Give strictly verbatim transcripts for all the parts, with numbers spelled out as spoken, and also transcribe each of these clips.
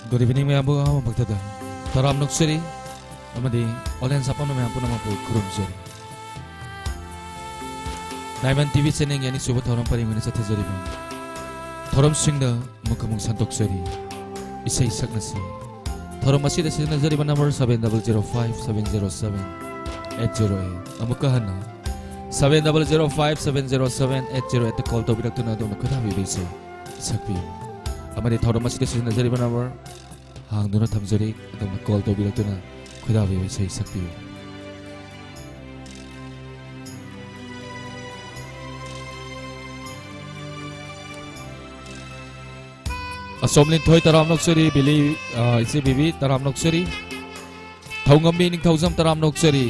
Good evening ꯃꯌꯥꯝꯕꯨ ꯑꯍꯥꯟꯕꯃꯛꯇꯗ ꯇꯔꯥꯝꯅ ꯑꯣꯛꯆꯔꯤ ꯑꯃꯗꯤ online ꯁꯥꯄꯣꯟꯕ ꯃꯌꯥꯝ ꯄꯨꯝꯅꯃꯛꯄꯨ ꯈꯨꯔꯨꯝꯖꯔꯤ꯫ Diamond TV channelꯒꯤ ꯑꯅꯤꯁꯨꯕ ꯊꯧꯔꯝ ꯄꯔꯦꯡ ꯑꯣꯏꯅ ꯆꯠꯊꯖꯔꯤꯕ ꯊꯧꯔꯝꯁꯤꯡꯗ ꯑꯃꯨꯛ ꯑꯃꯨꯛ ꯁꯟꯗꯣꯛꯆꯔꯤ꯫ ꯏꯁꯩ ꯁꯛꯅꯁꯤ꯫ ꯊꯧꯔꯝ ꯑꯁꯤꯗ ꯁꯤꯖꯤꯟꯅꯖꯔꯤꯕ number seven double zero five seven zero seven eight zero eight꯫ ꯑꯃꯨꯛꯀ ꯍꯟꯅ seven double zero five seven zero seven eight zero eight call ꯇꯧꯕꯤꯔꯛꯇꯨꯅ ꯑꯗꯣꯝꯅ ꯈꯣꯏꯗꯥꯕꯤꯕ ꯏꯁꯩ ꯁꯛꯄꯤꯌꯨ꯫ ꯑꯃꯗꯤ ꯊꯧꯔꯝ ꯑꯁꯤꯗ ꯁꯤꯖꯤꯟꯅꯖꯔꯤꯕ number ꯍꯥꯡꯗꯨꯅ ꯊꯝꯖꯔꯤ꯫ ꯑꯗꯣꯝꯅ call ꯇꯧꯕꯤꯔꯛꯇꯨꯅ ꯈꯣꯏꯗꯥꯕꯤꯕ ꯏꯁꯩ ꯁꯛꯄꯤꯌꯨ꯫ ꯑꯁꯣꯝ ꯂꯤꯟꯊꯣꯏ ꯇꯔꯥꯝꯅ ꯑꯣꯛꯆꯔꯤ, ꯕꯤꯂꯤ, ꯑ, ꯏꯆꯦ ꯕꯤꯕꯤ ꯇꯔꯥꯝꯅ ꯑꯣꯛꯆꯔꯤ, ꯊꯧꯉꯝꯕꯤ ꯅꯤꯡꯊꯧꯖꯝ ꯇꯔꯥꯝꯅ ꯑꯣꯛꯆꯔꯤ꯫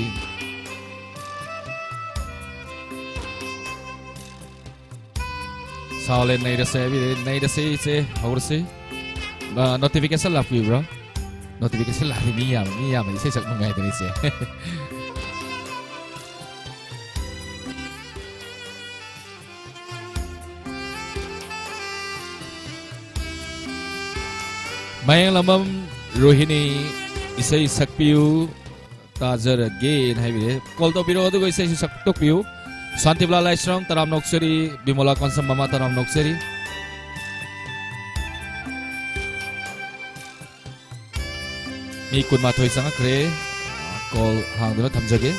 ꯁꯥꯎꯂꯦ ꯅꯩꯔꯁꯦ ꯍꯥꯏꯕꯤꯔꯦ, ꯅꯩꯔꯁꯦ ꯏꯆꯦ, ꯍꯧꯔꯁꯤ꯫ ꯑ, notification ꯂꯥꯛꯄꯤꯕ꯭ꯔꯥ? Notification ꯂꯥꯛꯑꯗꯤ ꯃꯤ ꯌꯥꯝ, ꯃꯤ ꯌꯥꯝꯅ ꯏꯁꯩ ꯁꯛ ꯅꯨꯡꯉꯥꯏꯗꯅ ꯏꯆꯦ꯫ ꯃꯌꯥꯡꯂꯝꯕꯝ ꯔꯣꯍꯤꯅꯤ ꯏꯁꯩ ꯁꯛꯄꯤꯌꯨ꯫ ꯇꯥꯖꯔꯒꯦꯅ ꯍꯥꯏꯕꯤꯔꯦ꯫ Call ꯇꯧꯕꯤꯔꯛꯑꯣ, ꯑꯗꯨꯒ ꯏꯁꯩꯁꯨ ꯁꯛꯇꯣꯛꯄꯤꯌꯨ꯫ ꯁꯥꯟꯇꯤꯕꯂꯥ ꯂꯥꯏꯁ꯭ꯔꯝ ꯇꯔꯥꯝꯅ ꯑꯣꯛꯆꯔꯤ, ꯕꯤꯃꯣꯂꯥ ꯀꯣꯟꯁꯝ ꯃꯃꯥ ꯇꯔꯥꯝꯅ ꯑꯣꯛꯆꯔꯤ꯫ ꯃꯤ ꯀꯨꯟꯃꯥꯊꯣꯏ ꯆꯪꯉꯛꯈ꯭ꯔꯦ꯫ Call ꯍꯥꯡꯗꯨꯅ ꯊꯝꯖꯒꯦ꯫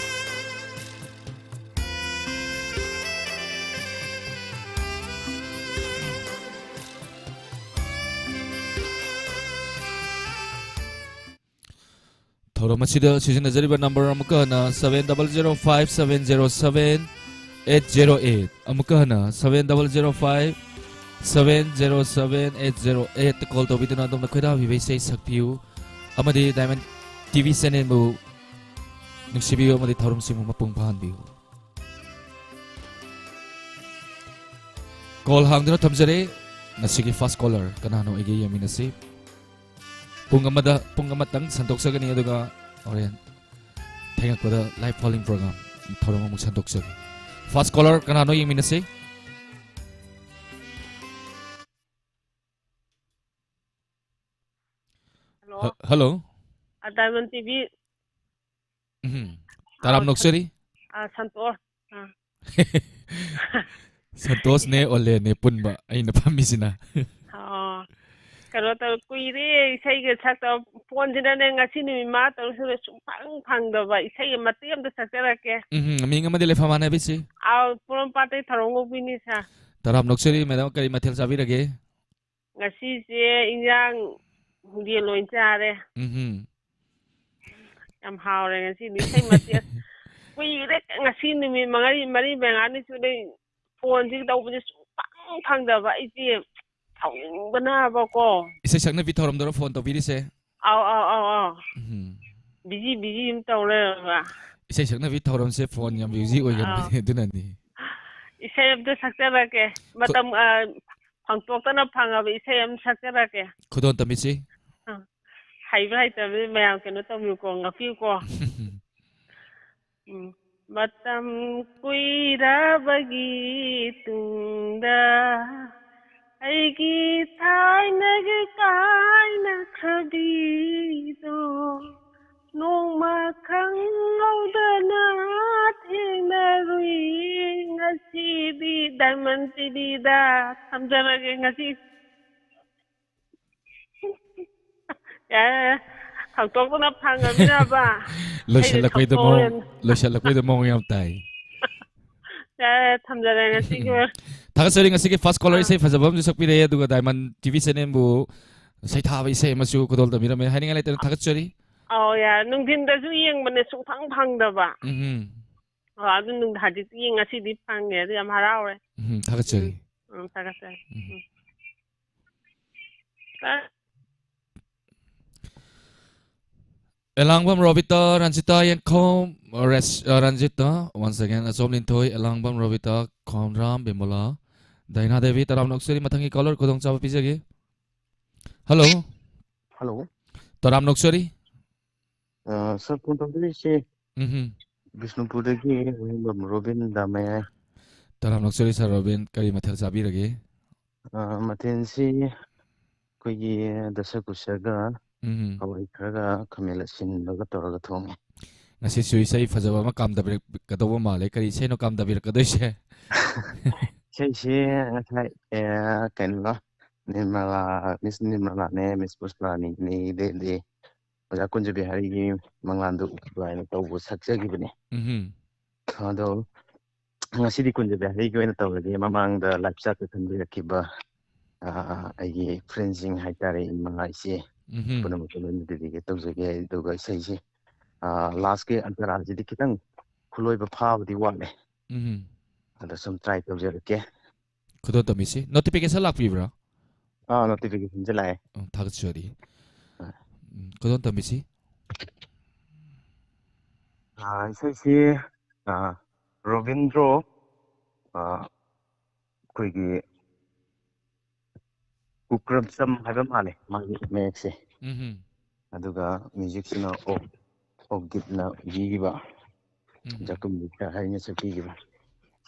ꯊꯧꯔꯝ ꯑꯁꯤꯗ ꯁꯤꯖꯤꯟꯅꯖꯔꯤꯕ number ꯑꯃꯨꯛꯀ ꯍꯟꯅ seven double zero five seven zero seven eight zero eight꯫ ꯑꯃꯨꯛꯀ ꯍꯟꯅ seven double zero five seven zero seven eight zero eight call ꯇꯧꯕꯤꯗꯨꯅ ꯑꯗꯣꯝꯅ ꯈꯣꯏꯗꯥꯕꯤꯕ ꯏꯁꯩ ꯁꯛꯄꯤꯌꯨ ꯑꯃꯗꯤ Diamond TV channelꯕꯨ ꯅꯨꯡꯁꯤꯕꯤꯌꯨ ꯑꯃꯗꯤ ꯊꯧꯔꯝꯁꯤꯡꯕꯨ ꯃꯄꯨꯡ ꯐꯥꯍꯟꯕꯤꯌꯨ꯫ Call ꯍꯥꯡꯗꯨꯅ ꯊꯝꯖꯔꯦ꯫ ꯉꯁꯤꯒꯤ first caller ꯀꯅꯥꯅꯣ ꯑꯩꯒ ꯌꯦꯡꯃꯤꯟꯅꯁꯤ꯫ ꯄꯨꯡ ꯑꯃꯗ, ꯄꯨꯡ ꯑꯃꯇꯪ ꯁꯟꯗꯣꯛꯆꯒꯅꯤ, ꯑꯗꯨꯒ ꯍꯣꯔꯦꯟ ꯊꯦꯡꯂꯛꯄꯗ live following program ꯊꯧꯔꯝ ꯑꯃꯨꯛ ꯁꯟꯗꯣꯛꯆꯒꯦ꯫ First caller ꯀꯅꯥꯅꯣ ꯌꯦꯡꯃꯤꯟꯅꯁꯤ꯫ ꯍꯜꯂꯣ꯫ ꯑ, Diamond ꯇꯤ ꯚꯤ꯫ ꯎꯝ꯫ ꯇꯔꯥꯝ ꯑ, ꯅꯣꯛꯆꯔꯤ꯫ ꯑ, ꯁꯟꯇꯣꯁ꯫ ꯑ꯫ ꯁꯟꯇꯣꯁꯅꯦ ꯑꯣꯂꯦꯅꯦ ꯄꯨꯟꯕ ꯑꯩꯅ ꯐꯝꯃꯤꯁꯤꯅ꯫ ꯑꯣ꯫ ꯀꯩꯅꯣ ꯇꯧ, ꯀꯨꯏꯔꯦ ꯏꯁꯩꯒ ꯁꯛꯇꯕ꯫ ꯐꯣꯟꯁꯤꯅꯅꯦ ꯉꯁꯤ ꯅꯨꯃꯤꯠ ꯃꯉꯥ ꯇꯔꯨꯛ ꯁꯨꯔꯦ ꯁꯨꯡꯐꯪ ꯐꯪꯗꯕ꯫ ꯏꯁꯩ ꯃꯇꯦꯛ ꯑꯃꯇ ꯁꯛꯆꯔꯛꯀꯦ꯫ ꯎꯝ, ꯃꯤꯡ ꯑꯃꯗꯤ ꯂꯩꯐꯝ ꯃꯥꯟꯅꯕꯤꯁꯤ꯫ ꯑꯥꯎ, ꯄꯣꯔꯣꯝꯄꯥꯠꯇꯩ ꯊꯧꯔꯝ ꯉꯧꯕꯤꯅꯤ, ꯁꯥꯔ꯫ ꯇꯔꯥꯝ ꯅꯣꯛꯆꯔꯤ, ꯃꯦꯗꯥꯝ, ꯀꯔꯤ ꯃꯊꯦꯜ ꯆꯥꯕꯤꯔꯒꯦ? ꯉꯁꯤꯁꯦ ꯏꯟꯖꯥꯡ ꯌꯦꯟ ꯑꯣꯏꯅ ꯆꯥꯔꯦ꯫ ꯎꯝꯍꯨꯝ꯫ ꯌꯥꯝ ꯍꯥꯎꯔꯦ ꯉꯁꯤꯗꯤ꯫ ꯏꯁꯩ ꯃꯇꯦꯛ ꯀꯨꯏꯔꯦ, ꯉꯁꯤ ꯅꯨꯃꯤꯠ ꯃꯉꯥꯅꯤ, ꯃꯔꯤ ꯃꯉꯥꯅꯤ ꯁꯨꯔꯦ ꯐꯣꯟꯁꯤ ꯇꯧꯕꯁꯦ ꯁꯨꯡꯐꯪ ꯐꯪꯗꯕ꯫ ꯑꯩꯁꯦ ꯁꯥꯎꯅꯤꯡꯕꯅꯕꯀꯣ꯫ ꯏꯁꯩ ꯁꯛꯅꯕꯤ ꯊꯧꯔꯝꯗꯔꯣ ꯐꯣꯟ ꯇꯧꯕꯤꯔꯤꯁꯦ? ꯑꯧ, ꯑꯧ, ꯑꯧ, ꯑꯧ꯫ ꯎꯝ꯫ ꯕꯤꯖꯤ, ꯕꯤꯖꯤ ꯑꯗꯨꯝ ꯇꯧ ꯂꯩꯔꯕ꯫ ꯏꯁꯩ ꯁꯛꯅꯕꯤ ꯊꯧꯔꯝꯁꯦ ꯐꯣꯟ ꯌꯥꯝ ꯕꯤꯖꯤ ꯑꯣꯏꯒꯟꯕꯅꯦ, ꯑꯧ꯫ ꯑꯗꯨꯅꯅꯤ꯫ ꯏꯁꯩ ꯑꯝꯇ ꯁꯛꯆꯔꯛꯀꯦ꯫ ꯈꯨ- ꯃꯇꯝ, ꯑ, ꯐꯪꯇꯣꯛꯇꯅ ꯐꯪꯉꯕ ꯏꯁꯩ ꯑꯃ ꯁꯛꯆꯔꯛꯀꯦ꯫ ꯈꯨꯗꯣꯜ ꯇꯝꯕꯤꯁꯤ꯫ ꯑ, ꯍꯩꯕ ꯍꯩꯇꯕꯗꯤ ꯃꯌꯥꯝ ꯀꯩꯅꯣ ꯇꯧꯕꯤꯌꯨꯀꯣ, ꯉꯥꯛꯄꯤꯌꯨꯀꯣ꯫ ꯎꯝ꯫ ꯃꯇꯝ ꯀꯨꯏꯔꯕꯒꯤ ꯇꯨꯡꯗ ꯑꯩꯒꯤ ꯊꯥꯏꯅꯒꯤ ꯀꯥꯏꯅꯈ꯭ꯔꯕꯤꯗꯣ ꯅꯣꯡꯃ ꯈꯪꯍꯧꯗꯅ ꯊꯦꯡꯅꯔꯨꯏ꯫ ꯉꯁꯤꯗꯤ Diamond ꯇꯤ ꯚꯤꯗ ꯊꯝꯖꯔꯒꯦ ꯉꯁꯤ꯫ ꯌꯥꯔꯦ, ꯌꯥꯔꯦ꯫ ꯈꯪꯇꯣꯛꯇꯅ ꯐꯪꯉꯃꯤꯅꯕ꯫ ꯑꯩꯁꯦ ꯂꯣꯏꯁꯤꯜꯂꯛꯄꯩꯗ ꯃꯑꯣꯡ, ꯁꯛꯇꯣꯛꯑꯦꯅ꯫ ꯂꯣꯏꯁꯤꯜꯂꯛꯄꯩꯗ ꯃꯑꯣꯡ ꯌꯥꯝ ꯇꯥꯏ꯫ ꯌꯥꯔꯦ, ꯊꯝꯖꯔꯦ ꯉꯁꯤꯒꯤ ꯑꯣꯏꯅ꯫ ꯊꯥꯒꯠꯆꯔꯤ, ꯉꯁꯤꯒꯤ first caller ꯑꯥ꯫ ꯏꯁꯩ ꯐꯖꯕ ꯑꯃꯁꯨ ꯁꯛꯄꯤꯔꯛꯑꯦ, ꯑꯗꯨꯒ Diamond ꯇꯤ ꯚꯤ channel ꯕꯨ ꯁꯩꯊꯥꯕ ꯏꯁꯩ ꯑꯃꯁꯨ ꯈꯨꯗꯣꯜ ꯇꯝꯕꯤꯔꯝꯃꯦ꯫ ꯍꯥꯏꯅꯤꯡꯉꯥꯏ ꯂꯩꯇꯅ ꯊꯥꯒꯠꯆꯔꯤ꯫ ꯑꯧ, ꯌꯥꯔꯦ꯫ ꯅꯨꯡꯊꯤꯟꯗꯁꯨ ꯌꯦꯡꯕꯅꯦ, ꯁꯨꯡꯐꯪ ꯐꯪꯗꯕ꯫ ꯎꯝ꯫ ꯑꯣ, ꯑꯗꯨ ꯅꯨꯡ-, ꯍꯧꯖꯤꯛꯇꯤ ꯌꯦꯡ-, ꯉꯁꯤꯗꯤ ꯐꯪꯉꯦ꯫ ꯑꯗꯨ ꯌꯥꯝ ꯍꯔꯥꯎꯔꯦ꯫ ꯎꯝ, ꯊꯥꯒꯠꯆꯔꯤ꯫ ꯎꯝ, ꯎꯝ, ꯊꯥꯒꯠꯆꯔꯤ꯫ ꯎꯝ꯫ ꯎꯝ꯫ ꯑ-, ꯑꯦꯂꯥꯡꯕꯝ ꯔꯣꯕꯤꯇꯥ, ꯔꯟꯖꯤꯇꯥ ꯌꯦꯡꯈꯣꯝ, ꯔꯦꯁ-, ꯑ, ꯔꯟꯖꯤꯇꯥ, once again, ꯑꯆꯣꯝ ꯂꯤꯟꯊꯣꯏ, ꯑꯦꯂꯥꯡꯕꯝ ꯔꯣꯕꯤꯇꯥ, ꯈꯣꯝꯔꯥꯝ ꯕꯤꯃꯣꯂꯥ, ꯗꯥꯏꯅꯥ ꯗꯦꯕꯤ, ꯇꯔꯥꯝꯅ ꯑꯣꯛꯆꯔꯤ꯫ ꯃꯊꯪꯒꯤ caller ꯈꯨꯗꯣꯡꯆꯥꯕ ꯄꯤꯖꯒꯦ꯫ ꯍꯜꯂꯣ꯫ ꯍꯜꯂꯣ꯫ ꯇꯔꯥꯝꯅ ꯑꯣꯛꯆꯔꯤ꯫ ꯑ, ꯁꯥꯔ, ꯐꯣꯟ ꯇꯧꯖꯔꯛꯏꯁꯦ ꯎꯝꯍꯨꯝ꯫ ꯕꯤꯁꯅꯨꯄꯨꯔꯗꯒꯤ ꯋꯥꯍꯦꯡꯕꯝ ꯔꯣꯕꯤꯟ ꯗꯥꯃꯌꯥꯏ꯫ ꯇꯔꯥꯝꯅ ꯑꯣꯛꯆꯔꯤ, ꯁꯥꯔ ꯔꯣꯕꯤꯟ, ꯀꯔꯤ ꯃꯊꯦꯜ ꯆꯥꯕꯤꯔꯒꯦ? ꯑ, ꯃꯊꯦꯜꯁꯤ ꯑꯩꯈꯣꯏꯒꯤ ꯗꯁꯀꯨꯁꯒ ꯎꯝ꯫ ꯍꯋꯥꯏ ꯈꯔꯒ ꯈꯥꯃꯦꯟ ꯑꯁꯤꯟꯕꯒ ꯇꯧꯔꯒ ꯊꯣꯡꯉꯦ꯫ ꯉꯁꯤꯁꯨ ꯏꯁꯩ ꯐꯖꯕ ꯑꯃ ꯀꯥꯝꯗꯕꯤꯔꯛꯀꯗꯧꯕ ꯃꯥꯜꯂꯦ꯫ ꯀꯔꯤ ꯏꯁꯩꯅꯣ ꯀꯥꯝꯗꯕꯤꯔꯛꯀꯗꯣꯏꯁꯦ? ꯏꯁꯩꯁꯤ ꯉꯁꯥꯏ, ꯑꯦ, ꯀꯩꯅꯣ, ꯅꯤꯔꯃꯂꯥ, ꯃꯤꯁ ꯅꯤꯔꯃꯂꯥꯅꯦ, ꯃꯤꯁ ꯄꯨꯁꯄꯥꯔꯥꯅꯤꯅꯦ, ꯑꯗꯩꯗꯤ ꯑꯣꯖꯥ ꯀꯨꯟꯖꯕꯤꯍꯥꯔꯤꯒꯤ ꯃꯪꯂꯥꯟꯗꯨ ꯎꯈꯤꯕ ꯍꯥꯏꯅ ꯇꯧꯕ ꯁꯛꯆꯈꯤꯕꯅꯦ꯫ ꯎꯝ꯫ ꯑꯗꯣ ꯉꯁꯤꯗꯤ ꯀꯨꯟꯖꯕꯤꯍꯥꯔꯤꯒꯤ ꯑꯣꯏꯅ ꯇꯧꯔꯒꯦ꯫ ꯃꯃꯥꯡꯗ ꯂꯥꯏꯞ ꯆꯥꯠꯇ ꯈꯟꯕꯤꯔꯛꯈꯤꯕ, ꯑ, ꯑꯩꯒꯤ ꯐ꯭ꯔꯦꯟꯁꯤꯡ ꯍꯥꯏꯇꯥꯔꯦ, ꯏꯃꯥ ꯏꯆꯦ ꯎꯝ꯫ ꯄꯨꯝꯅꯃꯛꯇ ꯂꯣꯏꯅ ꯗꯦꯗꯤꯀꯦꯠ ꯇꯧꯖꯒꯦ꯫ ꯑꯗꯨꯒ ꯏꯁꯩꯁꯦ, ꯑ, ꯂꯥꯁꯀꯤ ꯑꯟꯇꯔꯥꯁꯤꯗꯤ ꯈꯤꯇꯪ ꯈꯨꯂꯣꯏꯕ ꯐꯥꯕꯗꯤ ꯋꯥꯠꯂꯦ꯫ ꯎꯝ꯫ ꯑꯗ ꯁꯨꯝ ꯇ꯭ꯔꯥꯏ ꯇꯧꯖꯔꯛꯀꯦ꯫ ꯈꯨꯗꯣꯜ ꯇꯝꯕꯤꯁꯤ꯫ ꯅꯣꯇꯤꯐꯤꯀꯦꯁꯟ ꯂꯥꯛꯄꯤꯕ꯭ꯔꯥ? ꯑꯥ, ꯅꯣꯇꯤꯐꯤꯀꯦꯁꯟꯁꯦ ꯂꯥꯛꯑꯦ꯫ ꯎꯝ, ꯊꯥꯒꯠꯆꯔꯤ꯫ ꯑꯥ꯫ ꯎꯝ, ꯈꯨꯗꯣꯜ ꯇꯝꯕꯤꯁꯤ꯫ ꯑꯥ, ꯏꯁꯩꯁꯤ, ꯑꯥ, ꯔꯣꯕꯤꯟꯗ꯭ꯔꯣ, ꯑꯥ, ꯑꯩꯈꯣꯏꯒꯤ ꯀꯨꯀ꯭ꯔꯝꯆꯝ ꯍꯥꯏꯕ ꯃꯥꯜꯂꯦ ꯃꯥꯒꯤ ꯃꯌꯦꯛꯁꯦ꯫ ꯎꯝ꯫ ꯑꯗꯨꯒ ꯃ꯭ꯌꯨꯖꯤꯛꯁꯤꯅ ꯑꯣꯛ, ꯑꯣꯛꯒꯤꯠꯅ ꯏꯕꯤꯈꯤꯕ, ꯎꯝ꯫ ꯖꯀꯨꯝ ꯕꯤꯀꯥ ꯍꯥꯏꯅ ꯁꯛꯄꯤꯈꯤꯕ꯫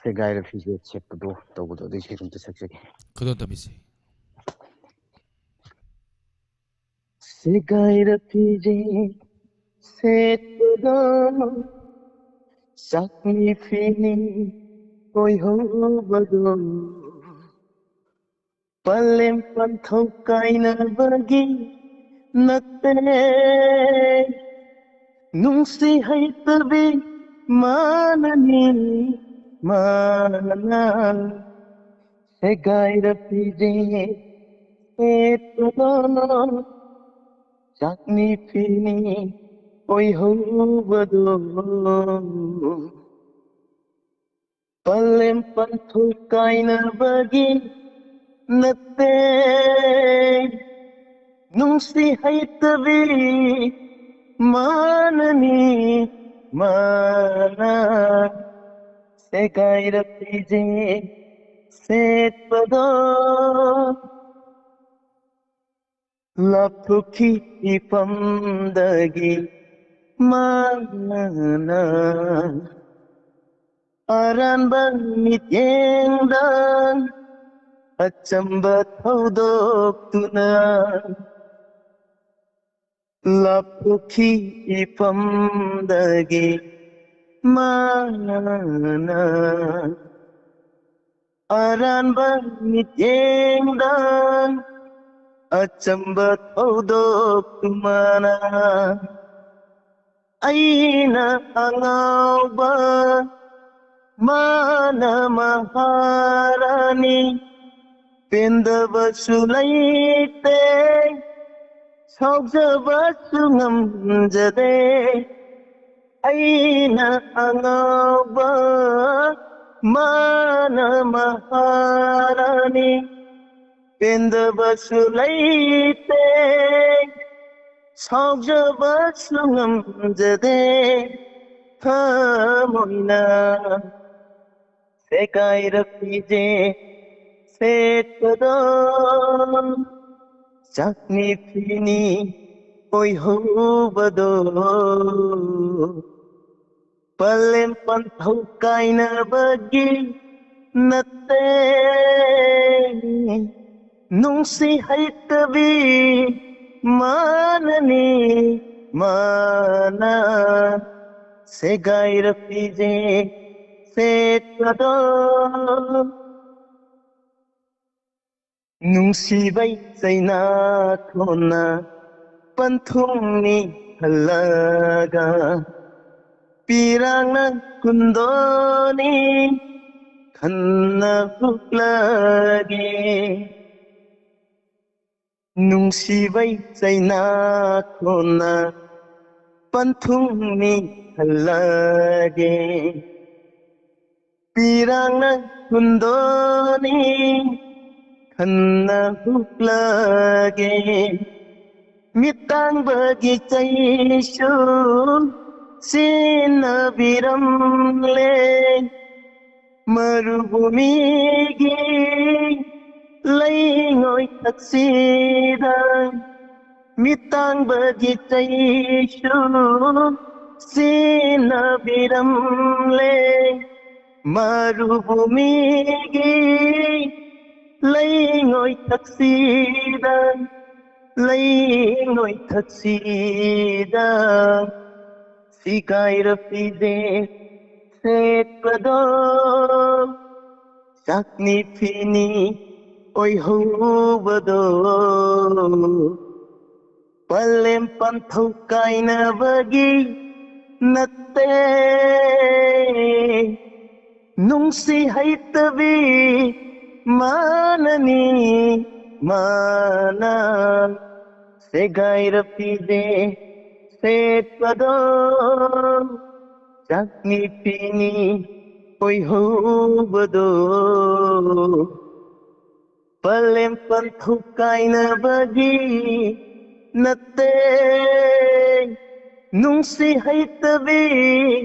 ꯁꯦꯒꯥꯏꯔ ꯐꯤꯖꯦꯠ ꯁꯦꯠꯄꯗꯣ ꯇꯧꯕꯗꯣ ꯑꯗꯨ ꯏꯁꯩꯗꯣ ꯑꯝꯇ ꯁꯛꯆꯒꯦ꯫ ꯈꯨꯗꯣꯜ ꯇꯝꯕꯤꯁꯤ꯫ ꯁꯦꯒꯥꯏꯔ ꯐꯤꯖꯦꯠ ꯁꯦꯠꯄꯗꯣ, ꯆꯥꯛꯅꯤ ꯐꯤꯅꯤ ꯑꯣꯏꯍꯧꯕꯗꯣ, ꯄꯂꯦꯝ ꯄꯟꯊꯧ ꯀꯥꯏꯅꯕꯒꯤ ꯅꯠꯇꯦ, ꯅꯨꯡꯁꯤ ꯍꯩꯇꯕꯤ ꯃꯥꯅꯅꯤ, ꯃꯥꯅ ꯁꯦꯒꯥꯏꯔ ꯐꯤꯖꯦꯠ ꯁꯦꯠꯄꯗꯣ, ꯆꯥꯛꯅꯤ ꯐꯤꯅꯤ ꯑꯣꯏꯍꯧꯕꯗꯣ꯫ ꯄꯂꯦꯝ ꯄꯟꯊꯨ ꯀꯥꯏꯅꯕꯒꯤ ꯅꯠꯇꯦ, ꯅꯨꯡꯁꯤ ꯍꯩꯇꯕꯤ ꯃꯥꯅꯅꯤ, ꯃꯥꯅ ꯁꯦꯒꯥꯏꯔ ꯐꯤꯖꯦꯠ ꯁꯦꯠꯄꯗꯣ꯫ ꯂꯥꯞꯊꯣꯛꯈꯤ ꯏꯐꯝꯗꯒꯤ ꯃꯥꯅ ꯑꯔꯥꯟꯕ ꯃꯤꯠꯌꯦꯡꯗ ꯑꯆꯝꯕ ꯊꯧꯗꯣꯛꯇꯨꯅ ꯂꯥꯞꯊꯣꯛꯈꯤ ꯏꯐꯝꯗꯒꯤ ꯃꯥꯅ꯫ ꯑꯔꯥꯟꯕ ꯃꯤꯠꯌꯦꯡꯗ ꯑꯆꯝꯕ ꯊꯧꯗꯣꯛꯇꯨ ꯃꯥꯅ꯫ ꯑꯩꯅ ꯑꯉꯥꯎꯕ, ꯃꯥꯅ ꯃꯍꯥꯔꯥꯅꯤ꯫ ꯄꯦꯟꯗꯕꯁꯨ ꯂꯩꯇꯦ, ꯁꯥꯎꯖꯕꯁꯨ ꯉꯝꯖꯗꯦ꯫ ꯑꯩꯅ ꯑꯉꯥꯎꯕ, ꯃꯥꯅ ꯃꯍꯥꯔꯥꯅꯤ꯫ ꯄꯦꯟꯗꯕꯁꯨ ꯂꯩꯇꯦ, ꯁꯥꯎꯖꯕꯁꯨ ꯉꯝꯖꯗꯦ꯫ ꯊꯃꯣꯏꯅ ꯁꯦꯒꯥꯏꯔꯛꯄꯤꯖꯦ ꯁꯦꯠꯄꯗꯣ, ꯆꯥꯛꯅꯤ ꯐꯤꯅꯤ ꯑꯣꯏꯍꯧꯕꯗꯣ꯫ ꯄꯂꯦꯝ ꯄꯟꯊꯧ ꯀꯥꯏꯅꯕꯒꯤ ꯅꯠꯇꯦ, ꯅꯨꯡꯁꯤ ꯍꯩꯇꯕꯤ ꯃꯥꯅꯅꯤ, ꯃꯥꯅ ꯁꯦꯒꯥꯏꯔꯛꯄꯤꯖꯦ ꯁꯦꯠꯄꯗꯣ꯫ ꯅꯨꯡꯁꯤꯕꯩ ꯆꯩꯅꯥꯈꯣꯟꯅ ꯄꯟꯊꯨꯡꯅꯤ ꯈꯜꯂꯒ, ꯄꯤꯔꯥꯡꯅ ꯀꯨꯟꯗꯣꯅꯤ ꯈꯟꯅ ꯍꯨꯛꯂꯒꯦ꯫ ꯅꯨꯡꯁꯤꯕꯩ ꯆꯩꯅꯥꯈꯣꯟꯅ ꯄꯟꯊꯨꯡꯅꯤ ꯈꯜꯂꯒꯦ꯫ ꯄꯤꯔꯥꯡꯅ ꯀꯨꯟꯗꯣꯅꯤ ꯈꯟꯅ ꯍꯨꯛꯂꯒꯦ꯫ ꯃꯤꯇꯥꯡꯕꯒꯤ ꯆꯩꯁꯨ ꯁꯤꯟꯅꯕꯤꯔꯝꯂꯦ꯫ ꯃꯔꯨꯚꯨꯃꯤꯒꯤ ꯂꯩꯉꯣꯏ ꯊꯛꯁꯤꯗ ꯃꯤꯇꯥꯡꯕꯒꯤ ꯆꯩꯁꯨ ꯁꯤꯟꯅꯕꯤꯔꯝꯂꯦ꯫ ꯃꯔꯨꯚꯨꯃꯤꯒꯤ ꯂꯩꯉꯣꯏ ꯊꯛꯁꯤꯗ ꯂꯩꯉꯣꯏ ꯊꯛꯁꯤꯗ ꯁꯤꯒꯥꯏꯔ ꯐꯤꯖꯦ ꯁꯦꯠꯄꯗꯣ, ꯆꯥꯛꯅꯤ ꯐꯤꯅꯤ ꯑꯣꯏꯍꯧꯕꯗꯣ, ꯄꯂꯦꯝ ꯄꯟꯊꯧ ꯀꯥꯏꯅꯕꯒꯤ ꯅꯠꯇꯦ꯫ ꯅꯨꯡꯁꯤ ꯍꯩꯇꯕꯤ ꯃꯥꯅꯅꯤ ꯃꯥꯅ ꯁꯦꯒꯥꯏꯔ ꯐꯤꯖꯦ ꯁꯦꯠꯄꯗꯣ, ꯆꯥꯛꯅꯤ ꯐꯤꯅꯤ ꯑꯣꯏꯍꯧꯕꯗꯣ, ꯄꯂꯦꯝ ꯄꯟꯊꯧ ꯀꯥꯏꯅꯕꯒꯤ ꯅꯠꯇꯦ꯫ ꯅꯨꯡꯁꯤ ꯍꯩꯇꯕꯤ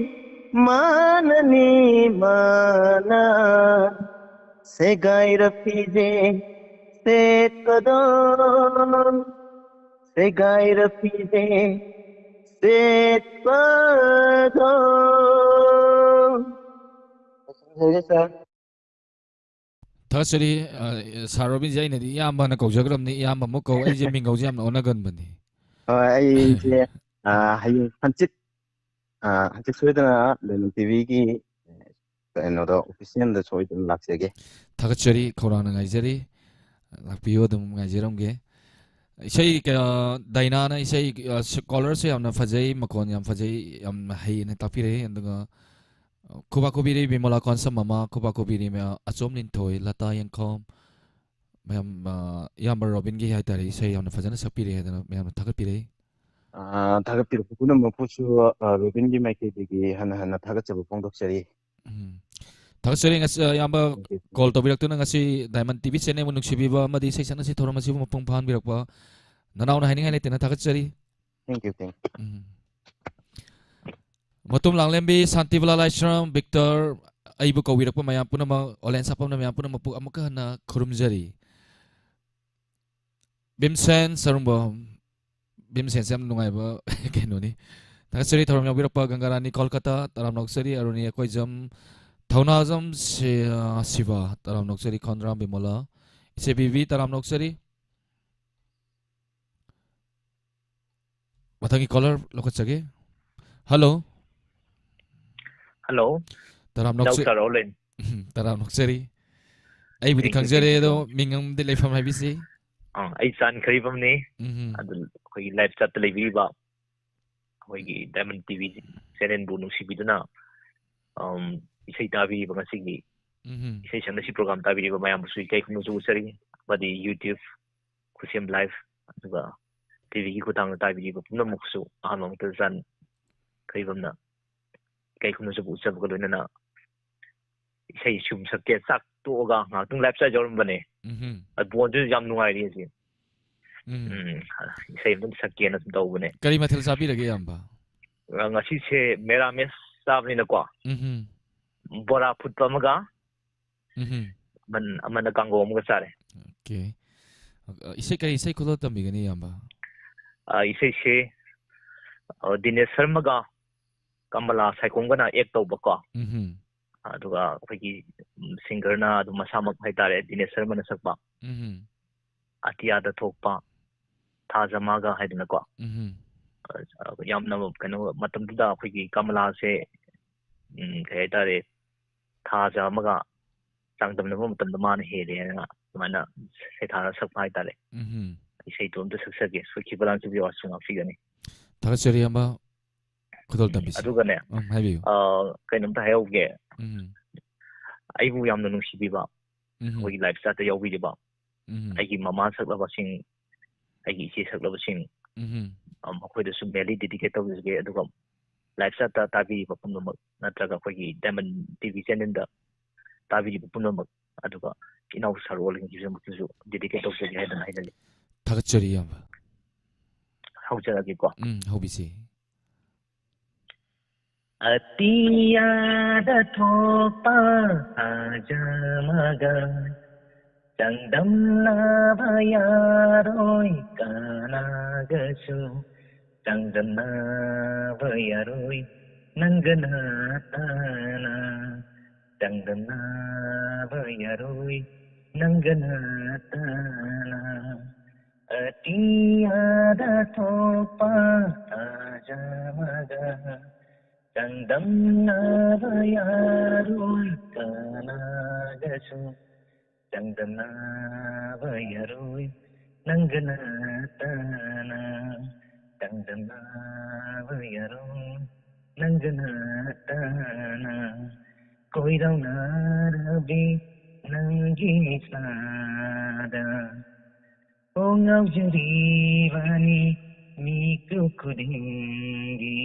ꯃꯥꯅꯅꯤ ꯃꯥꯅ ꯁꯦꯒꯥꯏꯔ ꯐꯤꯖꯦ ꯁꯦꯠꯄꯗꯣ, ꯁꯦꯒꯥꯏꯔ ꯐꯤꯖꯦ ꯁꯦꯠꯄꯗꯣ꯫ ꯂꯣꯏꯁꯤꯟꯖꯔꯒꯦ, ꯁꯥꯔ꯫ ꯊꯥꯒꯠꯆꯔꯤ꯫ ꯑ, ꯁꯥꯔ ꯔꯣꯕꯤꯟꯁꯦ ꯑꯩꯅꯗꯤ ꯏꯌꯥꯝꯕꯅ ꯀꯧꯖꯈ꯭ꯔꯕꯅꯤ, ꯏꯌꯥꯝꯕ ꯑꯃꯨꯛ ꯀꯧ꯫ ꯑꯩꯁꯦ ꯃꯤꯡꯒꯧꯁꯦ ꯌꯥꯝꯅ ꯑꯣꯟꯅꯒꯟꯕꯅꯤ꯫ ꯍꯣꯏ, ꯑꯩꯁꯦ, ꯑ, ꯍꯌꯦꯡ ꯍꯪꯆꯤꯠ, ꯑ, ꯍꯪꯆꯤꯠ ꯁꯣꯏꯗꯅ ꯂꯦꯂꯟ ꯇꯤꯚꯤꯒꯤ ꯀꯩꯅꯣꯗꯣ, ꯑꯣꯐꯤꯁꯤꯌꯦꯜꯗ ꯁꯣꯏꯗꯅ ꯂꯥꯛꯆꯒꯦ꯫ ꯊꯥꯒꯠꯆꯔꯤ, ꯈꯧꯔꯥꯡꯅ ꯉꯥꯏꯖꯔꯤ꯫ ꯂꯥꯛꯄꯤꯌꯨ, ꯑꯗꯨꯝ ꯉꯥꯏꯖꯔꯝꯒꯦ꯫ ꯏꯁꯩ, ꯑ, ꯗꯥꯏꯅꯥꯅ ꯏꯁꯩ, ꯑ, ꯁ-, ꯀꯣꯂꯔꯁꯨ ꯌꯥꯝꯅ ꯐꯖꯩ, ꯃꯈꯣꯟ ꯌꯥꯝ ꯐꯖꯩ, ꯌꯥꯝꯅ ꯍꯩꯅ ꯇꯥꯛꯄꯤꯔꯛꯏ꯫ ꯑꯗꯨꯒ, ꯑ, ꯈꯨꯕꯥꯛ ꯈꯨꯕꯤꯔꯤ ꯕꯤꯃꯣꯂꯥ ꯀꯣꯟꯁꯝ ꯃꯃꯥ, ꯈꯨꯕꯥꯛ ꯈꯨꯕꯤꯔꯤ ꯃꯌꯥꯝ, ꯑꯆꯣꯝ ꯂꯤꯟꯊꯣꯏ, ꯂꯇꯥ ꯌꯦꯡꯈꯣꯝ, ꯃꯌꯥꯝ, ꯑ, ꯏꯌꯥꯝꯕ ꯔꯣꯕꯤꯟꯒꯤ ꯍꯥꯏꯇꯥꯔꯦ, ꯏꯁꯩ ꯌꯥꯝꯅ ꯐꯖꯅ ꯁꯛꯄꯤꯔꯦ ꯍꯥꯏꯗꯅ ꯃꯌꯥꯝꯅ ꯊꯥꯒꯠꯄꯤꯔꯛꯏ꯫ ꯑ, ꯊꯥꯒꯠꯄꯤꯔꯛꯄ ꯄꯨꯝꯅꯃꯛꯄꯨꯁꯨ, ꯑ, ꯔꯣꯕꯤꯟꯒꯤ ꯃꯥꯏꯀꯩꯗꯒꯤ ꯍꯟꯅ ꯍꯟꯅ ꯊꯥꯒꯠꯆꯕ ꯐꯣꯡꯗꯣꯛꯆꯔꯤ꯫ ꯎꯝ꯫ ꯊꯥꯒꯠꯆꯔꯤ ꯉꯁꯤ, ꯑ, ꯏꯌꯥꯝꯕ Thank you. ꯀꯣꯜ ꯇꯧꯕꯤꯔꯛꯇꯨꯅ ꯉꯁꯤ ꯗꯥꯏꯃꯟ ꯇꯤꯚꯤ ꯆꯦꯅꯦꯜꯕꯨ ꯅꯨꯡꯁꯤꯕꯤꯕ ꯑꯃꯗꯤ ꯏꯁꯩ ꯁꯛꯅ ꯁꯤ ꯊꯧꯔꯝ ꯑꯁꯤꯕꯨ ꯃꯄꯨꯡ ꯐꯥꯍꯟꯕꯤꯔꯛꯄ ꯅꯅꯥꯎꯅ ꯍꯥꯏꯅꯤꯡꯉꯥꯏ ꯂꯩꯇꯅ ꯊꯥꯒꯠꯆꯔꯤ꯫ Thank you, thank you. ꯎꯝ꯫ ꯃꯇꯨꯝ ꯂꯥꯡꯂꯦꯝꯕꯤ, ꯁꯥꯟꯇꯤꯕꯂꯥ ꯂꯥꯏꯁ꯭ꯔꯝ, ꯕꯤꯛꯇꯔ, ꯑꯩꯕꯨ ꯀꯧꯕꯤꯔꯛꯄ ꯃꯌꯥꯝ ꯄꯨꯝꯅꯃꯛ, ꯑꯣꯟꯂꯥꯏꯟ ꯁꯥꯐꯝꯅ ꯃꯌꯥꯝ ꯄꯨꯝꯅꯃꯛꯄꯨ ꯑꯃꯨꯛꯀ ꯍꯟꯅ ꯈꯨꯔꯨꯝꯖꯔꯤ꯫ ꯚꯤꯝꯁꯦꯟ ꯁꯔꯨꯡꯕꯝ, ꯚꯤꯝꯁꯦꯟꯁꯦ ꯌꯥꯝ ꯅꯨꯡꯉꯥꯏꯕ ꯀꯩꯅꯣꯅꯤ꯫ ꯊꯥꯒꯠꯆꯔꯤ ꯊꯧꯔꯝ ꯌꯥꯎꯕꯤꯔꯛꯄ ꯒꯪꯒꯥꯔꯥꯅꯤ ꯀꯣꯜꯀꯇꯥ, ꯇꯔꯥꯝꯅ ꯑꯣꯛꯆꯔꯤ꯫ ꯑꯔꯨꯅꯤ ꯑꯩꯈꯣꯏꯖꯝ, ꯊꯧꯅꯥꯖꯝ ꯁꯤ-, ꯑ, ꯁꯤꯕꯥ, ꯇꯔꯥꯝꯅ ꯑꯣꯛꯆꯔꯤ꯫ ꯈꯣꯟꯗ꯭ꯔꯥꯝ ꯕꯤꯃꯣꯂꯥ, ꯏꯆꯦ ꯕꯤꯕꯤ, ꯇꯔꯥꯝꯅ ꯑꯣꯛꯆꯔꯤ꯫ ꯃꯊꯪꯒꯤ ꯀꯣꯂꯔ ꯂꯧꯈꯠꯆꯒꯦ꯫ ꯍꯜꯂꯣ꯫ ꯍꯜꯂꯣ꯫ ꯇꯔꯥꯝ ꯅꯧ ꯅꯣꯛꯆ- ꯁꯥꯔ ꯑꯣꯂꯦꯟ꯫ ꯎꯝ, ꯇꯔꯥꯝ ꯅꯣꯛꯆꯔꯤ꯫ ꯑꯩꯕꯨꯗꯤ Thank you, ꯈꯪꯖꯔꯦ, thank you ꯑꯗꯣ so much. ꯃꯤꯡ ꯑꯃꯗꯤ ꯂꯩꯐꯝ ꯍꯥꯏꯕꯤꯁꯤ꯫ ꯑꯥ, ꯑꯩ ꯆꯥꯟ ꯈꯔꯤꯕꯝꯅꯤ꯫ ꯎꯝ ꯑꯗꯨ ꯑꯩꯈꯣꯏꯒꯤ ꯂꯥꯏꯞ ꯆꯥꯠꯇ ꯂꯩꯕꯤꯔꯤꯕ ꯑꯩꯈꯣꯏꯒꯤ ꯗꯥꯏꯃꯟ ꯇꯤꯚꯤ ꯆꯦꯅꯦꯜꯕꯨ ꯅꯨꯡꯁꯤꯕꯤꯗꯨꯅ, ꯑꯝ, ꯏꯁꯩ ꯇꯥꯕꯤꯔꯤꯕ ꯉꯁꯤꯒꯤ ꯎꯝ ꯏꯁꯩ ꯁꯝꯅꯁꯤ ꯄ꯭ꯔꯣꯒ꯭ꯔꯥꯝ ꯇꯥꯕꯤꯔꯤꯕ ꯃꯌꯥꯝꯕꯨꯁꯨ ꯏꯀꯥꯏ ꯈꯨꯝꯅꯖꯕ ꯎꯠꯆꯔꯤ꯫ ꯑꯃꯗꯤ ꯌꯨꯇ꯭ꯌꯨꯕ, ꯈꯨꯠꯁꯦꯝ ꯂꯥꯏꯐ, ꯑꯗꯨꯒ ꯇꯤꯚꯤꯒꯤ ꯈꯨꯊꯥꯡꯗ ꯇꯥꯕꯤꯔꯤꯕ ꯄꯨꯝꯅꯃꯛꯁꯨ ꯑꯍꯥꯟꯕ ꯃꯛꯇꯗ ꯆꯥꯟ ꯈꯔꯤꯕꯝꯅ ꯏꯀꯥꯏ ꯈꯨꯝꯅꯖꯕ ꯎꯠꯆꯕꯒ ꯂꯣꯏꯅꯅ ꯏꯁꯩ ꯁꯨꯝ ꯁꯛꯀꯦ꯫ ꯆꯥꯛ ꯇꯣꯛꯑꯒ ꯉꯥꯏꯍꯥꯛꯇꯪ ꯂꯥꯏꯞ ꯆꯥꯠ ꯌꯥꯎꯔꯝꯕꯅꯦ꯫ ꯎꯝ ꯑꯗꯨ ꯕꯣꯟꯁꯨ ꯌꯥꯝ ꯅꯨꯡꯉꯥꯏꯔꯤ ꯍꯧꯖꯤꯛ꯫ ꯎꯝ ꯎꯝ, ꯏꯁꯩ ꯑꯝꯇꯪ ꯁꯛꯀꯦꯅ ꯁꯨꯝ ꯇꯧꯕꯅꯦ꯫ ꯀꯔꯤ ꯃꯊꯦꯜ ꯆꯥꯕꯤꯔꯒꯦ, ꯏꯌꯥꯝꯕ? ꯑ, ꯉꯁꯤꯁꯦ ꯃꯦꯔꯥꯃꯦꯁ ꯆꯥꯕꯅꯤꯅꯀꯣ, ꯎꯝ ꯕꯣꯔꯥ ꯐꯨꯠꯄ ꯑꯃꯒ ꯎꯝ ꯑꯃꯅ, ꯑꯃꯅ ꯀꯥꯡꯒꯧ ꯑꯃꯒ ꯆꯥꯔꯦ꯫ ꯑꯣꯀꯦ꯫ ꯑ, ꯏꯁꯩ, ꯀꯔꯤ ꯏꯁꯩ ꯈꯨꯗꯣꯜ ꯇꯝꯕꯤꯒꯅꯤ, ꯏꯌꯥꯝꯕ? ꯑ, ꯏꯁꯩꯁꯦ, ꯑ, ꯗꯤꯅꯦꯁ ꯁꯔꯃꯒ ꯀꯃꯂꯥ ꯁꯥꯏꯈꯣꯝꯒꯅ ꯑꯦꯛ ꯇꯧꯕꯀꯣ, ꯎꯝ ꯑꯗꯨꯒ ꯑꯩꯈꯣꯏꯒꯤ, ꯎꯝ, ꯁꯤꯡꯒꯔꯅ ꯑꯗꯨꯝ ꯃꯁꯥꯃꯛ ꯍꯥꯏꯇꯥꯔꯦ, ꯗꯤꯅꯦꯁ ꯁꯔꯃꯅ ꯁꯛꯄ ꯎꯝ ꯑꯇꯤꯌꯥꯗ ꯊꯣꯛꯄ ꯊꯥꯖ ꯃꯥꯒ ꯍꯥꯏꯗꯅꯀꯣ꯫ ꯎꯝ ꯑ, ꯌꯥꯝꯅ ꯀꯩꯅꯣ, ꯃꯇꯝꯗꯨꯗ ꯑꯩꯈꯣꯏꯒꯤ ꯀꯃꯂꯥꯁꯦ, ꯎꯝ, ꯀꯩ ꯍꯥꯏꯇꯥꯔꯦ, ꯊꯥꯖ ꯑꯃꯒ ꯆꯥꯡꯗꯝꯅꯕ ꯃꯇꯝꯗ ꯃꯥꯅ ꯍꯦꯜꯂꯦ ꯍꯥꯏꯅ ꯑꯗꯨꯃꯥꯏꯅ ꯁꯩꯊꯥꯔ ꯁꯛꯄ ꯍꯥꯏꯇꯥꯔꯦ꯫ ꯎꯝ ꯏꯁꯩꯗꯣ ꯑꯝꯇ ꯁꯛꯆꯒꯦ, ꯁꯣꯏꯈꯤꯕ ꯂꯥꯟꯈꯤꯕ ꯋꯥꯁꯨ ꯉꯥꯛꯄꯤꯒꯅꯤ꯫ ꯊꯥꯒꯠꯆꯔꯤ, ꯏꯌꯥꯝꯕ꯫ ꯈꯨꯗꯣꯜ ꯎꯝ, ꯇꯝꯕꯤꯁꯤ꯫ ꯑꯗꯨꯒꯅꯦ, ꯎꯝ, ꯍꯥꯏꯕꯤꯌꯨ꯫ ꯑ, ꯀꯩꯅꯣꯝꯇ ꯍꯥꯏꯍꯧꯒꯦ꯫ ꯎꯝ ꯑꯩꯕꯨ ꯌꯥꯝꯅ ꯅꯨꯡꯁꯤꯕꯤꯕ, ꯎꯝ ꯑꯩꯈꯣꯏꯒꯤ ꯂꯥꯏꯞ ꯆꯥꯠꯇ ꯌꯥꯎꯕꯤꯔꯤꯕ ꯎꯝ ꯑꯩꯒꯤ ꯃꯃꯥ ꯁꯛꯂꯕꯁꯤꯡ, ꯑꯩꯒꯤ ꯏꯆꯦ ꯁꯛꯂꯕꯁꯤꯡ, ꯎꯝ ꯑ, ꯃꯈꯣꯏꯗꯁꯨ ꯃꯦꯟꯂꯤ ꯗꯦꯗꯤꯀꯦꯠ ꯇꯧꯖꯒꯦ꯫ ꯑꯗꯨꯒ ꯂꯥꯏꯞ ꯆꯥꯠꯇ ꯇꯥꯕꯤꯔꯤꯕ ꯄꯨꯝꯅꯃꯛ, ꯅꯠꯇ꯭ꯔꯒ ꯑꯩꯈꯣꯏꯒꯤ ꯗꯥꯏꯃꯟ ꯇꯤꯚꯤ ꯆꯦꯅꯦꯜꯗ ꯇꯥꯕꯤꯔꯤꯕ ꯄꯨꯝꯅꯃꯛ, ꯑꯗꯨꯒ ꯏꯅꯥꯎ ꯁꯥꯔ ꯑꯣꯂꯤꯟꯒꯤꯗꯃꯛꯇꯁꯨ ꯗꯦꯗꯤꯀꯦꯠ ꯇꯧꯖꯒꯦ ꯍꯥꯏꯗꯅ ꯍꯥꯏꯖꯒꯦ꯫ ꯊꯥꯒꯠꯆꯔꯤ, ꯏꯌꯥꯝꯕ꯫ ꯍꯧꯖꯔꯛꯑꯒꯦꯀꯣ꯫ ꯎꯝ, ꯍꯧꯕꯤꯁꯤ꯫ ꯑꯇꯤꯌꯥꯗ ꯊꯣꯛꯄ ꯊꯥꯖ ꯃꯒ ꯆꯥꯡꯗꯝꯅꯕ ꯌꯥꯔꯣꯏ ꯀꯅꯥꯒꯁꯨ, ꯆꯥꯡꯗꯝꯅꯕ ꯌꯥꯔꯣꯏ ꯅꯪꯒ ꯅꯥꯇꯥꯅ, ꯆꯥꯡꯗꯝꯅꯕ ꯌꯥꯔꯣꯏ ꯅꯪꯒ ꯅꯥꯇꯥꯅ꯫ ꯑꯇꯤꯌꯥꯗ ꯊꯣꯛꯄ ꯊꯥꯖꯃꯒ ꯆꯥꯡꯗꯝꯅꯕ ꯌꯥꯔꯣꯏ ꯀꯅꯥꯒꯁꯨ, ꯆꯥꯡꯗꯝꯅꯕ ꯌꯥꯔꯣꯏ ꯅꯪꯒ ꯅꯠꯇꯅ, ꯆꯥꯡꯗꯝꯅꯕ ꯌꯥꯔꯣꯏ ꯅꯪꯒ ꯅꯠꯇꯅ꯫ ꯀꯣꯏꯔꯥꯎꯅꯔꯕꯤ ꯅꯪꯒꯤ ꯃꯤꯠꯁꯥꯗ ꯀꯣꯛ ꯉꯥꯎꯖꯔꯤꯕꯅꯤ ꯃꯤꯀꯨꯞ ꯈꯨꯗꯤꯡꯒꯤ꯫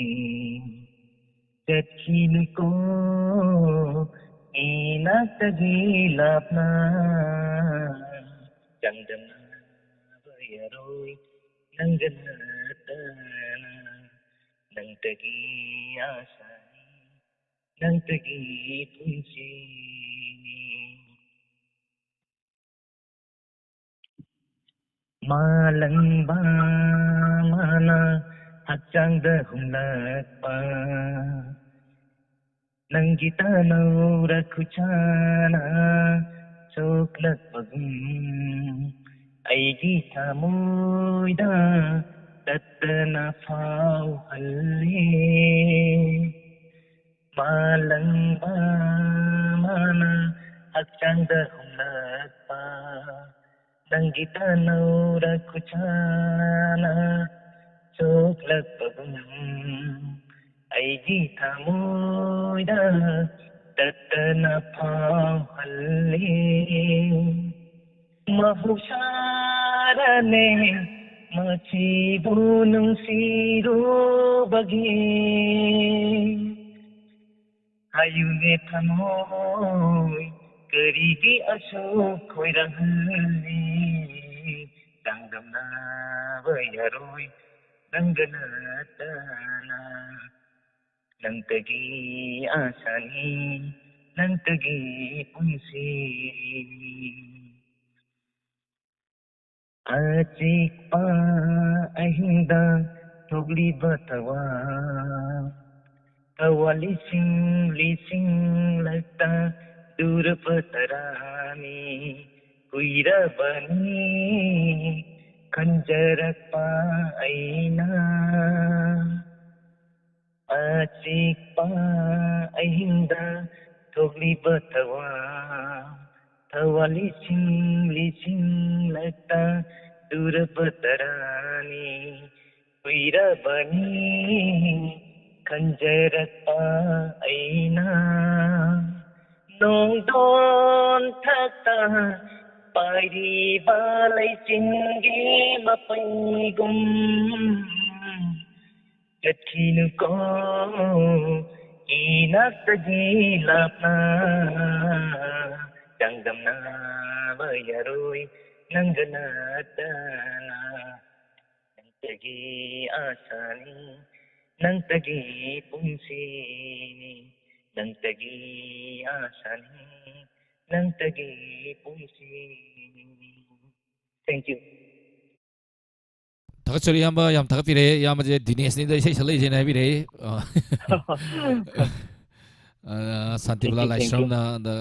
ꯆꯠꯈꯤꯅꯨꯀꯣ ꯏꯅꯥꯛꯇꯒꯤ ꯂꯥꯞꯅ, ꯆꯥꯡꯗꯝꯅꯕ ꯌꯥꯔꯣꯏ ꯅꯪꯒ ꯅꯠꯇꯅ꯫ ꯅꯪꯇꯒꯤ ꯑꯁꯥꯅꯤ, ꯅꯪꯇꯒꯤ ꯄꯨꯟꯁꯤꯅꯤ꯫ ꯃꯥꯂꯪꯕ ꯑꯃꯅ ꯍꯛꯆꯥꯡꯗ ꯍꯨꯝꯂꯛꯄ ꯅꯪꯒꯤ ꯇꯅꯧꯔ ꯈꯨꯆꯥꯅ ꯁꯣꯛꯂꯛꯄꯒꯨꯝ ꯑꯩꯒꯤ ꯊꯃꯣꯏꯗ ꯇꯠꯇꯅ ꯐꯥꯎꯍꯜꯂꯦ꯫ ꯃꯥꯂꯪꯕ ꯑꯃꯅ ꯍꯛꯆꯥꯡꯗ ꯍꯨꯝꯂꯛꯄ ꯅꯪꯒꯤ ꯇꯅꯧꯔ ꯈꯨꯆꯥꯅ ꯁꯣꯛꯂꯛꯄꯒꯨꯝ ꯑꯩꯒꯤ ꯊꯃꯣꯏꯗ ꯇꯠꯇꯅ ꯐꯥꯎꯍꯜꯂꯤ꯫ ꯃꯍꯧꯁꯥꯔꯅꯦ ꯃꯁꯤꯕꯨ ꯅꯨꯡꯁꯤꯔꯨꯕꯒꯤ꯫ ꯍꯥꯏꯌꯨꯅꯦ ꯊꯃꯣꯏ, ꯀꯔꯤꯒꯤ ꯑꯁꯨꯛ ꯈꯣꯏꯔꯥꯡꯍꯜꯂꯤ? ꯆꯥꯡꯗꯝꯅꯕ ꯌꯥꯔꯣꯏ ꯅꯪꯒ ꯅꯠꯇꯅ꯫ ꯅꯪꯇꯒꯤ ꯑꯁꯥꯅꯤ, ꯅꯪꯇꯒꯤ ꯄꯨꯟꯁꯤꯅꯤ꯫ ꯑꯆꯤꯛꯄ ꯑꯍꯤꯡꯗ ꯊꯣꯛꯂꯤꯕ ꯊꯋꯥ, ꯊꯋꯥ ꯂꯤꯁꯤꯡ ꯂꯤꯁꯤꯡꯂꯛꯇ ꯗꯨꯔꯕ ꯇꯔꯥꯅꯤ꯫ ꯀꯨꯏꯔꯕꯅꯤ ꯈꯟꯖꯔꯛꯄ ꯑꯩꯅ ꯑꯆꯤꯛꯄ ꯑꯍꯤꯡꯗ ꯊꯣꯛꯂꯤꯕ ꯊꯋꯥ, ꯊꯋꯥ ꯂꯤꯁꯤꯡ ꯂꯤꯁꯤꯡꯂꯛꯇ ꯇꯨꯔꯕ ꯇꯔꯥꯅꯤ꯫ ꯀꯨꯏꯔꯕꯅꯤ ꯈꯟꯖꯔꯛꯄ ꯑꯩꯅ ꯅꯣꯡꯗꯣꯟ ꯊꯛꯇ ꯄꯥꯏꯔꯤꯕ ꯂꯩꯆꯤꯟꯒꯤ ꯃꯄꯩꯒꯨꯝ ꯆꯠꯈꯤꯅꯨꯀꯣ ꯏꯅꯥꯛꯇꯒꯤ ꯂꯥꯞꯅ꯫ ꯆꯥꯡꯗꯝꯅꯕ ꯌꯥꯔꯣꯏ ꯅꯪꯒ ꯅꯠꯇꯅ꯫ ꯅꯪꯇꯒꯤ ꯑꯥꯁꯥꯅꯤ, ꯅꯪꯇꯒꯤ ꯄꯨꯟꯁꯤꯅꯤ, ꯅꯪꯇꯒꯤ ꯑꯥꯁꯥꯅꯤ, ꯅꯪꯇꯒꯤ ꯄꯨꯟꯁꯤꯅꯤ꯫ Thank you. ꯊꯥꯒꯠꯆꯔꯤ ꯏꯌꯥꯝꯕ, ꯌꯥꯝ ꯊꯥꯒꯠꯄꯤꯔꯦ꯫ ꯏꯌꯥꯝꯕꯁꯦ ꯗꯤꯅꯦꯁꯅꯤꯗ ꯏꯁꯩ ꯁꯛꯂꯛꯏꯁꯦꯅ ꯍꯥꯏꯕꯤꯔꯛꯏ꯫ ꯑ, ꯑ, Shantibala Thank you, thank you. ꯂꯥꯏꯁ꯭ꯔꯝꯅ ꯑꯗ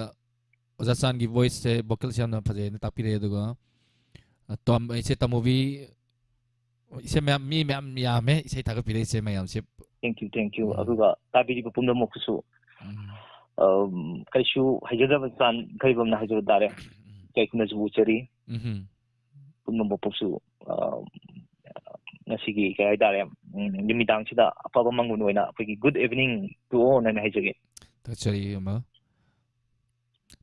ꯑꯣꯖꯥ ꯆꯥꯟꯒꯤ voiceꯁꯦ, vocalꯁꯦ ꯌꯥꯝꯅ ꯐꯖꯩꯅ ꯇꯥꯛꯄꯤꯔꯛꯑꯦ꯫ ꯑꯗꯨꯒ, ꯑ, ꯇꯣꯝ-, ꯏꯆꯦ ꯇꯃꯨꯕꯤ, ꯏꯆꯦ ꯃꯌꯥꯝ, ꯃꯤ ꯃꯌꯥꯝ ꯌꯥꯝꯃꯦ ꯏꯁꯩ ꯊꯥꯒꯠꯄꯤꯔꯛꯏꯁꯦ ꯃꯌꯥꯝꯁꯦ꯫ Thank you, thank you. ꯎꯝ꯫ ꯑꯗꯨꯒ ꯇꯥꯕꯤꯔꯤꯕ ꯄꯨꯝꯅꯃꯛꯄꯨꯁꯨ, ꯎꯝ꯫ ꯑꯝ, ꯀꯩꯁꯨ ꯍꯩꯖꯗꯕ ꯆꯥꯟ ꯀꯩꯕꯝꯅ ꯍꯥꯏꯖꯕ ꯇꯥꯔꯦ꯫ ꯎꯝ꯫ ꯏꯀꯥꯏ ꯈꯨꯝꯅꯖꯕ ꯎꯠꯆꯔꯤ꯫ ꯎꯝ꯫ ꯄꯨꯝꯅꯃꯛꯄꯨꯁꯨ, ꯑ, ꯉꯁꯤꯒꯤ ꯀꯩ ꯍꯥꯏꯇꯥꯔꯦ, ꯎꯝ, ꯅꯨꯃꯤꯗꯥꯡꯁꯤꯗ ꯑꯐꯕ ꯃꯪꯒꯣꯜ ꯑꯣꯏꯅ ꯑꯩꯈꯣꯏꯒꯤ good evening to all ꯍꯥꯏꯅ ꯍꯥꯏꯖꯒꯦ꯫ ꯊꯥꯒꯠꯆꯔꯤ ꯏꯌꯥꯝꯕ꯫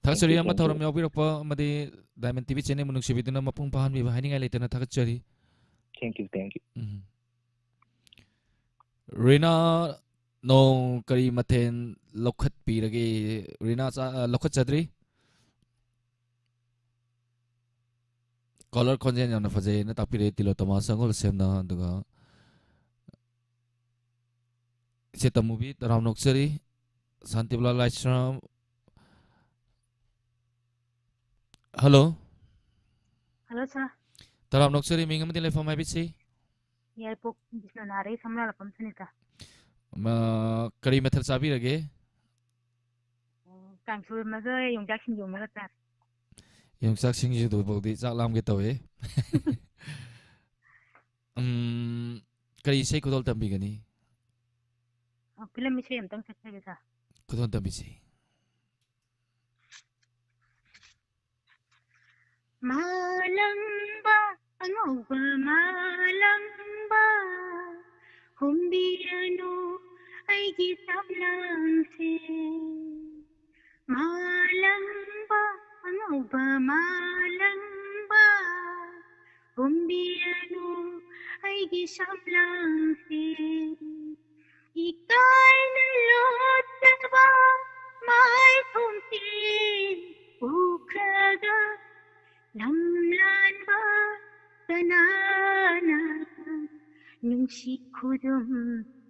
ꯊꯥꯒꯠꯆꯔꯤ Thank you, ꯏꯌꯥꯝꯕ, thank you. ꯊꯧꯔꯝ ꯌꯥꯎꯕꯤꯔꯛꯄ ꯑꯃꯗꯤ Diamond TV channel ꯕꯨ ꯅꯨꯡꯁꯤꯕꯤꯗꯨꯅ ꯃꯄꯨꯡ ꯐꯥꯍꯟꯕꯤꯕ ꯍꯥꯏꯅꯤꯡꯉꯥꯏ ꯂꯩꯇꯅ ꯊꯥꯒꯠꯆꯔꯤ꯫ Thank you, thank you. ꯎꯝ꯫ ꯔꯤꯅꯥ ꯅꯣꯡ ꯀꯔꯤ ꯃꯊꯦꯜ ꯂꯧꯈꯠꯄꯤꯔꯒꯦ? ꯔꯤꯅꯥ ꯆꯥ-, ꯑ, ꯂꯧꯈꯠꯆꯗ꯭ꯔꯤ꯫ Caller ꯈꯣꯟꯖꯦꯜ ꯌꯥꯝꯅ ꯐꯖꯩꯅ ꯇꯥꯛꯄꯤꯔꯛꯑꯦ ꯇꯤꯂꯣꯇꯃꯥ ꯁꯪꯒꯣꯜꯁꯦꯝꯅ꯫ ꯑꯗꯨꯒ ꯏꯆꯦ ꯇꯃꯨꯕꯤ ꯇꯔꯥꯝ ꯅꯣꯛꯆꯔꯤ꯫ ꯁꯥꯟꯇꯤꯕꯂꯥ ꯂꯥꯏꯁ꯭ꯔꯝ꯫ Hello꯫ Hello, sir꯫ ꯇꯔꯥꯝ ꯅꯣꯛꯆꯔꯤ, ꯃꯤꯡ ꯑꯃꯗꯤ ꯂꯩꯐꯝ ꯍꯥꯏꯕꯤꯁꯤ? ꯌꯥꯏꯔꯤꯄꯣꯛ ꯕꯤꯁ꯭ꯋꯥꯅꯥꯊꯗꯒꯤ ꯁꯝꯂꯥꯂꯥꯛꯄꯝ ꯁꯨꯅꯤꯇꯥ꯫ ꯃ-, ꯀꯔꯤ ꯃꯊꯦꯜ ꯆꯥꯕꯤꯔꯒꯦ? ꯑꯣ, ꯀꯥꯡꯁꯣꯏ ꯑꯃꯒ ꯌꯣꯡꯆꯥꯛ ꯁꯤꯡꯖꯨ ꯑꯃꯒ ꯆꯥꯔꯦ꯫ ꯌꯣꯡꯆꯥꯛ ꯁꯤꯡꯖꯨꯗꯨ ꯐꯥꯎꯗꯤ ꯆꯥꯛ ꯂꯥꯝꯒꯦ ꯇꯧꯋꯦ꯫ ꯎꯝ, ꯀꯔꯤ ꯏꯁꯩ ꯈꯨꯗꯣꯜ ꯇꯝꯕꯤꯒꯅꯤ? ꯑ, ꯐꯤꯂꯝ ꯏꯁꯩ ꯑꯝꯇꯪ ꯁꯛꯆꯒꯦ, ꯁꯥꯔ꯫ ꯈꯨꯗꯣꯜ ꯇꯝꯕꯤꯁꯤ꯫ ꯃꯥꯂꯪꯕ, ꯑꯉꯧꯕ ꯃꯥꯂꯪꯕ, ꯍꯨꯝꯕꯤꯔꯅꯨ ꯑꯩꯒꯤ ꯁꯝꯂꯥꯡꯁꯦ꯫ ꯃꯥꯂꯪꯕ, ꯑꯉꯧꯕ ꯃꯥꯂꯪꯕ, ꯍꯨꯝꯕꯤꯔꯅꯨ ꯑꯩꯒꯤ ꯁꯝꯂꯥꯡꯁꯦ꯫ ꯏꯀꯥꯏꯅ ꯂꯣꯠꯆꯕ ꯃꯥꯏꯊꯣꯡꯁꯦ ꯎꯈ꯭ꯔꯒ ꯂꯝꯂꯥꯟꯕ ꯀꯅꯥꯅ ꯅꯨꯡꯁꯤ ꯈꯨꯗꯨꯝ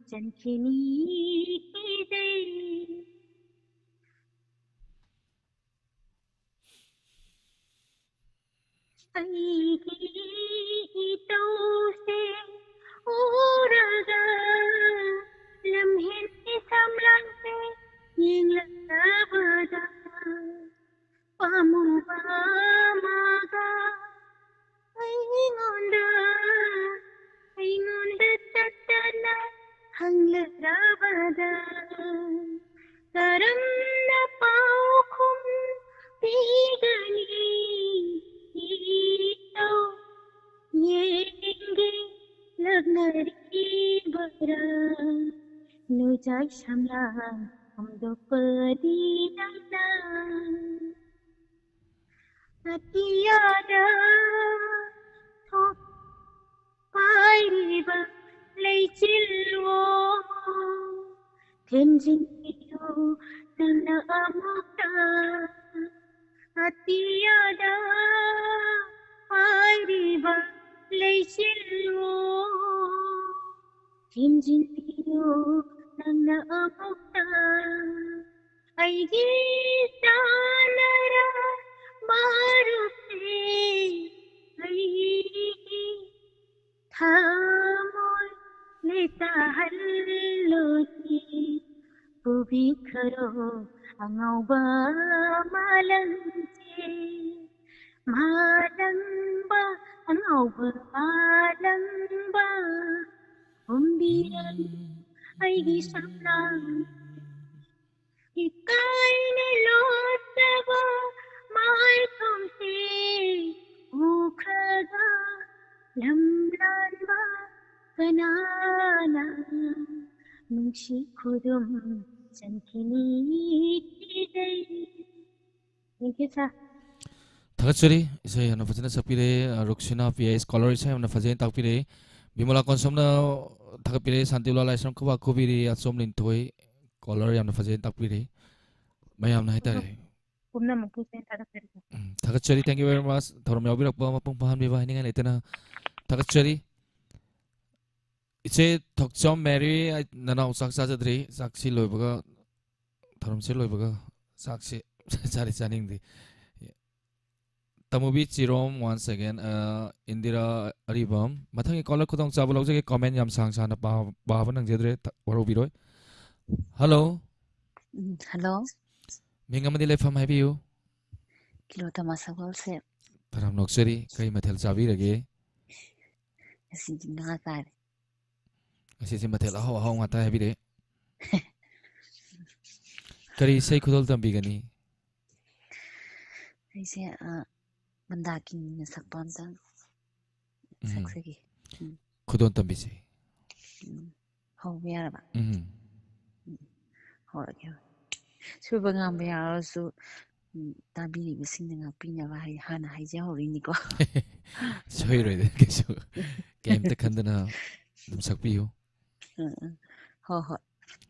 ꯆꯟꯈꯤꯅꯤ ꯀꯤꯖꯩ꯫ ꯑꯩꯒꯤ ꯏꯇꯧꯁꯦ ꯎꯔꯒ ꯂꯝꯍꯦꯟꯒꯤ ꯁꯝꯂꯥꯡꯁꯦ ꯌꯦꯡꯂꯛꯂꯕꯗ ꯄꯥꯝꯃꯨꯕ ꯑꯃꯒ ꯑꯩꯉꯣꯟꯗ, ꯑꯩꯉꯣꯟꯗ ꯇꯠꯇꯅ ꯍꯪꯂꯛꯂꯕꯗ ꯀꯔꯝꯅ ꯄꯥꯎꯈꯨꯝ ꯄꯤꯒꯅꯤ? ꯏꯇꯧ ꯌꯦꯡꯒꯦ ꯂꯛꯅꯔꯤꯕꯔꯥ? ꯅꯨꯖꯥꯏ ꯁꯝꯂꯥꯡ ꯐꯣꯡꯗꯣꯛꯄꯗꯤ ꯅꯪꯅ ꯑꯇꯤꯌꯥꯗ ꯊꯣꯛ ꯄꯥꯏꯔꯤꯕ ꯂꯩꯆꯤꯜꯋꯣ, ꯊꯦꯝꯖꯤꯟꯕꯤꯌꯨ ꯅꯪꯅ ꯑꯃꯨꯛꯇ꯫ ꯑꯇꯤꯌꯥꯗ ꯄꯥꯏꯔꯤꯕ ꯂꯩꯆꯤꯜꯋꯣ, ꯊꯦꯝꯖꯤꯟꯕꯤꯌꯨ ꯅꯪꯅ ꯑꯃꯨꯛꯇ꯫ ꯑꯩꯒꯤ ꯆꯥꯟꯅꯔ ꯃꯔꯨꯞꯁꯦ, ꯑꯩꯒꯤ ꯊꯃꯣꯏ ꯂꯩꯇꯥꯍꯜꯂꯨꯁꯤ꯫ ꯄꯨꯕꯤꯈꯔꯣ ꯑꯉꯧꯕ ꯃꯥꯂꯪꯁꯦ, ꯃꯥꯂꯪꯕ ꯍꯥꯎꯕ ꯃꯥꯂꯪꯕ ꯍꯨꯝꯕꯤꯔꯦ ꯑꯩꯒꯤ ꯁꯝꯂꯥꯡ꯫ ꯏꯀꯥꯏꯅ ꯂꯣꯠꯆꯕ ꯃꯥꯏꯊꯣꯡꯁꯦ ꯎꯈ꯭ꯔꯒ ꯂꯝ ꯂꯥꯟꯕ ꯀꯅꯥꯅ ꯅꯨꯡꯁꯤ ꯈꯨꯗꯨꯝ ꯆꯟꯈꯤꯅꯤ꯫ Thank you, sir. ꯊꯥꯒꯠꯆꯔꯤ꯫ ꯏꯁꯩ ꯌꯥꯝꯅ ꯐꯖꯅ ꯁꯛꯄꯤꯔꯦ꯫ ꯑ, ꯔꯨꯛꯁꯤꯅꯥ ꯄꯤ ꯑꯥꯏ ꯁ꯭ꯀꯣꯂꯔ ꯏꯁꯩ ꯌꯥꯝꯅ ꯐꯖꯅ ꯇꯥꯛꯄꯤꯔꯦ꯫ ꯕꯤꯃꯂꯥ ꯀꯣꯟꯁꯝꯅ ꯊꯥꯒꯠꯄꯤꯔꯦ꯫ ꯁꯥꯟꯇꯤꯕꯂꯥ ꯂꯥꯏꯁ꯭ꯔꯝ ꯈꯨꯕꯥꯛ ꯈꯨꯕꯤꯔꯤ꯫ ꯑꯆꯣꯝ ꯂꯤꯟꯊꯣꯏ ꯀꯣꯂꯔ ꯌꯥꯝꯅ ꯐꯖꯅ ꯇꯥꯛꯄꯤꯔꯦ꯫ ꯃꯌꯥꯝꯅ ꯍꯥꯏꯇꯥꯔꯦ꯫ ꯄꯨꯝꯅꯃꯛꯄꯨ ꯏꯁꯩ ꯊꯥꯒꯠꯆꯔꯤ, sir. ꯎꯝ, ꯊꯥꯒꯠꯆꯔꯤ꯫ Thank you very much꯫ ꯊꯧꯔꯝ ꯌꯥꯎꯕꯤꯔꯛꯄ ꯃꯄꯨꯡ ꯐꯥꯍꯟꯕꯤꯕ ꯍꯥꯏꯅꯤꯡꯉꯥꯏ ꯂꯩꯇꯅ ꯊꯥꯒꯠꯆꯔꯤ꯫ ꯏꯆꯦ ꯊꯣꯛꯆꯣꯝ ꯃꯦꯔꯤ, ꯑꯩ, ꯅꯅꯥꯎ ꯆꯥꯛ ꯆꯥꯖꯗ꯭ꯔꯤ꯫ ꯆꯥꯛꯁꯤ ꯂꯣꯏꯕꯒ, ꯊꯧꯔꯝꯁꯤ ꯂꯣꯏꯕꯒ ꯆꯥꯛꯁꯤ ꯆꯥꯗꯤ ꯆꯥꯅꯤꯡꯗꯦ꯫ ꯇꯃꯨꯕꯤ ꯆꯤꯔꯣꯝ, once again, ꯑ, ꯏꯟꯗꯤꯔꯥ ꯑꯔꯤꯕꯝ꯫ ꯃꯊꯪꯒꯤ ꯀꯣꯂꯔ ꯈꯨꯗꯣꯡꯆꯥꯕ ꯂꯧꯖꯒꯦ꯫ ꯀꯣꯃꯦꯟ ꯌꯥꯝ ꯁꯥꯡ ꯁꯥꯡꯅ ꯄꯥ-, ꯄꯥꯕ ꯅꯪꯖꯗ꯭ꯔꯦ꯫ ꯊ-, ꯋꯥꯔꯧꯕꯤꯔꯣꯏ꯫ ꯍꯜꯂꯣ꯫ ꯎꯝ, ꯍꯜꯂꯣ꯫ ꯃꯤꯡ ꯑꯃꯗꯤ ꯂꯩꯐꯝ ꯍꯥꯏꯕꯤꯌꯨ꯫ ꯀꯤꯂꯣ ꯇꯃꯥ ꯁꯒꯣꯜꯁꯦ꯫ ꯇꯔꯥꯝ ꯅꯣꯛꯆꯔꯤ꯫ ꯀꯔꯤ ꯃꯊꯦꯜ ꯆꯥꯕꯤꯔꯒꯦ? ꯉꯁꯤꯗꯤ ꯉꯥ ꯆꯥꯔꯦ꯫ ꯉꯁꯤꯁꯦ ꯃꯊꯦꯜ ꯑꯍꯥꯎ ꯑꯍꯥꯎ ꯉꯥꯛꯇ ꯍꯥꯏꯕꯤꯔꯛꯑꯦ꯫ ꯀꯔꯤ ꯏꯁꯩ ꯈꯨꯗꯣꯜ ꯇꯝꯕꯤꯒꯅꯤ? ꯑꯩꯁꯦ, ꯑ, ꯃꯟꯗꯥꯀꯤꯅꯤꯅ ꯁꯛꯄ ꯑꯝꯇꯪ ꯎꯝ꯫ ꯁꯛꯆꯒꯦ꯫ ꯈꯨꯗꯣꯜ ꯇꯝꯕꯤꯁꯤ꯫ ꯎꯝ꯫ ꯍꯧꯕ ꯌꯥꯔꯕ? ꯎꯝ꯫ ꯍꯧꯔꯒꯦ, ꯍꯧꯔꯒꯦ꯫ ꯁꯣꯏꯕ ꯉꯥꯝꯕ ꯌꯥꯎꯔꯁꯨ, ꯎꯝ, ꯇꯥꯕꯤꯔꯤꯕꯁꯤꯡꯅ ꯉꯥꯛꯄꯤꯅꯕ ꯍꯥꯏ-, ꯍꯥꯟꯅ ꯍꯥꯏꯖꯍꯧꯔꯤꯅꯤꯀꯣ꯫ ꯁꯣꯏꯔꯣꯏꯗ ꯀꯩꯁꯨ꯫ ꯀꯩꯝꯇ ꯈꯟꯗꯅ ꯑꯗꯨꯝ ꯁꯛꯄꯤꯌꯨ꯫ ꯎꯝ, ꯎꯝ꯫ ꯍꯣꯏ, ꯍꯣꯏ꯫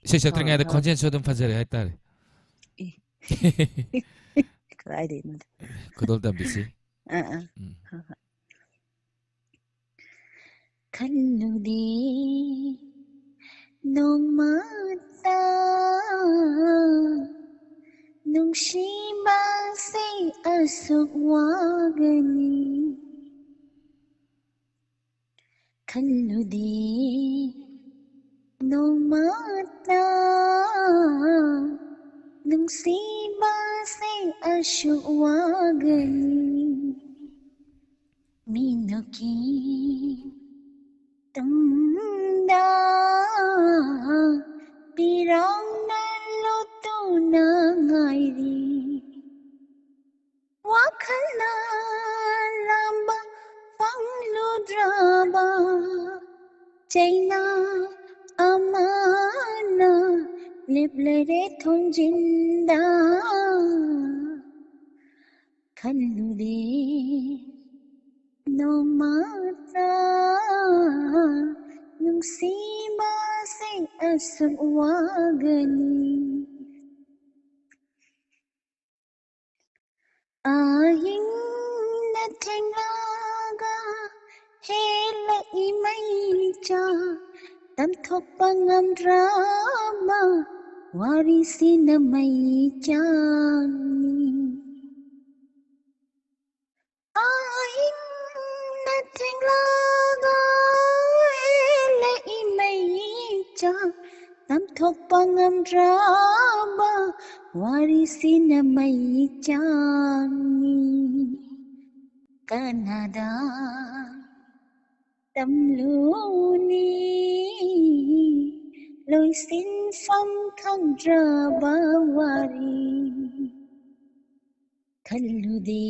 ꯏꯁꯩ ꯁꯛꯇ꯭ꯔꯤꯉꯩꯗ ꯍꯣꯏ, ꯍꯣꯏ꯫ ꯈꯣꯟꯖꯦꯜꯁꯨ ꯑꯗꯨꯝ ꯐꯖꯔꯦ ꯍꯥꯏꯇꯥꯔꯦ꯫ ꯀꯗꯥꯏꯗꯩꯅꯣꯗ꯫ ꯈꯨꯗꯣꯜ ꯇꯝꯕꯤꯁꯤ꯫ ꯑꯥ, ꯑꯥ꯫ ꯎꯝ꯫ ꯍꯣꯏ, ꯍꯣꯏ꯫ ꯈꯜꯂꯨꯗꯦ ꯅꯣꯡꯃꯇ ꯅꯨꯡꯁꯤꯕꯁꯦ ꯑꯁꯨꯛ ꯋꯥꯒꯅꯤ꯫ ꯈꯜꯂꯨꯗꯦ ꯅꯣꯡꯃꯇ ꯅꯨꯡꯁꯤꯕꯁꯦ ꯑꯁꯨꯛ ꯋꯥꯒꯅꯤ꯫ ꯃꯤꯅ ꯅꯨꯡꯀꯤ ꯇꯨꯡꯗ ꯄꯤꯔꯥꯡꯅ ꯂꯣꯠꯇꯨꯅ ꯉꯥꯏꯔꯤ꯫ ꯋꯥꯈꯜꯅ ꯂꯥꯝꯕ ꯐꯪꯂꯨꯗ꯭ꯔꯕ ꯆꯩꯅꯥ ꯑꯃꯅ ꯂꯦꯞꯂꯔꯦ ꯊꯣꯡꯖꯤꯟꯗ꯫ ꯈꯜꯂꯨꯔꯦ ꯅꯣꯡꯃꯇ ꯅꯨꯡꯁꯤꯕꯁꯦ ꯑꯁꯨꯛ ꯋꯥꯒꯅꯤ꯫ ꯑꯍꯤꯡꯅ ꯊꯦꯡꯂꯒ ꯍꯦꯜꯂꯛꯏ ꯃꯩꯆꯥꯛ, ꯇꯝꯊꯣꯛꯄ ꯉꯝꯗ꯭ꯔꯕ ꯋꯥꯔꯤꯁꯤꯅ ꯃꯩꯆꯥꯛꯅꯤ꯫ ꯑꯍꯤꯡꯅ ꯊꯦꯡꯂꯒ ꯍꯦꯜꯂꯛꯏ ꯃꯩꯆꯥꯛ, ꯇꯝꯊꯣꯛꯄ ꯉꯝꯗ꯭ꯔꯕ ꯋꯥꯔꯤꯁꯤꯅ ꯃꯩꯆꯥꯛꯅꯤ꯫ ꯀꯅꯥꯗ ꯇꯝꯂꯨꯅꯤ ꯂꯣꯏꯁꯤꯟꯐꯝ ꯈꯪꯗ꯭ꯔꯕ ꯋꯥꯔꯤ? ꯈꯜꯂꯨꯗꯦ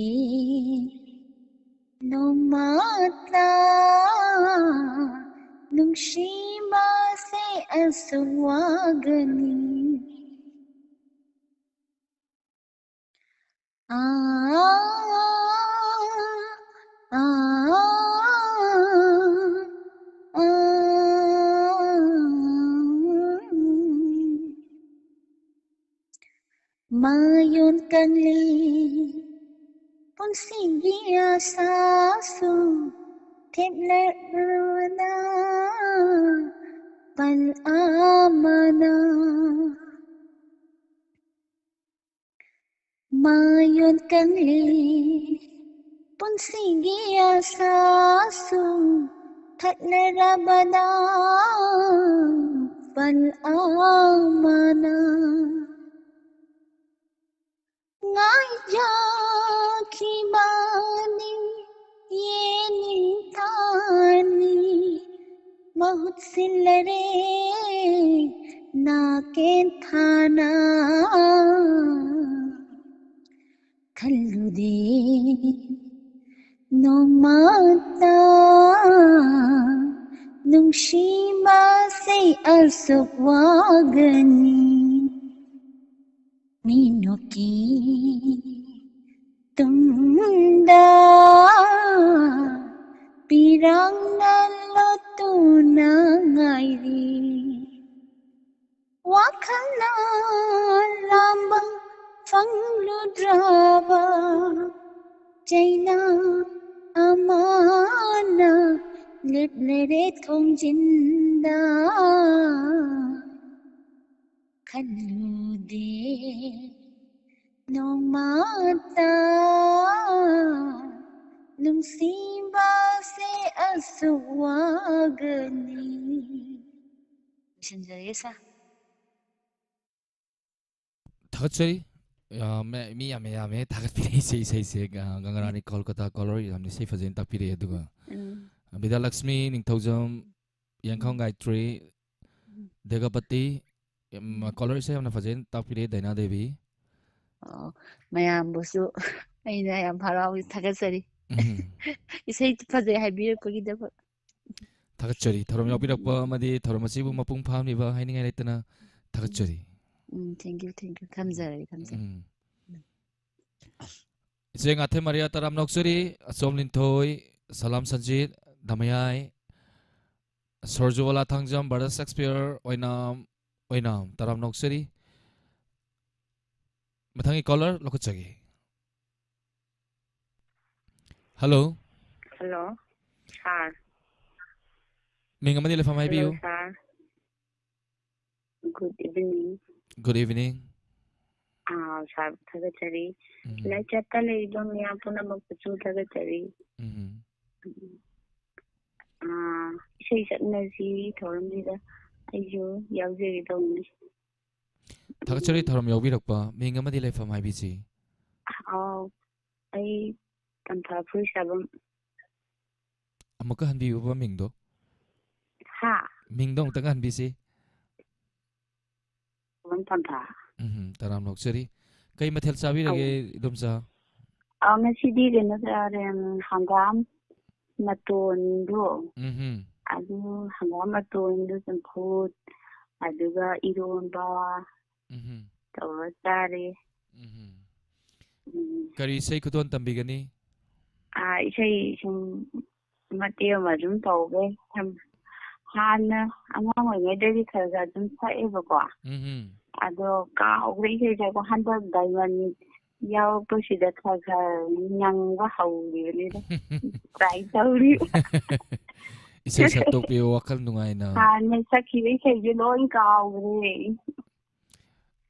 ꯅꯣꯡꯃꯇ ꯅꯨꯡꯁꯤꯕꯁꯦ ꯑꯁꯨꯛ ꯋꯥꯒꯅꯤ꯫ ꯑꯥ, ꯑꯥ, ꯑꯥ, ꯑꯥ꯫ ꯃꯌꯣꯟ ꯀꯪꯂꯤ ꯄꯨꯟꯁꯤꯒꯤ ꯑꯁꯥꯁꯨ ꯊꯦꯠꯂꯔꯣꯅ ꯄꯜ ꯑꯃꯅ꯫ ꯃꯌꯣꯟ ꯀꯪꯂꯤ ꯄꯨꯟꯁꯤꯒꯤ ꯑꯁꯥꯁꯨ ꯊꯠꯅꯔꯕꯗ ꯄꯜ ꯑꯃꯅ ꯉꯥꯏꯖꯈꯤꯕꯅꯤ ꯌꯦꯅꯤ ꯁꯤꯜꯂꯔꯦ ꯅꯥꯀꯦꯟ ꯊꯥꯅ꯫ ꯈꯜꯂꯨꯗꯦ ꯅꯣꯡꯃꯇ ꯅꯨꯡꯁꯤꯕꯁꯦ ꯑꯁꯨꯛ ꯋꯥꯒꯅꯤ꯫ ꯃꯤꯅꯣꯛꯀꯤ ꯇꯨꯡꯗ ꯄꯤꯔꯥꯡꯅ ꯂꯣꯠꯇꯨꯅ ꯉꯥꯏꯔꯤ꯫ ꯋꯥꯈꯜꯅ ꯂꯥꯝꯕ ꯐꯪꯂꯨꯗ꯭ꯔꯕ ꯆꯩꯅꯥ ꯑꯃꯅ ꯂꯦꯞꯂꯔꯦ ꯊꯣꯡꯖꯤꯟꯗ꯫ ꯈꯜꯂꯨꯗꯦ ꯅꯣꯡꯃꯇ ꯅꯨꯡꯁꯤꯕꯁꯦ ꯑꯁꯨꯛ ꯋꯥꯒꯅꯤ꯫ ꯂꯣꯏꯁꯤꯟꯖꯔꯒꯦ, ꯁꯥꯔ꯫ ꯊꯥꯒꯠꯆꯔꯤ꯫ ꯑ, ꯃ-, ꯃꯤ ꯌꯥꯝꯃꯦ, ꯌꯥꯝꯃꯦ ꯊꯥꯒꯠꯄꯤꯔꯛꯏꯁꯦ ꯏꯁꯩꯁꯦ꯫ ꯑ, ꯒꯪꯒꯔꯥꯅꯤ ꯀꯣꯜꯀꯇꯥ ꯀꯣꯂꯔ ꯌꯥꯝꯅ ꯏꯁꯩ ꯐꯖꯅ ꯇꯥꯛꯄꯤꯔꯛꯑꯦ꯫ ꯑꯗꯨꯒ ꯎꯝ꯫ ꯕꯤꯗ꯭ꯌꯥꯂꯛꯁꯃꯤ ꯅꯤꯡꯊꯧꯖꯝ, ꯌꯦꯡꯈꯥꯝ ꯎꯝ꯫ ꯒꯥꯌꯇ꯭ꯔꯤ, ꯎꯝ꯫ ꯗꯦꯒꯄꯇꯤ, ꯎꯝ, ꯎꯝ꯫ ꯀꯣꯂꯔ ꯏꯁꯩ ꯌꯥꯝꯅ ꯐꯖꯅ ꯇꯥꯛꯄꯤꯔꯛꯑꯦ ꯗꯥꯏꯅꯥ ꯗꯦꯕꯤ꯫ ꯑꯣ, ꯃꯌꯥꯝꯕꯨꯁꯨ ꯑꯩꯅ ꯌꯥꯝ ꯍꯔꯥꯎꯏ, ꯊꯥꯒꯠꯆꯔꯤ꯫ ꯎꯝ꯫ ꯏꯁꯩ ꯐꯖꯩ ꯍꯥꯏꯕꯤꯔꯛꯄꯒꯤꯗꯃꯛ꯫ ꯊꯥꯒꯠꯆꯔꯤ꯫ ꯊꯧꯔꯝ ꯌꯥꯎꯕꯤꯔꯛꯄ ꯎꯝ꯫ ꯑꯃꯗꯤ ꯊꯧꯔꯝ ꯑꯁꯤꯕꯨ ꯎꯝ꯫ ꯃꯄꯨꯡ ꯐꯥꯍꯟꯕꯤꯕ ꯍꯥꯏꯅꯤꯡꯉꯥꯏ ꯂꯩꯇꯅ ꯊꯥꯒꯠꯆꯔꯤ꯫ ꯎꯝ, thank you, thank you꯫ ꯊꯝꯖꯔꯒꯦ, ꯊꯝꯖꯔꯒꯦ꯫ ꯎꯝ꯫ ꯎꯝ꯫ ꯏꯆꯦ ꯉꯥꯊꯦꯝ ꯃꯔꯤꯌꯥ, ꯇꯔꯥꯝ ꯅꯣꯛꯆꯔꯤ꯫ ꯑꯆꯣꯝ ꯂꯤꯟꯊꯣꯏ, ꯁꯂꯥꯝ ꯁꯟꯖꯤꯠ, ꯗꯃꯌꯥꯏ, ꯁꯣꯔꯖꯨꯕꯂꯥ ꯊꯥꯡꯖꯝ, ꯕ꯭ꯔꯗꯔ ꯁꯦꯛꯁꯄꯤꯌꯔ, ꯑꯣꯏꯅꯥꯝ, ꯑꯣꯏꯅꯥꯝ, ꯇꯔꯥꯝ ꯅꯣꯛꯆꯔꯤ꯫ ꯃꯊꯪꯒꯤ ꯀꯣꯂꯔ ꯂꯧꯈꯠꯆꯒꯦ꯫ ꯍꯜꯂꯣ꯫ ꯍꯜꯂꯣ, ꯁꯥꯔ꯫ ꯃꯤꯡ ꯑꯃꯗꯤ ꯂꯩꯐꯝ ꯍꯜꯂꯣ, ꯍꯥꯏꯕꯤꯌꯨ꯫ ꯁꯥꯔ꯫ Good evening꯫ Good evening꯫ ꯑꯥ, ꯁꯥꯔ, ꯊꯥꯒꯠꯆꯔꯤ꯫ ꯎꯝ꯫ ꯂꯥꯏꯆꯠꯇ ꯂꯩꯔꯤꯕ ꯃꯤꯌꯥꯝ ꯄꯨꯝꯅꯃꯛꯄꯨꯁꯨ ꯊꯥꯒꯠꯆꯔꯤ꯫ ꯎꯝ꯫ ꯎꯝ꯫ ꯑꯥ, ꯏꯁꯩ ꯁꯛꯅꯁꯤ ꯊꯧꯔꯝꯁꯤꯗ ꯑꯩꯁꯨ ꯌꯥꯎꯖꯒꯦ ꯇꯧꯕꯅꯤ꯫ ꯊꯥꯒꯠꯆꯔꯤ ꯊꯧꯔꯝ ꯌꯥꯎꯕꯤꯔꯛꯄ꯫ ꯃꯤꯡ ꯑꯃꯗꯤ ꯂꯩꯐꯝ ꯍꯥꯏꯕꯤꯁꯤ꯫ ꯑꯥꯎ, ꯑꯩ ꯇꯝꯐꯥ ꯐꯨꯔꯨꯁꯥꯕꯝ꯫ ꯑꯃꯨꯛꯀ ꯍꯟꯕꯤꯌꯨꯕ ꯃꯤꯡꯗꯣ꯫ ꯍꯥ? ꯃꯤꯡꯗꯣ ꯑꯃꯨꯛꯇꯪ ꯍꯟꯕꯤꯁꯤ꯫ ꯇꯝꯐꯥ꯫ ꯎꯝ, ꯇꯔꯥꯝꯅ ꯑꯣꯛꯆꯔꯤ꯫ ꯀꯩ ꯃꯊꯦꯜ ꯆꯥꯕꯤꯔꯒꯦ, ꯑꯧ꯫ ꯏꯗꯣꯝꯆꯥ? ꯑ, ꯉꯁꯤꯗꯤ ꯀꯩꯅꯣ ꯆꯥꯔꯦ, ꯎꯝ, ꯍꯪꯒꯥꯝ ꯃꯇꯣꯟꯗꯣ, ꯎꯝ꯫ ꯑꯗꯨ ꯍꯪꯒꯥꯝ ꯃꯇꯣꯟꯗꯨ ꯆꯝꯐꯨꯠ, ꯑꯗꯨꯒ ꯏꯔꯣꯟꯕ ꯎꯝ꯫ ꯇꯧꯔ ꯆꯥꯔꯦ꯫ ꯎꯝ꯫ ꯎꯝ꯫ ꯀꯔꯤ ꯏꯁꯩ ꯈꯨꯗꯣꯜ ꯇꯝꯕꯤꯒꯅꯤ? ꯑ, ꯏꯁꯩ ꯁꯨꯝ ꯃꯇꯦꯛ ꯑꯃ ꯑꯗꯨꯝ ꯇꯧꯒꯦ꯫ ꯁꯨꯝ ꯍꯥꯟꯅ ꯑꯉꯥꯡ ꯑꯣꯏꯔꯤꯉꯩꯗꯗꯤ ꯈꯔ ꯈꯔ ꯑꯗꯨꯝ ꯁꯛꯑꯦꯕꯀꯣ꯫ ꯎꯝ꯫ ꯑꯗꯣ ꯀꯥꯎꯈ꯭ꯔꯦ ꯏꯁꯩꯁꯦ꯫ ꯑꯗꯣ ꯍꯟꯗꯛ ꯗꯥꯏꯃꯟ ꯌꯥꯎꯔꯛꯄꯁꯤꯗ ꯈꯔ ꯈꯔ ꯉꯪꯕ ꯍꯧꯔꯤꯕꯅꯤꯗ꯫ Try ꯇꯧꯔꯤ꯫ ꯏꯁꯩ ꯁꯛꯇꯣꯛꯄꯤꯌꯨ, ꯋꯥꯈꯜ ꯅꯨꯡꯉꯥꯏꯅ꯫ ꯍꯥꯟꯅ ꯁꯛꯈꯤꯕ ꯏꯁꯩꯁꯦ ꯂꯣꯏ ꯀꯥꯎꯈ꯭ꯔꯦ꯫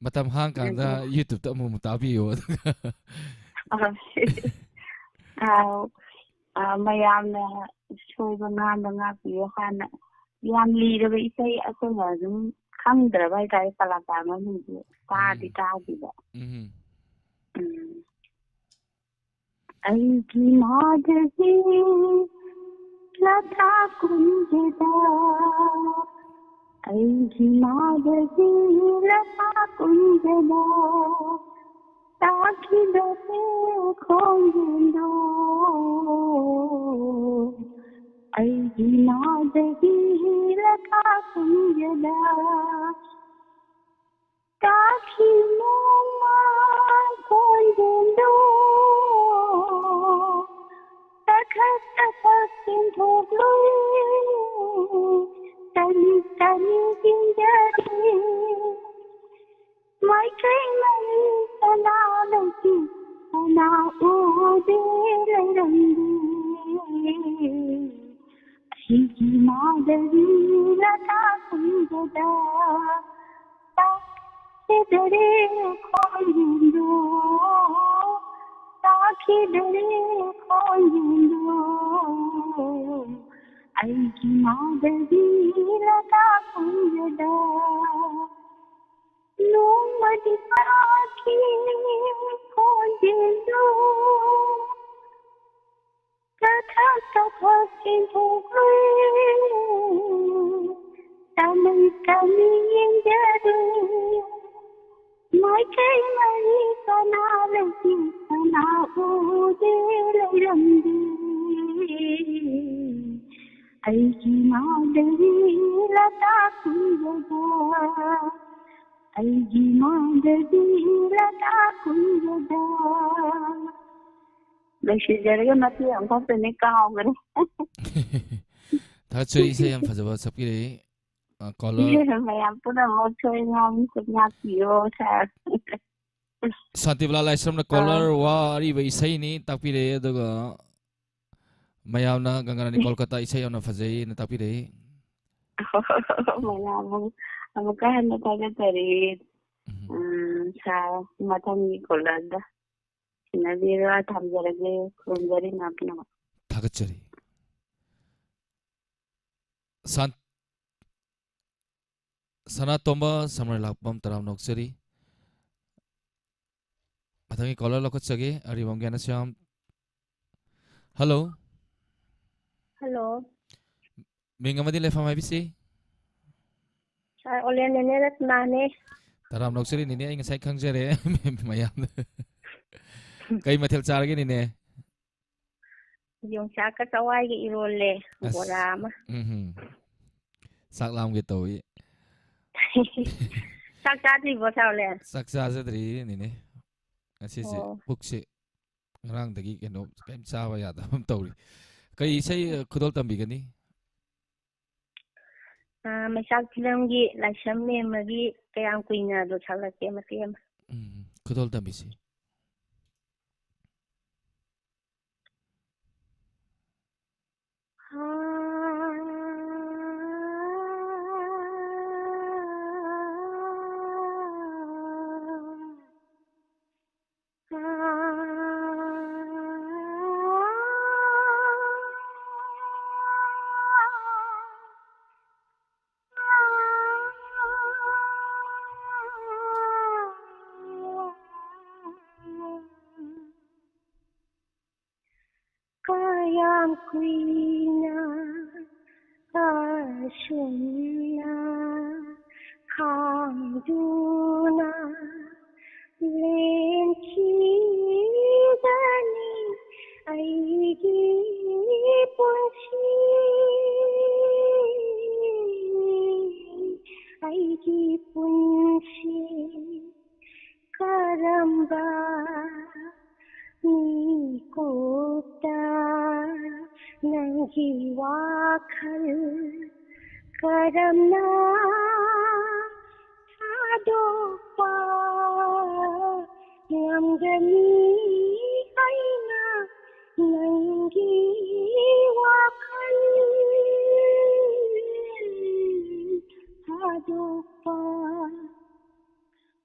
ꯃꯇꯝ ꯍꯥꯡꯀꯥꯟꯗ ꯎꯝ꯫ YouTube-ꯇ ꯑꯃꯨꯛ ꯑꯃꯨꯛ ꯇꯥꯕꯤꯌꯨ, ꯑꯗꯨꯒ ꯑ, ꯑ, ꯃꯌꯥꯝꯅ ꯁꯣꯏꯕ ꯉꯥꯝꯕ ꯉꯥꯛꯄꯤꯌꯨ꯫ ꯍꯥꯟꯅ ꯌꯥꯝ ꯂꯤꯔꯕ ꯏꯁꯩ ꯑꯩꯈꯣꯏꯅ ꯑꯗꯨꯝ ꯈꯪꯗ꯭ꯔꯕ ꯍꯥꯏꯇꯥꯔꯦ, ꯀꯂꯥꯀꯥꯔ ꯃꯃꯤꯡꯁꯦ ꯇꯥꯗꯤ ꯎꯝ꯫ ꯇꯥꯈꯤꯕ꯫ ꯎꯝ꯫ ꯎꯝ꯫ ꯑꯩꯒꯤ ꯃꯥꯗꯒꯤ ꯂꯇꯥ ꯀꯨꯟꯖꯗ, ꯑꯩꯒꯤ ꯃꯥꯗꯒꯤ ꯂꯇꯥ ꯀꯨꯟꯖꯗ, ꯇꯥꯈꯤꯕꯅꯦ ꯈꯣꯟꯖꯦꯜꯗꯣ꯫ ꯑꯩꯒꯤ ꯃꯥꯗꯒꯤ ꯂꯇꯥ ꯀꯨꯟꯖꯗ, ꯇꯥꯈꯤ ꯅꯣꯡꯃ ꯈꯣꯟꯖꯦꯜꯗꯣ, ꯇꯈꯠ ꯇꯈꯠ ꯆꯦꯟꯊꯣꯛꯂꯨꯏ, ꯇꯅꯤꯛ ꯇꯅꯤꯛ ꯆꯦꯟꯖꯔꯤ꯫ ꯃꯥꯏꯀꯩ ꯃꯔꯤ ꯀꯅꯥ ꯂꯩꯇꯦ, ꯀꯅꯥ ꯎꯗꯦ ꯂꯩꯔꯝꯗꯦ꯫ ꯑꯩꯒꯤ ꯃꯥꯗꯒꯤ ꯂꯇꯥ ꯀꯨꯟꯖꯗ, ꯇꯥꯈꯤꯗꯔꯦ ꯈꯣꯟꯖꯦꯜꯗꯣ, ꯇꯥꯈꯤꯗꯔꯦ ꯈꯣꯟꯖꯦꯜꯗꯣ꯫ ꯑꯩꯒꯤ ꯃꯥꯗꯒꯤ ꯂꯇꯥ ꯀꯨꯟꯖꯗ, ꯅꯣꯡꯃꯗꯤ ꯇꯥꯈꯤ ꯈꯣꯟꯖꯦꯜꯗꯣ, ꯀꯊꯛ ꯀꯊꯛ ꯆꯦꯟꯊꯣꯛꯂꯨꯏ꯫ ꯀꯃꯤ ꯌꯦꯡꯖꯔꯨ꯫ ꯃꯥꯏꯀꯩ ꯃꯔꯤ ꯀꯅꯥ ꯂꯩꯇꯦ, ꯀꯅꯥ ꯎꯗꯦ ꯂꯩꯔꯝꯗꯦ꯫ ꯑꯩꯒꯤ ꯃꯥꯗꯔꯤ ꯂꯇꯥ ꯀꯨꯏꯔꯕ, ꯑꯩꯒꯤ ꯃꯥꯗꯔꯤ ꯂꯇꯥ ꯀꯨꯏꯔꯕ꯫ ꯂꯣꯏꯁꯤꯟꯖꯔꯒꯦ, ꯃꯇꯦꯛ ꯑꯃꯈꯛꯇꯅꯦ, ꯀꯥꯎꯈ꯭ꯔꯦ꯫ ꯊꯥꯒꯠꯆꯔꯤ, ꯏꯁꯩ ꯌꯥꯝ ꯐꯖꯕ ꯁꯛꯄꯤꯔꯛꯏ꯫ ꯑ, caller꯫ ꯃꯌꯥꯝ ꯄꯨꯝꯅꯃꯛ ꯁꯣꯏ ꯉꯥꯝ ꯉꯥꯛꯄꯤꯌꯣ, ꯁꯥꯔ꯫ ꯁꯥꯟꯇꯤꯕꯂꯥ ꯂꯥꯏꯁ꯭ꯔꯝꯅ ꯑꯥ꯫ Caller ꯋꯥ ꯑꯔꯤꯕ ꯏꯁꯩꯅꯤ ꯇꯥꯛꯄꯤꯔꯛꯑꯦ, ꯑꯗꯨꯒ ꯃꯌꯥꯝꯅ ꯒꯪꯒꯥꯔꯥꯅꯤ ꯀꯣꯜꯀꯇꯥ ꯏꯁꯩ ꯌꯥꯝꯅ ꯐꯖꯩꯅ ꯇꯥꯛꯄꯤꯔꯛꯏ꯫ ꯃꯌꯥꯝ ꯑꯃꯨꯛ, ꯑꯃꯨꯛꯀ ꯍꯟꯅ ꯊꯥꯒꯠꯆꯔꯤ꯫ ꯎꯝ꯫ ꯎꯝ, ꯁꯥꯔ, ꯃꯊꯪꯒꯤ callerꯗ ꯁꯤꯟꯅꯕꯤꯔꯣ, ꯊꯝꯖꯔꯒꯦ, ꯈꯨꯔꯨꯝꯖꯔꯤ ꯃꯌꯥꯝ ꯄꯨꯝꯅꯃꯛ꯫ ꯊꯥꯒꯠꯆꯔꯤ꯫ ꯁꯥꯟ-, ꯁꯅꯥꯇꯣꯝꯕ ꯁꯝꯔꯩꯂꯥꯛꯄꯝ, ꯇꯔꯥꯝꯅ ꯑꯣꯛꯆꯔꯤ꯫ ꯃꯊꯪꯒꯤ caller ꯂꯧꯈꯠꯆꯒꯦ, ꯑꯔꯤꯕꯝ ꯒ꯭ꯌꯥꯅꯁ꯭ꯌꯥꯝ꯫ Hello꯫ Hello꯫ ꯃꯤꯡ ꯑꯃꯗꯤ ꯂꯩꯐꯝ ꯍꯥꯏꯕꯤꯁꯤ꯫ ꯁꯥꯔ, ꯑꯣꯂꯦꯟ ꯅꯦꯅꯦ ꯔꯠꯅꯥꯅꯦ꯫ ꯇꯔꯥꯝꯅ ꯑꯣꯛꯆꯔꯤ ꯅꯦꯅꯦ, ꯑꯩ ꯉꯁꯥꯏ ꯈꯪꯖꯔꯦ ꯃꯌꯥꯝꯗ꯫ ꯀꯩ ꯃꯊꯦꯜ ꯆꯥꯔꯒꯦ ꯅꯦꯅꯦ? ꯌꯣꯡꯆꯥꯛꯀ ꯆꯋꯥꯏꯒ ꯏꯔꯣꯜꯂꯦ, ꯑꯁ, ꯕꯣꯔꯥ ꯑꯃ꯫ ꯎꯝ ꯍꯨꯝ꯫ ꯆꯥꯛ ꯂꯥꯝꯒꯦ ꯇꯧꯏ꯫ ꯆꯥꯛ ꯆꯥꯗ꯭ꯔꯤꯕꯣ, ꯁꯥꯔ ꯑꯣꯂꯦꯟ? ꯆꯥꯛ ꯆꯥꯖꯗ꯭ꯔꯤ ꯅꯦꯅꯦ꯫ ꯉꯁꯤꯁꯦ ꯑꯣ꯫ ꯄꯨꯛꯁꯦ ꯉꯔꯥꯡꯗꯒꯤ ꯀꯩꯅꯣ ꯀꯩꯝ ꯆꯥꯕ ꯌꯥꯗꯕ ꯑꯃ ꯇꯧꯔꯤ꯫ ꯀꯔꯤ ꯏꯁꯩ, ꯑ, ꯈꯨꯗꯣꯜ ꯇꯝꯕꯤꯒꯅꯤ? ꯑ, ꯃꯩꯆꯥꯛ ꯐꯤꯂꯝꯒꯤ ꯂꯥꯏꯁ꯭ꯔꯝ ꯃꯦꯝꯃꯒꯤ ꯀꯌꯥꯝ ꯀꯨꯏꯅꯗꯣ ꯁꯛꯂꯛꯀꯦ ꯃꯇꯦꯛ ꯑꯃ꯫ ꯎꯝ, ꯈꯨꯗꯣꯜ ꯇꯝꯕꯤꯁꯤ꯫ ꯀꯌꯥꯝ ꯀꯨꯏꯅ ꯑꯁꯨꯝꯅ ꯈꯥꯡꯗꯨꯅ ꯂꯦꯟꯈꯤꯒꯅꯤ ꯑꯩꯒꯤ ꯄꯨꯟꯁꯤ, ꯑꯩꯒꯤ ꯄꯨꯟꯁꯤ꯫ ꯀꯔꯝꯕ ꯃꯤꯀꯨꯞꯇ ꯅꯪꯒꯤ ꯋꯥꯈꯜ ꯀꯔꯝꯅ ꯊꯥꯗꯣꯛꯄ ꯉꯝꯒꯅꯤ? ꯑꯩꯅ ꯅꯪꯒꯤ ꯋꯥꯈꯜ ꯊꯥꯗꯣꯛꯄ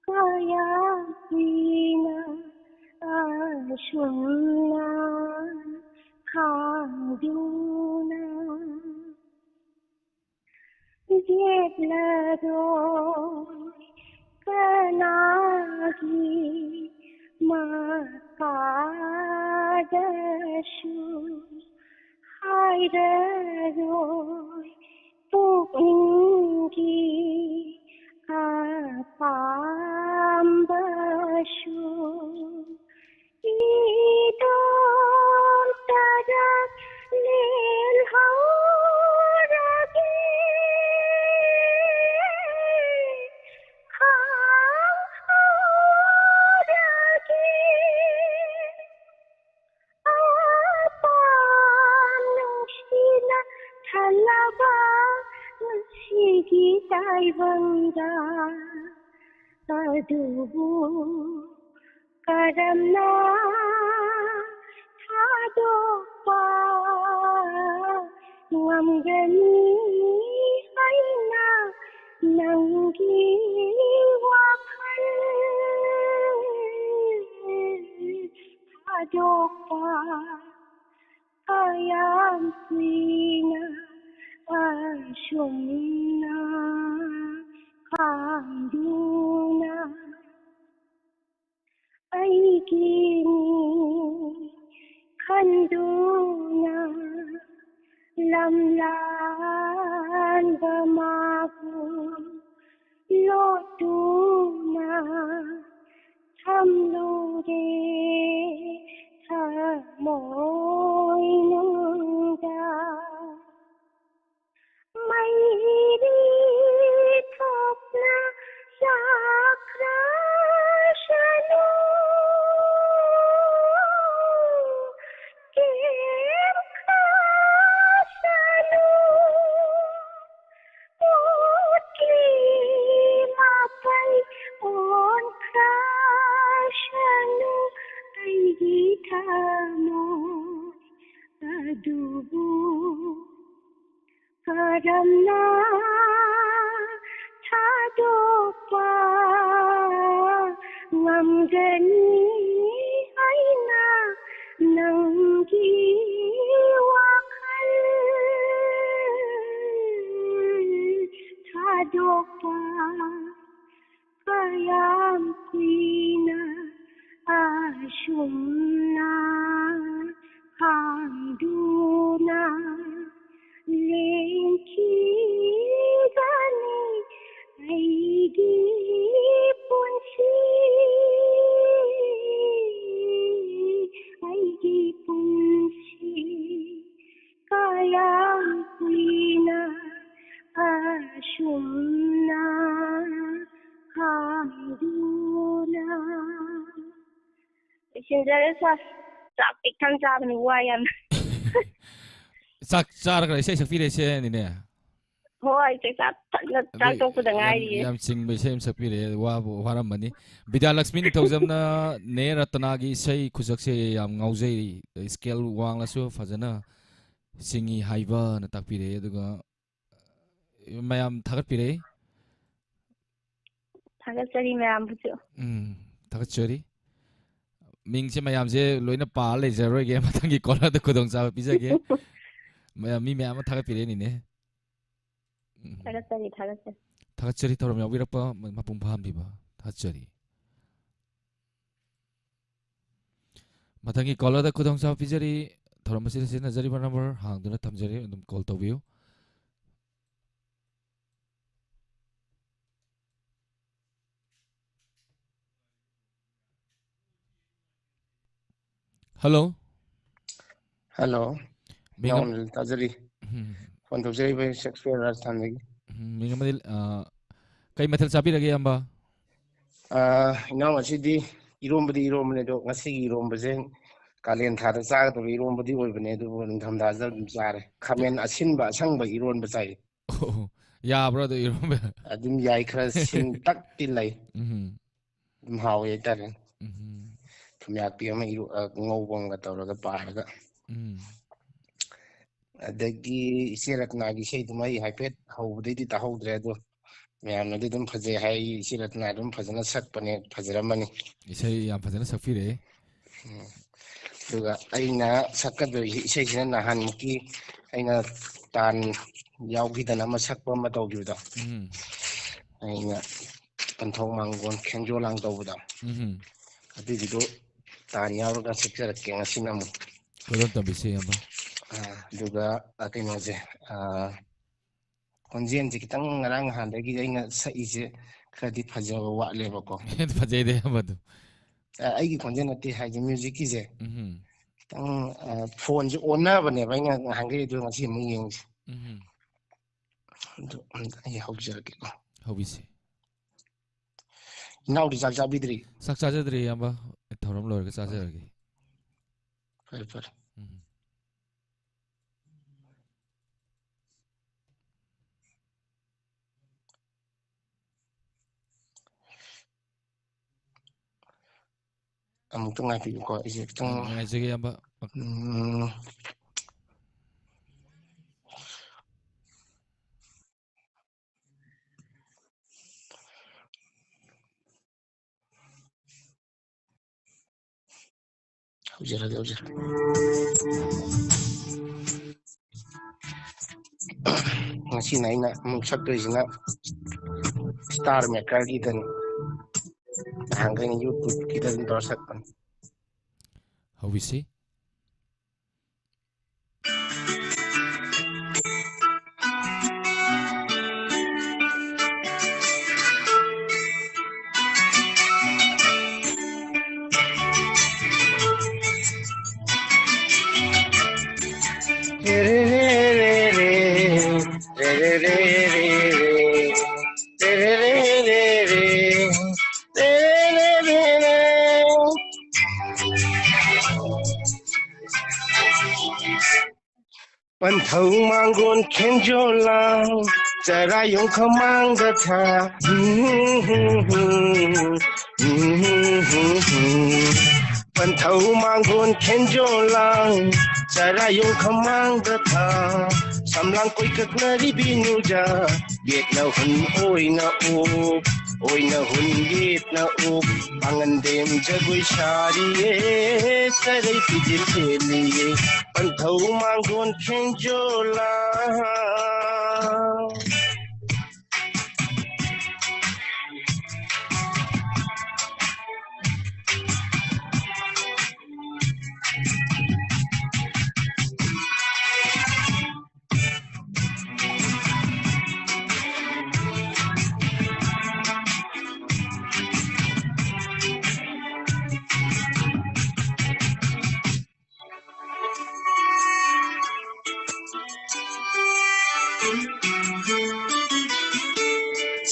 ꯀꯌꯥꯝ ꯀꯨꯏꯅ ꯑꯁꯨꯝꯅ ꯈꯥꯡꯗꯨꯅ ꯌꯦꯠꯂꯔꯣꯏ ꯀꯅꯥꯒꯤ ꯃꯀꯥꯗꯁꯨ ꯍꯥꯏꯔꯔꯣꯏ ꯄꯨꯛꯅꯤꯡꯒꯤ ꯑꯄꯥꯝꯕꯁꯨ꯫ ꯏꯇꯣꯝꯇꯗ ꯂꯦꯜꯍꯧꯔꯒꯦ, ꯈꯥꯡꯍꯧꯔꯒꯦ꯫ ꯑꯄꯥꯝ ꯅꯨꯡꯁꯤꯅ ꯊꯜꯂꯕ ꯉꯁꯤꯒꯤ ꯇꯥꯏꯕꯪꯗ, ꯑꯗꯨꯕꯨ ꯀꯔꯝꯅ ꯊꯥꯗꯣꯛꯄ ꯉꯝꯒꯅꯤ? ꯑꯩꯅ ꯅꯪꯒꯤ ꯋꯥꯈꯜ ꯊꯥꯗꯣꯛꯄ ꯀꯌꯥꯝ ꯀꯨꯏꯅ ꯑꯁꯨꯝꯅ ꯈꯥꯡꯗꯨꯅ ꯑꯩꯒꯤꯅꯤ ꯈꯟꯗꯨꯅ ꯂꯝꯂꯥꯟꯕ ꯃꯥꯕꯨ ꯃꯣꯏꯅꯨꯡꯗ ꯃꯩꯔꯤ ꯊꯣꯛꯅ ꯂꯥꯛꯈ꯭ꯔꯁꯅꯨ, ꯀꯦꯝꯈ꯭ꯔꯁꯅꯨ꯫ ꯃꯣꯠꯀꯤ ꯃꯥꯄꯜ ꯑꯣꯟꯈ꯭ꯔꯁꯅꯨ ꯑꯩꯒꯤ ꯊꯃꯣꯏ ꯑꯗꯨꯕꯨ꯫ ꯀꯔꯝꯅ ꯊꯥꯗꯣꯛꯄ ꯉꯝꯒꯅꯤ ꯑꯩꯅ ꯅꯪꯒꯤ ꯋꯥꯈꯜ ꯊꯥꯗꯣꯛꯄ? ꯀꯌꯥꯝ ꯀꯨꯏꯅ ꯑꯁꯨꯝꯅ ꯈꯥꯡꯗꯨꯅ ꯂꯦꯟꯈꯤꯒꯅꯤ ꯑꯩꯒꯤ ꯄꯨꯟꯁꯤ, ꯑꯩꯒꯤ ꯄꯨꯟꯁꯤ꯫ ꯀꯌꯥꯝ ꯀꯨꯏꯅ ꯑꯁꯨꯝꯅ ꯈꯥꯡꯗꯨꯅ꯫ ꯂꯣꯏꯁꯤꯟꯖꯔꯦ ꯁꯥꯔ꯫ ꯆꯥꯛ ꯄꯤꯛ ꯊꯟ ꯆꯥꯕꯅꯤ, ꯋꯥꯏ ꯌꯥꯝꯅ꯫ ꯆꯥꯛ ꯆꯥꯔꯒ ꯏꯁꯩ ꯁꯛꯄꯤꯔꯛꯏꯁꯦꯅꯤꯅꯦ꯫ ꯍꯣꯏ, ꯆꯥꯛ ꯆꯥ ꯊꯟꯅ ꯆꯥꯛ ꯑꯗꯩ ꯇꯣꯛꯄꯗ ꯌꯥꯝ, ꯉꯥꯏꯔꯤꯌꯦ꯫ ꯌꯥꯝ ꯆꯤꯡꯕ ꯏꯁꯩ ꯑꯃ ꯁꯛꯄꯤꯔꯛꯑꯦ, ꯋꯥꯕꯨ ꯋꯥꯔꯝꯃꯅꯤ꯫ ꯕꯤꯗ꯭ꯌꯥꯂꯛꯁꯃꯤ ꯅꯤꯡꯊꯧꯖꯝꯅ ꯅꯦ ꯔꯇꯅꯥꯒꯤ ꯏꯁꯩ ꯈꯨꯁꯛꯁꯦ ꯌꯥꯝ ꯉꯥꯎꯖꯩ, ꯁ꯭ꯀꯦꯜ ꯋꯥꯡꯂꯁꯨ ꯐꯖꯅ ꯆꯤꯡꯏ ꯍꯥꯏꯕꯅ ꯇꯥꯛꯄꯤꯔꯛꯑꯦ꯫ ꯑꯗꯨꯒ ꯃꯌꯥꯝ ꯊꯥꯒꯠꯄꯤꯔꯛꯏ꯫ ꯊꯥꯒꯠꯆꯔꯤ ꯃꯌꯥꯝꯕꯨꯁꯨ꯫ ꯎꯝ, ꯊꯥꯒꯠꯆꯔꯤ꯫ ꯃꯤꯡꯁꯦ ꯃꯌꯥꯝꯁꯦ ꯂꯣꯏꯅ ꯄꯥꯔ ꯂꯩꯖꯔꯣꯏꯒꯦ, ꯃꯊꯪꯒꯤ ꯀꯣꯂꯔꯗ ꯈꯨꯗꯣꯡꯆꯥꯕ ꯄꯤꯖꯒꯦ꯫ ꯃꯌꯥꯝ, ꯃꯤ ꯃꯌꯥꯝ ꯑꯃ ꯊꯥꯒꯠꯄꯤꯔꯛꯏꯅꯤꯅꯦ꯫ ꯎꯝ꯫ ꯊꯥꯒꯠꯆꯔꯤ, ꯊꯥꯒꯠꯆꯔꯤ꯫ ꯊꯥꯒꯠꯆꯔꯤ, ꯊꯧꯔꯝ ꯌꯥꯎꯕꯤꯔꯛꯄ ꯃ-, ꯃꯄꯨꯡ ꯐꯥꯍꯟꯕꯤꯕ꯫ ꯊꯥꯒꯠꯆꯔꯤ꯫ ꯃꯊꯪꯒꯤ ꯀꯣꯂꯔꯗ ꯈꯨꯗꯣꯡꯆꯥꯕ ꯄꯤꯖꯔꯤ꯫ ꯊꯧꯔꯝ ꯑꯁꯤꯗ ꯁꯤꯖꯤꯟꯅꯖꯔꯤꯕ ꯅꯝꯕꯔ ꯍꯥꯡꯗꯨꯅ ꯊꯝꯖꯔꯤ, ꯑꯗꯨꯝ ꯀꯣꯜ ꯇꯧꯕꯤꯌꯨ꯫ ꯍꯜꯂꯣ꯫ ꯍꯜꯂꯣ꯫ ꯃꯤꯡ ꯑꯃ- ꯏꯅꯥꯎ ꯇꯥꯖꯔꯤ꯫ ꯎꯝ꯫ Phone ꯇꯧꯖꯔꯛꯏꯕ Shakespeare ꯔꯥꯖꯁꯊꯥꯟꯗꯒꯤ꯫ ꯎꯝ, ꯃꯤꯡ ꯑꯃꯗꯤ, ꯑ, ꯀꯩ ꯃꯊꯦꯜ ꯆꯥꯕꯤꯔꯒꯦ, ꯏꯌꯥꯝꯕ? ꯑ, ꯏꯅꯥꯎ, ꯉꯁꯤꯗꯤ ꯏꯔꯣꯝꯕꯗꯤ ꯏꯔꯣꯝꯕꯅꯦ, ꯑꯗꯣ ꯉꯁꯤꯒꯤ ꯏꯔꯣꯝꯕꯁꯦ ꯀꯥꯂꯦꯟ ꯊꯥꯗ ꯆꯥꯒꯗꯕ ꯏꯔꯣꯝꯕꯗꯤ ꯑꯣꯏꯕꯅꯦ, ꯑꯗꯨꯕꯨ ꯅꯤꯡꯊꯝꯊꯥꯗ ꯑꯗꯨꯝ ꯆꯥꯔꯦ꯫ ꯈꯥꯃꯦꯟ ꯑꯁꯤꯟꯕ ꯑꯁꯪꯕ ꯏꯔꯣꯟꯕ ꯆꯥꯏ꯫ ꯑꯣ, ꯌꯥꯕ꯭ꯔꯣ ꯑꯗꯨ ꯏꯔꯣꯝꯕ? ꯑꯗꯨꯝ ꯌꯥꯏ, ꯈꯔ ꯁꯤꯟꯇꯛꯇꯤ ꯂꯩ꯫ ꯎꯝ꯫ ꯑꯗꯨꯝ ꯍꯥꯎꯋꯦ ꯍꯥꯏꯇꯥꯔꯦ꯫ ꯎꯝ꯫ ꯊꯨꯝꯌꯥꯛꯄꯤ ꯑꯃ ꯏꯔꯣ-, ꯑ, ꯉꯧꯕ ꯑꯃꯒ ꯇꯧꯔꯒ ꯄꯥꯔꯒ꯫ ꯎꯝ꯫ ꯑꯗꯒꯤ ꯏꯆꯦ ꯔꯠꯅꯥꯒꯤ ꯏꯁꯩꯗꯨꯃ ꯑꯩ ꯍꯥꯏꯐꯦꯠ ꯍꯧꯕꯗꯩꯗꯤ ꯇꯥꯍꯧꯗ꯭ꯔꯦ, ꯑꯗꯣ ꯃꯌꯥꯝꯅꯗꯤ ꯑꯗꯨꯝ ꯐꯖꯩ ꯍꯥꯏ꯫ ꯏꯆꯦ ꯔꯠꯅꯥ ꯑꯗꯨꯝ ꯐꯖꯅ ꯁꯛꯄꯅꯦ, ꯐꯖꯔꯝꯃꯅꯤ꯫ ꯏꯁꯩ ꯌꯥꯝ ꯐꯖꯅ ꯁꯛꯄꯤꯔꯛꯑꯦ꯫ ꯎꯝ꯫ ꯑꯗꯨꯒ ꯑꯩꯅ ꯁꯛꯀꯗꯧꯔꯤꯁꯤ ꯏꯁꯩꯁꯤꯅ ꯅꯍꯥꯟꯃꯨꯛꯀꯤ ꯑꯩꯅ ꯇꯥꯟ ꯌꯥꯎꯈꯤꯗꯅ ꯑꯃ ꯁꯛꯄ ꯑꯃ ꯇꯧꯈꯤꯕꯗꯣ꯫ ꯎꯝ꯫ ꯑꯩꯅ ꯄꯟꯊꯧ ꯃꯥꯡꯒꯣꯟ ꯈꯦꯡꯖꯣ ꯂꯥꯡ ꯇꯧꯕꯗꯣ꯫ ꯎꯝ꯫ ꯑꯗꯨꯒꯤꯗꯣ ꯇꯥꯟ ꯌꯥꯎꯔꯒ ꯁꯛꯆꯔꯛꯀꯦ ꯉꯁꯤꯅ ꯑꯃꯨꯛ꯫ ꯀꯣꯏꯔꯣꯝ ꯇꯝꯕꯤꯁꯦ, ꯏꯌꯥꯝꯕ꯫ ꯑ, ꯑꯗꯨꯒ, ꯑ, ꯀꯩꯅꯣꯁꯦ, ꯑ, ꯈꯣꯟꯖꯦꯜꯁꯦ ꯈꯤꯇꯪ ꯉꯔꯥꯡ ꯅꯍꯥꯟꯗꯒꯤ ꯑꯩꯅ ꯁꯛꯏꯁꯦ ꯈꯔꯗꯤ ꯐꯖꯕ ꯋꯥꯠꯂꯦꯕꯀꯣ꯫ ꯐꯖꯩꯗ, ꯏꯌꯥꯝꯕ, ꯑꯗꯨꯝ꯫ ꯑ, ꯑꯩꯒꯤ ꯈꯣꯟꯖꯦꯜ ꯅꯠꯇꯦ ꯍꯥꯏꯁꯦ, ꯃ꯭ꯌꯨꯖꯤꯛꯀꯤꯁꯦ꯫ ꯎꯝ꯫ ꯈꯤꯇꯪ, ꯑ, ꯐꯣꯟꯁꯦ ꯑꯣꯟꯅꯕꯅꯦꯕ ꯑꯩꯅ ꯉꯍꯥꯟꯈꯩ, ꯑꯗꯨ ꯉꯁꯤ ꯑꯃꯨꯛ ꯌꯦꯡꯉꯤꯁꯦ꯫ ꯎꯝ꯫ ꯑꯗꯨ ꯑꯝꯇ ꯑꯩ ꯍꯧꯖꯔꯛꯀꯦꯀꯣ꯫ ꯍꯧꯕꯤꯁꯦ꯫ ꯏꯅꯥꯎꯗꯤ ꯆꯥꯛ ꯆꯥꯕꯤꯗ꯭ꯔꯤ? ꯆꯥꯛ ꯆꯥꯖꯗ꯭ꯔꯤ, ꯏꯌꯥꯝꯕ꯫ ꯑꯩ ꯊꯧꯔꯝ ꯂꯣꯏꯔꯒ ꯆꯥꯖꯔꯒꯦ꯫ ꯐꯔꯦ, ꯐꯔꯦ꯫ ꯎꯝ꯫ ꯑꯃꯨꯛꯇ ꯉꯥꯏꯕꯤꯌꯨꯀꯣ, ꯑꯩꯁꯦ ꯈꯤꯇꯪ ꯉꯥꯏꯖꯒꯦ, ꯏꯌꯥꯝꯕ꯫ ꯎꯝ꯫ ꯍꯧꯖꯔꯒꯦ, ꯍꯧꯖꯔꯒꯦ꯫ ꯉꯁꯤꯅ ꯑꯩꯅ ꯑꯃꯨꯛ ꯁꯛꯇꯣꯏꯁꯤꯅ ꯁ꯭ꯇꯥꯔ ꯃꯦꯀꯔꯒꯤꯗꯅꯤ꯫ ꯅꯍꯥꯟꯈꯩꯅ YouTube-ꯀꯤꯗ ꯑꯗꯨꯝ ꯇꯧꯔ ꯁꯛꯄꯅꯤ꯫ ꯍꯧꯕꯤꯁꯤ꯫ ꯄꯟꯊꯧ ꯃꯥꯡꯒꯣꯟ ꯈꯦꯟꯖꯣꯜ ꯂꯥꯡ, ꯆꯔꯥ ꯌꯣꯡꯈ ꯃꯥꯡꯗ ꯊꯥ꯫ ꯄꯟꯊꯧ ꯃꯥꯡꯒꯣꯟ ꯈꯦꯟꯖꯣꯜ ꯂꯥꯡ, ꯆꯔꯥ ꯌꯣꯡꯈ ꯃꯥꯡꯗ ꯊꯥ꯫ ꯁꯝꯂꯥꯡ ꯀꯣꯏꯀꯛꯅꯔꯤꯕꯤ ꯅꯨꯖꯥ, ꯌꯦꯠꯅ ꯍꯨꯟ ꯑꯣꯏꯅ ꯎꯞ, ꯑꯣꯏꯅ ꯍꯨꯟ ꯌꯦꯠꯅ ꯎꯞ꯫ ꯄꯥꯉꯟꯗꯦꯝ ꯖꯒꯣꯏ ꯁꯥꯔꯤꯌꯦ, ꯆꯔꯩ ꯐꯤꯖꯤꯜ ꯊꯦꯜꯂꯤꯌꯦ꯫ ꯄꯟꯊꯧ ꯃꯥꯡꯒꯣꯟ ꯈꯦꯡꯖꯣꯜ ꯂꯥꯡ꯫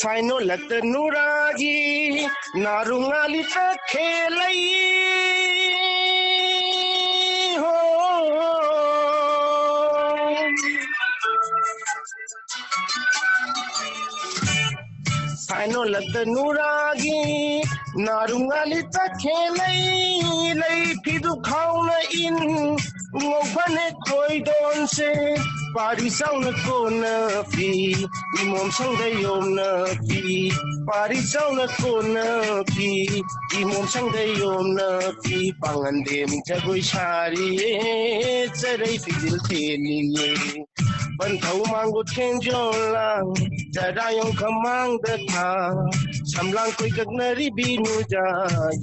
ꯁꯥꯏꯅꯣꯂꯛꯇ ꯅꯨꯔꯥꯒꯤ ꯅꯥꯔꯨ ꯉꯥꯂꯤ ꯇꯈꯦꯜꯂꯩ ꯍꯣ꯫ ꯁꯥꯏꯅꯣꯂꯛꯇ ꯅꯨꯔꯥꯒꯤ ꯅꯥꯔꯨ ꯉꯥꯂꯤ ꯇꯈꯦꯜꯂꯩ꯫ ꯂꯩ ꯐꯤꯗꯨ ꯈꯥꯎꯅ ꯏꯟ ꯉꯧ ꯐꯅꯦꯛ ꯈꯣꯏꯗꯣꯟꯁꯦ꯫ ꯄꯥꯔꯤ ꯆꯥꯎꯅ ꯀꯣꯟꯅ ꯄꯤ ꯏꯃꯣꯝ ꯁꯪꯗ ꯌꯣꯝꯅ ꯄꯤ꯫ ꯄꯥꯔꯤ ꯆꯥꯎꯅ ꯀꯣꯟꯅ ꯄꯤ ꯏꯃꯣꯝ ꯁꯪꯗ ꯌꯣꯝꯅ ꯄꯤ꯫ ꯄꯥꯉꯟꯗꯦꯝ ꯖꯒꯣꯏ ꯁꯥꯔꯤꯌꯦ ꯆꯔꯩ ꯐꯤꯖꯤꯜ ꯊꯦꯜꯂꯤꯌꯦ꯫ ꯄꯟꯊꯧ ꯃꯥꯡꯒꯨ ꯊꯦꯟꯖꯣꯜ ꯂꯥꯡ ꯆꯔꯥ ꯌꯣꯡꯈ ꯃꯥꯡꯗ ꯊꯥ꯫ ꯁꯝꯂꯥꯡ ꯀꯣꯏꯀꯛꯅꯔꯤꯕꯤ ꯅꯨꯖꯥ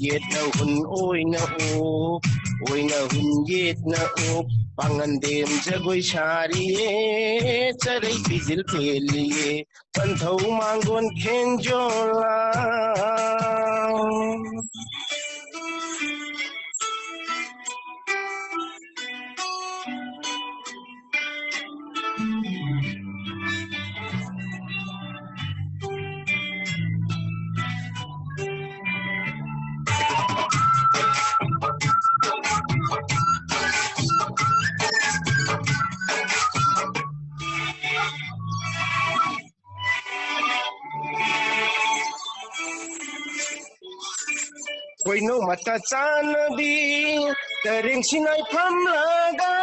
ꯌꯦꯠꯅ ꯍꯨꯟ ꯑꯣꯏꯅ ꯎꯞ ꯑꯣꯏꯅ ꯍꯨꯟ ꯌꯦꯠꯅ ꯎꯞ꯫ ꯄꯥꯉꯟꯗꯦꯝ ꯖꯒꯣꯏ ꯁꯥꯔꯤꯌꯦ ꯆꯔꯩ ꯐꯤꯖꯤꯜ ꯊꯦꯜꯂꯤꯌꯦ꯫ ꯄꯟꯊꯧ ꯃꯥꯡꯒꯣꯟ ꯈꯦꯟꯖꯣꯜ ꯂꯥꯡ꯫ ꯄꯤꯅꯧ ꯃꯇꯥ ꯆꯥꯅꯕꯤ ꯇꯔꯦꯡ ꯁꯤꯅꯥꯏ ꯐꯝꯂꯒ꯫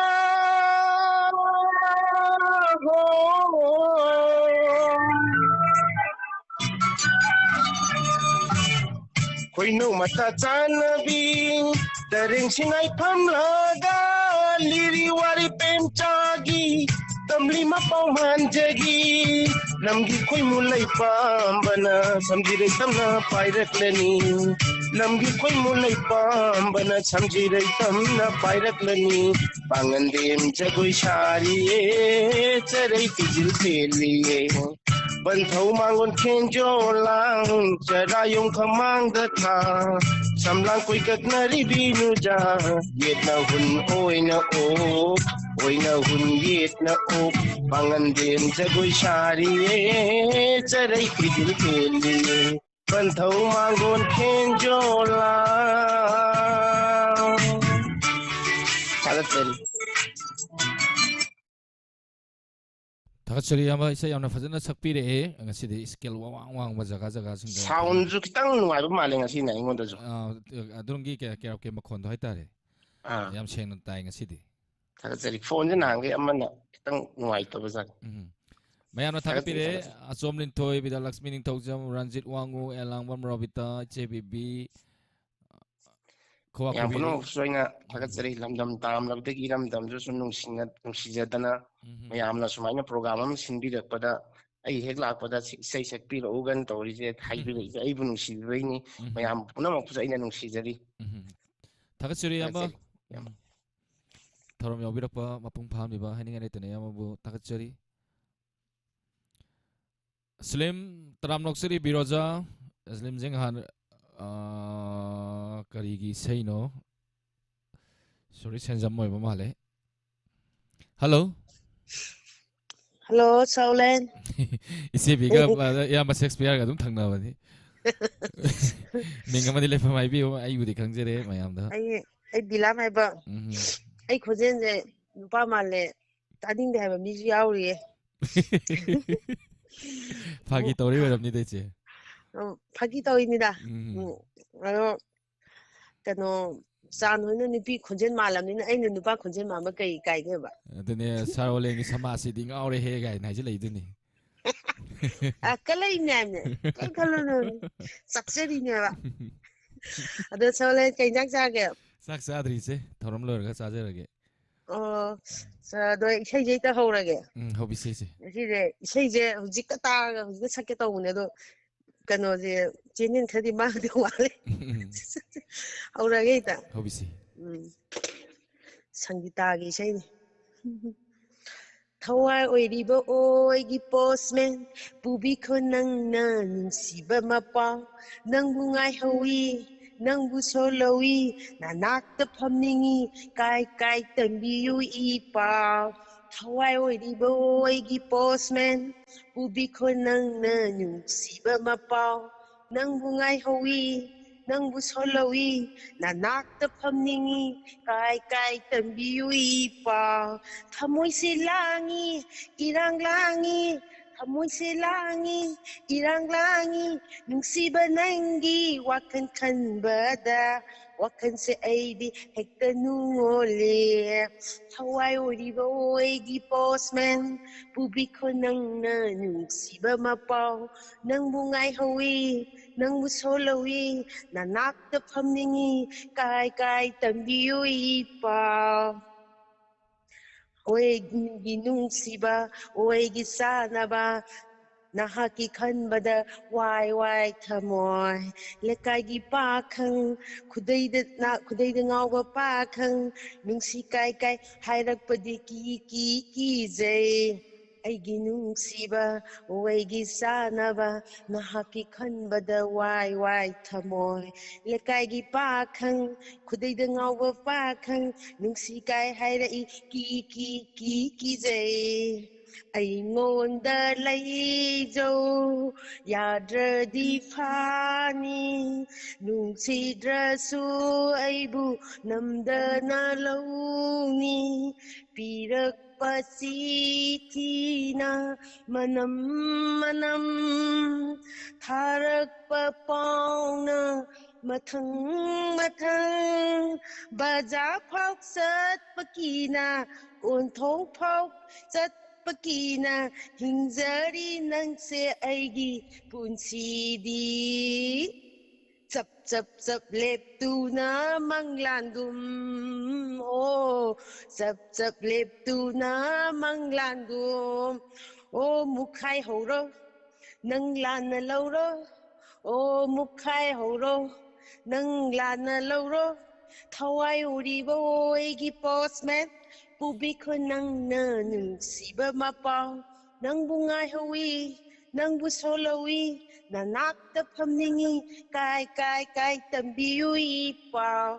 ꯈꯣꯏꯅꯧ ꯃꯇꯥ ꯆꯥꯅꯕꯤ ꯇꯔꯦꯡ ꯁꯤꯅꯥꯏ ꯐꯝꯂꯒ ꯂꯤꯔꯤ ꯋꯥꯔꯤ ꯄꯦꯝꯆꯥꯒꯤ ꯇꯝꯂꯤ ꯃꯄꯥꯎ ꯃꯥꯟꯖꯒꯤ꯫ ꯂꯝꯒꯤ ꯈꯣꯏꯃꯨ ꯂꯩ ꯄꯥꯝꯕꯅ ꯁꯝꯖꯤꯔꯩ ꯇꯝꯅ ꯄꯥꯏꯔꯛꯂꯅꯤ꯫ ꯂꯝꯒꯤ ꯈꯣꯏꯃꯨ ꯂꯩ ꯄꯥꯝꯕꯅ ꯁꯝꯖꯤꯔꯩ ꯇꯝꯅ ꯄꯥꯏꯔꯛꯂꯅꯤ꯫ ꯄꯥꯉꯟꯗꯦꯝ ꯖꯒꯣꯏ ꯁꯥꯔꯤꯌꯦ, ꯆꯔꯩ ꯐꯤꯖꯤꯜ ꯊꯦꯜꯂꯤꯌꯦ꯫ ꯕꯟꯊꯧ ꯃꯥꯡꯒꯣꯟ ꯈꯦꯟꯖꯣ ꯂꯥꯡ, ꯆꯔꯥꯌꯣꯡ ꯈꯃꯥꯡꯗ ꯊꯥ, ꯁꯝꯂꯥꯡ ꯀꯣꯏꯀꯛꯅꯔꯤꯕꯤ ꯅꯨꯖꯥ, ꯌꯦꯠꯅ ꯍꯨꯟ ꯑꯣꯏꯅ ꯑꯣꯛ, ꯑꯣꯏꯅ ꯍꯨꯟ ꯌꯦꯠꯅ ꯑꯣꯛ, ꯄꯥꯉꯟꯗꯦꯝ ꯖꯒꯣꯏ ꯁꯥꯔꯤꯌꯦ, ꯆꯔꯩ ꯐꯤꯖꯤꯜ ꯊꯦꯜꯂꯤꯌꯦ, ꯕꯟꯊꯧ ꯃꯥꯡꯒꯣꯟ ꯈꯦꯟꯖꯣ ꯂꯥꯡ꯫ ꯊꯥꯒꯠꯆꯔꯤ꯫ ꯊꯥꯒꯠꯆꯔꯤ ꯏꯌꯥꯝꯕ, ꯏꯁꯩ ꯌꯥꯝꯅ ꯐꯖꯅ ꯁꯛꯄꯤꯔꯛꯑꯦ꯫ ꯉꯁꯤꯗꯤ ꯁ꯭ꯀꯦꯜ ꯋꯥꯡ ꯋꯥꯡꯕ ꯖꯒꯥ ꯖꯒꯥꯁꯤꯡꯗ ꯐꯖꯅ, ꯁꯥꯎꯟꯁꯨ ꯈꯤꯇꯪ ꯅꯨꯡꯉꯥꯏꯕ ꯃꯥꯜꯂꯦ ꯉꯁꯤꯅ ꯑꯩꯉꯣꯟꯗꯁꯨ꯫ ꯑꯥ, ꯑꯗꯣꯝꯒꯤ ꯀꯦ-, ꯀꯦꯔꯣꯀꯤ ꯃꯈꯣꯟꯗꯣ ꯍꯥꯏꯇꯥꯔꯦ꯫ ꯑꯥ, ꯌꯥꯝ ꯁꯦꯡꯅ ꯇꯥꯏ ꯉꯁꯤꯗꯤ꯫ ꯊꯥꯒꯠꯆꯔꯤ꯫ ꯐꯣꯟꯁꯦ ꯅꯍꯥꯟꯈꯩ ꯑꯃꯅ ꯈꯤꯇꯪ ꯅꯨꯡꯉꯥꯏꯇꯕ ꯖꯥꯠꯅꯤ꯫ ꯎꯝ꯫ ꯃꯌꯥꯝꯅ ꯊꯥꯒꯠꯆꯔꯤ, ꯊꯥꯒꯠꯄꯤꯔꯦ꯫ ꯊꯥꯒꯠꯆꯔꯤ꯫ ꯑꯆꯣꯝ ꯂꯤꯟꯊꯣꯏ, ꯕꯤꯗ꯭ꯌꯥꯂꯛꯁꯃꯤ ꯅꯤꯡꯊꯧꯖꯝ, ꯔꯟꯖꯤꯠ ꯋꯥꯡꯉꯨ, ꯑꯦꯂꯥꯡꯕꯝ ꯔꯣꯕꯤꯇꯥ, ꯏꯆꯦ ꯕꯤꯕꯤ, ꯈꯨꯋꯥ ꯃꯌꯥꯝ ꯈꯨꯕꯤꯔꯤ꯫ ꯄꯨꯝꯅꯃꯛꯁꯨ ꯑꯩꯅ ꯊꯥꯒꯠꯆꯔꯤ꯫ ꯂꯝꯗꯝ ꯇꯥꯝꯂꯕꯗꯒꯤ ꯏꯔꯝꯗꯝꯁꯨ ꯁꯨꯝ ꯅꯨꯡꯁꯤꯅ-, ꯅꯨꯡꯁꯤꯖꯗꯅ ꯎꯝ꯫ ꯃꯌꯥꯝꯅ ꯁꯨꯃꯥꯏꯅ ꯄ꯭ꯔꯣꯒ꯭ꯔꯥꯝ ꯑꯃ ꯁꯤꯟꯕꯤꯔꯛꯄꯗ ꯑꯩ ꯍꯦꯛ ꯂꯥꯛꯄꯗ ꯁꯤ ꯏꯁꯩ ꯁꯛꯄꯤꯔꯛꯎꯒꯅ ꯇꯧꯔꯤꯁꯦ, ꯍꯥꯏꯕꯤꯔꯛꯏꯁꯦ ꯑꯩꯕꯨ ꯅꯨꯡꯁꯤꯕꯤꯕꯩꯅꯤ꯫ ꯎꯝ꯫ ꯃꯌꯥꯝ ꯄꯨꯝꯅꯃꯛꯄꯨꯁꯨ ꯑꯩꯅ ꯅꯨꯡꯁꯤꯖꯔꯤ꯫ ꯎꯝ꯫ ꯊꯥꯒꯠꯆꯔꯤ ꯏꯌꯥꯝꯕ꯫ ꯊꯥꯒꯠꯆꯔꯤ, ꯏꯌꯥꯝꯕ꯫ ꯎꯝ꯫ ꯊꯧꯔꯝ ꯌꯥꯎꯕꯤꯔꯛꯄ ꯃꯄꯨꯡ ꯐꯥꯍꯟꯕꯤꯕ ꯍꯥꯏꯅꯤꯡꯉꯥꯏ ꯂꯩꯇꯅ ꯏꯌꯥꯝꯕꯕꯨ ꯊꯥꯒꯠꯆꯔꯤ꯫ ꯁ꯭ꯂꯤꯝ ꯇꯔꯥꯝꯅ ꯑꯣꯛꯆꯔꯤ ꯕꯤꯔꯣꯖꯥ꯫ ꯁ꯭ꯂꯤꯝꯁꯦ ꯉꯍꯥꯟ, ꯑꯥ, ꯀꯔꯤꯒꯤ ꯏꯁꯩꯅꯣ? ꯁꯣꯔꯤ, ꯁꯦꯟꯖꯝ ꯑꯣꯏꯕ ꯃꯥꯜꯂꯦ꯫ ꯍꯜꯂꯣ꯫ ꯍꯜꯂꯣ, ꯁꯥꯎꯂꯦꯟ꯫ ꯏꯆꯦꯕꯤꯒ, ꯑ, ꯏꯌꯥꯝꯕ ꯁꯦꯛꯁꯄꯤꯌꯔꯒ ꯑꯗꯨꯝ ꯊꯪꯅꯕꯅꯤ꯫ ꯃꯤꯡ ꯑꯃꯗꯤ ꯂꯩꯐꯝ ꯍꯥꯏꯕꯤꯌꯨ, ꯑꯩꯕꯨꯗꯤ ꯈꯪꯖꯔꯦ ꯃꯌꯥꯝꯗ꯫ ꯑꯩ, ꯑꯩ ꯕꯤꯂꯥꯝ ꯍꯥꯏꯕ꯫ ꯎꯝ꯫ ꯑꯩ ꯈꯣꯟꯖꯦꯜꯁꯦ ꯅꯨꯄꯥ ꯃꯥꯜꯂꯦ, ꯇꯥꯅꯤꯡꯗꯦ ꯍꯥꯏꯕ ꯃꯤꯁꯨ ꯌꯥꯎꯔꯤꯌꯦ꯫ ꯐꯥꯒꯤ ꯇꯧꯔꯤ ꯑꯣꯏꯔꯝꯅꯤꯗ, ꯏꯆꯦ꯫ ꯎꯝ, ꯐꯥꯒꯤ ꯇꯧꯔꯤꯅꯤꯗ꯫ ꯎꯝ꯫ ꯎꯝ, ꯑꯗꯣ ꯀꯩꯅꯣ, ꯆꯥꯟ ꯍꯣꯏꯅ ꯅꯨꯄꯤ ꯈꯣꯟꯖꯦꯜ ꯃꯥꯜꯂꯕꯅꯤꯅ ꯑꯩꯅ ꯅꯨꯄꯥ ꯈꯣꯟꯖꯦꯜ ꯃꯥꯟꯕ ꯀꯩ ꯀꯥꯏꯒꯦꯕ? ꯑꯗꯨꯅꯦ, ꯁꯥꯔ ꯑꯣꯂꯦꯟꯒꯤ ꯁꯃꯥꯖꯁꯤꯗꯤ ꯉꯥꯎꯔꯦꯍꯦ ꯀꯥꯏꯅ ꯍꯥꯏꯖꯤꯜꯂꯛꯏꯗꯨꯅꯤ꯫ ꯑ, ꯀꯂꯛꯏꯅꯦ ꯍꯥꯏꯕꯅꯦ꯫ ꯀꯩꯝ ꯈꯜꯂꯨꯅꯨ꯫ ꯆꯥꯛꯆꯔꯤꯅꯦꯕ꯫ ꯑꯗꯣ ꯁꯥꯔ ꯑꯣꯂꯦꯟ ꯀꯩ ꯏꯟꯖꯥꯡ ꯆꯥꯒꯦ? ꯆꯥꯛ ꯆꯥꯗ꯭ꯔꯤꯁꯦ, ꯊꯧꯔꯝ ꯂꯣꯏꯔꯒ ꯆꯥꯖꯔꯒꯦ꯫ ꯑꯣ, ꯁꯥꯔ, ꯑꯗꯣ ꯏꯁꯩꯁꯦ ꯍꯦꯛꯇ ꯍꯧꯔꯒꯦ꯫ ꯎꯝ, ꯍꯧꯕꯤꯁꯦ ꯏꯆꯦ꯫ ꯉꯁꯤꯁꯦ ꯏꯁꯩꯁꯦ ꯍꯧꯖꯤꯛꯀ ꯇꯥꯔꯒ ꯍꯧꯖꯤꯛꯀ ꯁꯛꯀꯦ ꯇꯧꯕꯅꯦ, ꯑꯗꯣ ꯀꯩꯅꯣꯁꯦ, ꯆꯦꯅꯦꯜ ꯈꯔꯗꯤ ꯃꯥꯡꯗꯤ ꯋꯥꯠꯂꯦ꯫ ꯎꯝ, ꯍꯧꯔꯒꯦ ꯍꯦꯛꯇ꯫ ꯍꯧꯕꯤꯁꯦ꯫ ꯎꯝ꯫ ꯁꯪꯒꯤꯇꯥꯒꯤ ꯏꯁꯩꯅꯤ꯫ ꯊꯋꯥꯏ ꯑꯣꯏꯔꯤꯕ ꯑꯣꯏꯒꯤ ꯄꯣꯁꯃꯦꯟ, ꯄꯨꯕꯤꯈꯣ ꯅꯪꯅ ꯅꯨꯡꯁꯤꯕ ꯃꯄꯥꯎ꯫ ꯅꯪꯕꯨ ꯉꯥꯏꯍꯧꯏ, ꯅꯪꯕꯨ ꯁꯣꯜꯍꯧꯏ, ꯅꯅꯥꯛꯇ ꯐꯝꯅꯤꯡꯏ, ꯀꯥꯏ ꯀꯥꯏ ꯇꯝꯕꯤꯌꯨ ꯏ ꯄꯥꯎ꯫ ꯊꯋꯥꯏ ꯑꯣꯏꯔꯤꯕ ꯑꯣꯏꯒꯤ ꯄꯣꯁꯃꯦꯟ, ꯄꯨꯕꯤꯈꯣ ꯅꯪꯅ ꯅꯨꯡꯁꯤꯕ ꯃꯄꯥꯎ꯫ ꯅꯪꯕꯨ ꯉꯥꯏꯍꯧꯏ, ꯅꯪꯕꯨ ꯁꯣꯜꯍꯧꯏ, ꯅꯅꯥꯛꯇ ꯐꯝꯅꯤꯡꯏ, ꯀꯥꯏ ꯀꯥꯏ ꯇꯝꯕꯤꯌꯨ ꯏ ꯄꯥꯎ꯫ ꯊꯃꯣꯏꯁꯦ ꯂꯥꯡꯏ, ꯏꯔꯥꯡ ꯂꯥꯡꯏ, ꯊꯃꯣꯏꯁꯦ ꯂꯥꯡꯏ, ꯏꯔꯥꯡ ꯂꯥꯡꯏ, ꯅꯨꯡꯁꯤꯕ ꯅꯪꯒꯤ ꯋꯥꯈꯜ ꯈꯟꯕꯗ ꯋꯥꯈꯜꯁꯦ ꯑꯩꯗꯤ ꯍꯦꯛꯇ ꯅꯨꯡꯉꯣꯜꯂꯦ꯫ ꯊꯋꯥꯏ ꯑꯣꯏꯔꯤꯕ ꯑꯣꯏꯒꯤ ꯄꯣꯁꯃꯦꯟ, ꯄꯨꯕꯤꯈꯣ ꯅꯪꯅ ꯅꯨꯡꯁꯤꯕ ꯃꯄꯥꯎ꯫ ꯅꯪꯕꯨ ꯉꯥꯏꯍꯧꯏ, ꯅꯪꯕꯨ ꯁꯣꯜꯍꯧꯏ, ꯅꯅꯥꯛꯇ ꯐꯝꯅꯤꯡꯏ, ꯀꯥꯏ ꯀꯥꯏ ꯇꯝꯕꯤꯌꯨ ꯏ ꯄꯥꯎ꯫ ꯑꯣꯏꯒꯤ ꯅꯨꯡꯁꯤꯕ, ꯑꯣꯏꯒꯤ ꯆꯥꯅꯕ, ꯅꯍꯥꯛꯀꯤ ꯈꯟꯕꯗ ꯋꯥꯏ ꯋꯥꯏ ꯊꯃꯣꯏ꯫ ꯂꯩꯀꯥꯏꯒꯤ ꯄꯥꯈꯪ, ꯈꯨꯗꯩꯗ ꯅꯥ-, ꯈꯨꯗꯩꯗ ꯉꯥꯎꯕ ꯄꯥꯈꯪ, ꯅꯨꯡꯁꯤ ꯀꯥꯏ ꯀꯥꯏ ꯍꯥꯏꯔꯛꯄꯗꯤ ꯀꯤ ꯀꯤ ꯀꯤꯖꯩ꯫ ꯑꯩꯒꯤ ꯅꯨꯡꯁꯤꯕ, ꯑꯣꯏꯒꯤ ꯆꯥꯅꯕ, ꯅꯍꯥꯛꯀꯤ ꯈꯟꯕꯗ ꯋꯥꯏ ꯋꯥꯏ ꯊꯃꯣꯏ꯫ ꯂꯩꯀꯥꯏꯒꯤ ꯄꯥꯈꯪ, ꯈꯨꯗꯩꯗ ꯉꯥꯎꯕ ꯄꯥꯈꯪ, ꯅꯨꯡꯁꯤ ꯀꯥꯏ ꯍꯥꯏꯔꯛꯏ ꯀꯤ ꯀꯤ ꯀꯤ ꯀꯤꯖꯩ꯫ ꯑꯩꯉꯣꯟꯗ ꯂꯩꯖꯧ ꯌꯥꯗ꯭ꯔꯗꯤ ꯐꯥꯅꯤ, ꯅꯨꯡꯁꯤꯗ꯭ꯔꯁꯨ ꯑꯩꯕꯨ ꯅꯝꯗꯅ ꯂꯧꯅꯤ꯫ ꯄꯤꯔꯛꯄ ꯆꯤꯊꯤꯅ ꯃꯅꯝ ꯃꯅꯝ, ꯊꯥꯔꯛꯄ ꯄꯥꯎꯅ ꯃꯊꯪ ꯃꯊꯪ ꯕꯖꯥꯔ ꯐꯥꯎ ꯆꯠꯄ ꯀꯤꯅ, ꯀꯣꯟꯊꯣꯡ ꯐꯥꯎ ꯆꯠꯄ ꯀꯤꯅ ꯍꯤꯡꯖꯔꯤ ꯅꯪꯁꯦ ꯑꯩꯒꯤ ꯄꯨꯟꯁꯤꯗꯤ꯫ ꯆꯞ ꯆꯞ ꯆꯞ ꯂꯦꯞꯇꯨꯅ ꯃꯪꯂꯥꯟꯗꯨꯝ, ꯑꯣ, ꯆꯞ ꯆꯞ ꯂꯦꯞꯇꯨꯅ ꯃꯪꯂꯥꯟꯗꯨꯝ, ꯑꯣ, ꯃꯨꯛꯈꯥꯏ ꯍꯧꯔꯣ, ꯅꯪ ꯂꯥꯟꯅ ꯂꯧꯔꯣ, ꯑꯣ, ꯃꯨꯛꯈꯥꯏ ꯍꯧꯔꯣ, ꯅꯪ ꯂꯥꯟꯅ ꯂꯧꯔꯣ, ꯊꯋꯥꯏ ꯎꯔꯤꯕ ꯑꯣ ꯑꯩꯒꯤ postman, ꯄꯨꯕꯤꯈꯣ ꯅꯪꯅ ꯅꯨꯡꯁꯤꯕ ꯃꯄꯥꯎ, ꯅꯪꯕꯨ ꯉꯥꯏꯍꯧꯏ, ꯅꯪꯕꯨ ꯁꯣꯜꯍꯧꯏ, ꯅꯅꯥꯛꯇ ꯐꯝꯅꯤꯡꯏ, ꯀꯥꯏ, ꯀꯥꯏ, ꯀꯥꯏ ꯇꯝꯕꯤꯌꯨ ꯏ ꯄꯥꯎ꯫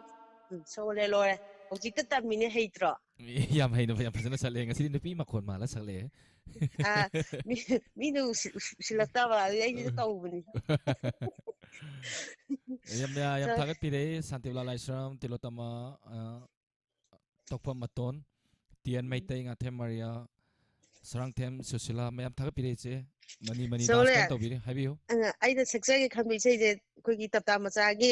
ꯎꯝ, ꯁꯣꯜꯂꯦ, ꯂꯣꯏꯔꯦ꯫ ꯍꯧꯖꯤꯛꯇ ꯇꯝꯃꯤꯅꯦ, ꯍꯩꯇ꯭ꯔꯣ? ꯌꯥꯝ ꯍꯩꯅ, ꯌꯥꯝ ꯐꯖꯅ ꯁꯛꯂꯛꯑꯦ꯫ ꯉꯁꯤꯗꯤ ꯅꯨꯄꯤ ꯃꯈꯣꯟ ꯃꯥꯜꯂ ꯁꯛꯂꯛꯑꯦ꯫ ꯑꯥ, ꯃꯤ-, ꯃꯤꯅ ꯎꯁꯤ-, ꯎꯁꯤ-, ꯎꯁꯤꯜꯂꯛꯇꯕ, ꯑꯗꯨꯗꯤ ꯑꯩꯁꯤꯗ ꯇꯧꯕꯅꯤ꯫ ꯌꯥꯝ, ꯌꯥꯝ ꯁꯣ-, ꯊꯥꯒꯠꯄꯤꯔꯦ, ꯁꯥꯟꯇꯤꯕꯂꯥ ꯂꯥꯏꯁ꯭ꯔꯝ, ꯇꯤꯂꯣꯇꯃ, ꯑ, ꯇꯣꯛꯐꯝ ꯃꯇꯣꯟ, ꯇꯤ ꯑꯦꯟ ꯎꯝ꯫ ꯃꯩꯇꯩ, ꯉꯥꯊꯦꯝ ꯃꯔꯤꯌꯥ, ꯁꯔꯥꯡꯊꯦꯝ ꯁꯨꯁꯤꯂꯥ, ꯃꯌꯥꯝ ꯊꯥꯒꯠꯄꯤꯔꯦ ꯏꯆꯦ꯫ ꯃꯅꯤ, ꯃꯅꯤ ꯁꯣ-, dance ꯀꯟꯅ ꯇꯧꯕꯤꯔꯤ, ꯍꯥꯏꯕꯤꯌꯨ꯫ ꯑ, ꯑꯩꯅ ꯁꯛꯆꯒꯦ ꯈꯟꯕ ꯏꯁꯩꯁꯦ ꯑꯩꯈꯣꯏꯒꯤ ꯇꯞꯇꯥ ꯃꯆꯥꯒꯤ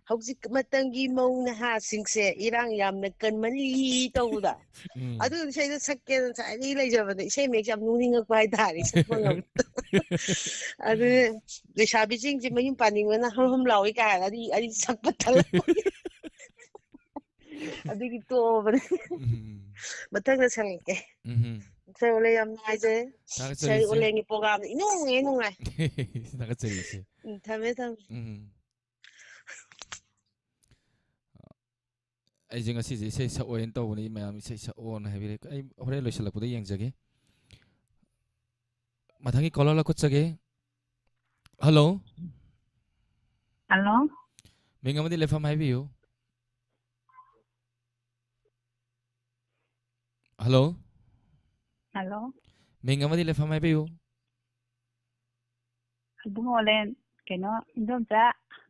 "ꯍꯧꯖꯤꯛ ꯃꯇꯝꯒꯤ ꯃꯧ ꯅꯍꯥꯁꯤꯡꯁꯦ ꯏꯔꯥꯡ ꯌꯥꯝꯅ ꯀꯟꯃꯜꯂꯤ" ꯇꯧꯕꯗ꯫ ꯎꯝ꯫ ꯑꯗꯨ ꯏꯁꯩꯗꯣ ꯁꯛꯀꯦꯅ ꯉꯁꯥꯏꯗꯒꯤ ꯂꯩꯖꯕꯅꯦ꯫ ꯏꯁꯩ ꯃꯌꯦꯛꯁꯦ ꯌꯥꯝ ꯅꯣꯛꯅꯤꯡꯉꯛꯄ ꯍꯥꯏꯇꯥꯔꯦ, ꯁꯛꯄ ꯉꯝꯗꯕ꯫ ꯑꯗꯨꯅꯦ, ꯂꯩꯁꯥꯕꯤꯁꯤꯡꯁꯦ ꯃꯌꯨꯝ ꯄꯥꯅꯤꯡꯕꯅ ꯍꯝ ꯍꯝ ꯂꯥꯎꯏ ꯀꯥꯏ ꯍꯥꯏꯔꯒ ꯑꯩ, ꯑꯩ ꯁꯛꯄ ꯇꯜꯂꯛꯄꯒꯤ꯫ ꯑꯗꯨꯒꯤ ꯇꯣꯛꯑꯕꯅꯦ꯫ ꯎꯝ꯫ ꯃꯊꯪꯗ ꯁꯪꯉꯛꯀꯦ꯫ ꯎꯝ꯫ ꯁꯔ ꯑꯣꯂꯦ, ꯌꯥꯝ ꯅꯨꯡꯉꯥꯏꯖꯔꯦ꯫ ꯊꯥꯒꯠꯆꯔꯤ ꯁꯔ ꯏꯆꯦ꯫ ꯑꯣꯂꯦꯟꯒꯤ program ꯗꯣ ꯏꯅꯨꯡ ꯍꯦꯛ ꯅꯨꯡꯉꯥꯏ꯫ ꯊꯥꯒꯠꯆꯔꯤ ꯏꯆꯦ꯫ ꯎꯝ, ꯊꯝꯃꯦ, ꯊꯝꯃꯦ꯫ ꯎꯝ꯫ ꯑꯩꯁꯦ ꯉꯁꯤꯁꯦ ꯏꯁꯩ ꯁꯛꯑꯣꯏꯅ ꯇꯧꯕꯅꯤ, ꯃꯌꯥꯝ ꯏꯁꯩ ꯁꯛꯑꯣꯅ ꯍꯥꯏꯕꯤꯔꯛꯑꯦ꯫ ꯑꯩ ꯍꯣꯔꯦꯟ ꯂꯣꯏꯁꯤꯜꯂꯛꯄꯗ ꯌꯦꯡꯖꯒꯦ꯫ ꯃꯊꯪꯒꯤ caller ꯂꯧꯈꯠꯆꯒꯦ꯫ Hello꯫ Hello꯫ ꯃꯤꯡ ꯑꯃꯗꯤ ꯂꯩꯐꯝ ꯍꯥꯏꯕꯤꯌꯨ꯫ Hello꯫ Hello꯫ ꯃꯤꯡ ꯑꯃꯗꯤ ꯂꯩꯐꯝ ꯍꯥꯏꯕꯤꯌꯨ꯫ ꯏꯕꯨꯡꯉꯣ ꯑꯣꯂꯦꯟ, ꯀꯩꯅꯣ, ꯏꯟꯗꯣꯝꯆꯥ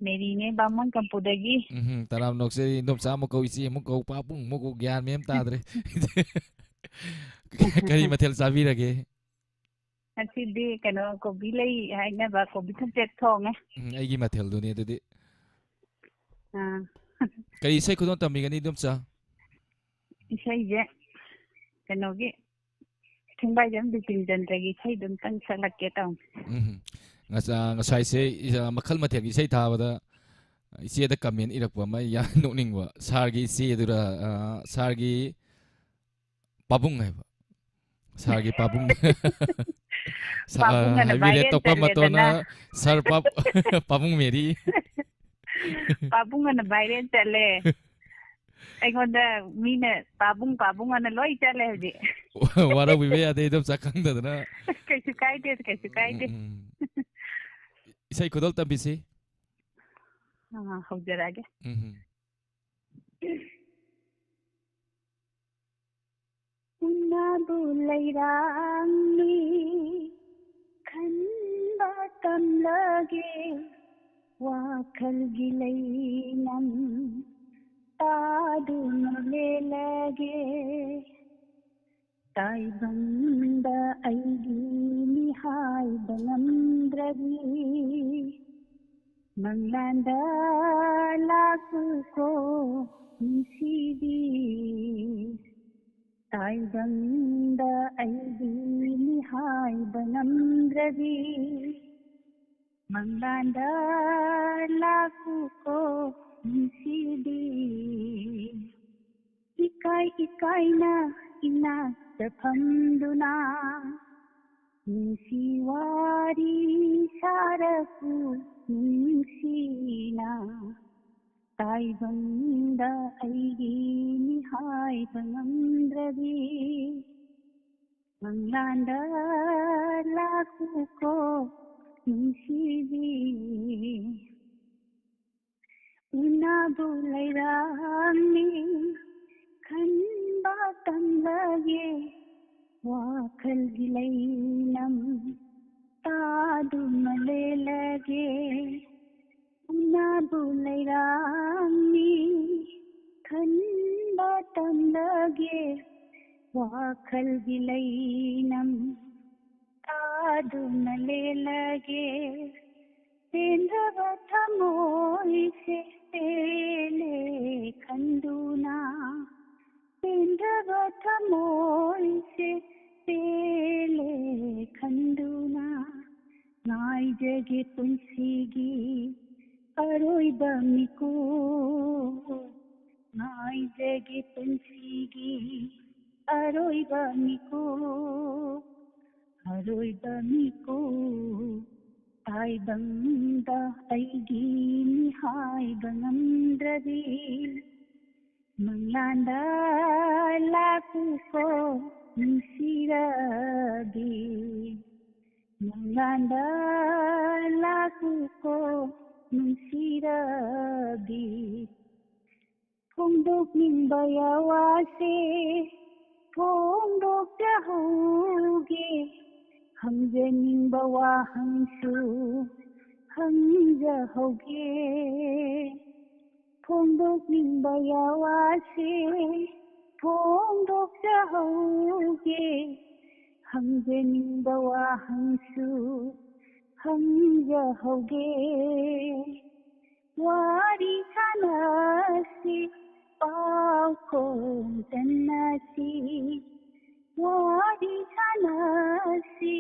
ꯃꯦꯔꯤꯅꯦ, ꯕꯥꯃꯣꯟ ꯀꯝꯄꯨꯗꯒꯤ꯫ ꯎꯝꯍꯨꯝ, ꯇꯔꯥꯝ ꯅꯣꯛꯆꯔꯤ꯫ ꯏꯟꯗꯣꯝꯆꯥ ꯑꯃꯨꯛ ꯀꯧ, ꯏꯆꯦ ꯑꯃꯨꯛ ꯀꯧ, ꯄꯥꯕꯨꯡ ꯑꯃꯨꯛ ꯀꯧ, ꯒ꯭ꯌꯥꯟ ꯃꯦꯟ ꯑꯃ ꯇꯥꯗ꯭ꯔꯦ꯫ ꯀꯔꯤ ꯃꯊꯦꯜ ꯆꯥꯕꯤꯔꯒꯦ? ꯉꯁꯤꯗꯤ ꯀꯩꯅꯣ, ꯀꯣꯕꯤ ꯂꯩ ꯍꯥꯏꯅꯕ ꯀꯣꯕꯤ ꯊꯝꯆꯦꯠ ꯊꯣꯡꯉꯦ꯫ ꯎꯝ, ꯑꯩꯒꯤ ꯃꯊꯦꯜꯗꯨꯅꯤ ꯑꯗꯨꯗꯤ꯫ ꯑꯥ꯫ ꯀꯔꯤ ꯏꯁꯩ ꯈꯨꯗꯣꯜ ꯇꯝꯕꯤꯒꯅꯤ, ꯏꯗꯣꯝꯆꯥ? ꯏꯁꯩꯁꯦ ꯀꯩꯅꯣꯒꯤ, ꯊꯦꯡꯕꯥꯏꯖꯝ ꯕꯤꯄꯤꯟ ꯆꯟꯗ꯭ꯔꯒꯤ ꯏꯁꯩꯗꯣ ꯑꯝꯇꯪ ꯁꯛꯂꯛꯀꯦ ꯇꯧꯅꯤ꯫ ꯎꯝ꯫ ꯉꯁꯥ-, ꯉꯁꯥꯏꯁꯦ ꯏꯁ-, ꯃꯈꯜ ꯃꯊꯦꯜꯒꯤ ꯏꯁꯩ ꯊꯥꯕꯗ ꯏꯆꯦꯗ ꯀꯃꯦꯟ ꯏꯔꯛꯄ ꯑꯃ ꯌꯥꯝ ꯅꯣꯛꯅꯤꯡꯕ꯫ ꯁꯥꯔꯒꯤ ꯏꯆꯦꯗꯨꯔ, ꯑ, ꯁꯥꯔꯒꯤ ꯄꯥꯕꯨꯡ ꯍꯥꯏꯕ꯫ ꯁꯥꯔꯒꯤ ꯄꯥꯕꯨꯡ꯫ ꯁꯥ-, ꯑ, ꯄꯥꯕꯨꯡ ꯑꯅ ꯍꯥꯏꯕꯤꯔꯦ꯫ viral ꯇꯣꯞꯄ ꯃꯇꯣꯟꯅ ꯆꯠꯂꯦꯗꯅ꯫ ꯁꯥꯔ ꯄꯥꯕ-, ꯄꯥꯕꯨꯡ ꯃꯦꯔꯤ꯫ ꯄꯥꯕꯨꯡ ꯑꯅ viral ꯆꯠꯂꯦ꯫ ꯑꯩꯉꯣꯟꯗ ꯃꯤꯅ ꯄꯥꯕꯨꯡ, ꯄꯥꯕꯨꯡ ꯑꯅ ꯂꯣꯏ ꯆꯠꯂꯦ ꯍꯧꯖꯤꯛ꯫ ꯋꯥꯔꯧꯕꯤꯕ ꯌꯥꯗꯦ, ꯏꯗꯣꯝꯆꯥ ꯈꯪꯗꯗꯅ꯫ ꯀꯩꯁꯨ ꯀꯥꯏꯗꯦ, ꯀꯩꯁꯨ ꯀꯥꯏꯗꯦ꯫ ꯎꯝ, ꯎꯝ꯫ ꯏꯁꯩ ꯈꯨꯗꯣꯜ ꯇꯝꯕꯤꯁꯤ꯫ ꯑꯥ, ꯍꯧꯖꯔꯛꯑꯒꯦ꯫ ꯎꯝ, ꯎꯝ꯫ ꯎꯅꯥꯕꯨ ꯂꯩꯔꯥꯡꯅꯤ ꯈꯟꯕ ꯇꯝꯂꯒꯦ, ꯋꯥꯈꯜꯒꯤ ꯂꯩꯅꯝ ꯇꯥꯗꯨꯅ ꯂꯦꯜꯂꯒꯦ꯫ ꯇꯥꯏꯕꯪꯗ ꯑꯩꯒꯤ ꯃꯤꯍꯥꯏꯕ ꯉꯝꯗ꯭ꯔꯕꯤ, ꯃꯪꯂꯥꯟꯗ ꯂꯥꯛꯎꯀꯣ ꯅꯨꯡꯁꯤꯕꯤ꯫ ꯇꯥꯏꯕꯪꯗ ꯑꯩꯗꯤ ꯃꯤꯍꯥꯏꯕ ꯉꯝꯗ꯭ꯔꯕꯤ, ꯃꯪꯂꯥꯟꯗ ꯂꯥꯛꯎꯀꯣ ꯅꯨꯡꯁꯤꯕꯤ꯫ ꯏꯀꯥꯏ ꯏꯀꯥꯏꯅ ꯏꯅꯥꯛꯇ ꯐꯝꯗꯨꯅ ꯅꯨꯡꯁꯤ ꯋꯥꯔꯤ ꯁꯥꯔꯛꯎ ꯅꯨꯡꯁꯤꯅ꯫ ꯇꯥꯏꯕꯪꯗ ꯑꯩꯒꯤ ꯃꯤꯍꯥꯏꯕ ꯉꯝꯗ꯭ꯔꯕꯤ, ꯃꯪꯂꯥꯟꯗ ꯂꯥꯛꯎꯀꯣ ꯅꯨꯡꯁꯤꯕꯤ꯫ ꯎꯅꯥꯕꯨ ꯂꯩꯔꯥꯡꯅꯤ ꯈꯟꯕ ꯇꯝꯂꯒꯦ, ꯋꯥꯈꯜꯒꯤ ꯂꯩꯅꯝ ꯇꯥꯗꯨꯅ ꯂꯦꯜꯂꯒꯦ꯫ ꯎꯅꯥꯕꯨ ꯂꯩꯔꯥꯡꯅꯤ ꯈꯟꯕ ꯇꯝꯂꯒꯦ, ꯋꯥꯈꯜꯒꯤ ꯂꯩꯅꯝ ꯇꯥꯗꯨꯅ ꯂꯦꯜꯂꯒꯦ꯫ ꯄꯦꯟꯗꯕ ꯊꯃꯣꯏꯁꯦ ꯄꯦꯜꯂꯦ ꯈꯟꯗꯨꯅ, ꯄꯦꯟꯗꯕ ꯊꯃꯣꯏꯁꯦ ꯄꯦꯜꯂꯦ ꯈꯟꯗꯨꯅ, ꯉꯥꯏꯖꯒꯦ ꯄꯨꯟꯁꯤꯒꯤ ꯑꯔꯣꯏꯕ ꯃꯤꯀꯨꯞ, ꯉꯥꯏꯖꯒꯦ ꯄꯨꯟꯁꯤꯒꯤ ꯑꯔꯣꯏꯕ ꯃꯤꯀꯨꯞ, ꯑꯔꯣꯏꯕ ꯃꯤꯀꯨꯞ꯫ ꯇꯥꯏꯕꯪꯗ ꯑꯩꯒꯤꯅꯤ ꯍꯥꯏꯕ ꯉꯝꯗ꯭ꯔꯗꯤ, ꯃꯪꯂꯥꯟꯗ ꯂꯥꯛꯎꯀꯣ ꯅꯨꯡꯁꯤꯔꯕꯤ, ꯃꯪꯂꯥꯟꯗ ꯂꯥꯛꯎꯀꯣ ꯅꯨꯡꯁꯤꯔꯕꯤ꯫ ꯐꯣꯡꯗꯣꯛꯅꯤꯡꯕ ꯋꯥꯁꯦ ꯐꯣꯡꯗꯣꯛꯆꯍꯧꯒꯦ, ꯍꯪꯖꯅꯤꯡꯕ ꯋꯥꯍꯪꯁꯨ ꯍꯪꯖꯍꯧꯒꯦ꯫ ꯐꯣꯡꯗꯣꯛꯅꯤꯡꯕ ꯋꯥꯁꯦ ꯐꯣꯡꯗꯣꯛꯆꯍꯧꯒꯦ, ꯍꯪꯖꯅꯤꯡꯕ ꯋꯥꯍꯪꯁꯨ ꯍꯪꯖꯍꯧꯒꯦ꯫ ꯋꯥꯔꯤ ꯁꯥꯟꯅꯁꯤ, ꯄꯥꯎꯈꯣꯡ ꯆꯟꯅꯁꯤ, ꯋꯥꯔꯤ ꯁꯥꯟꯅꯁꯤ,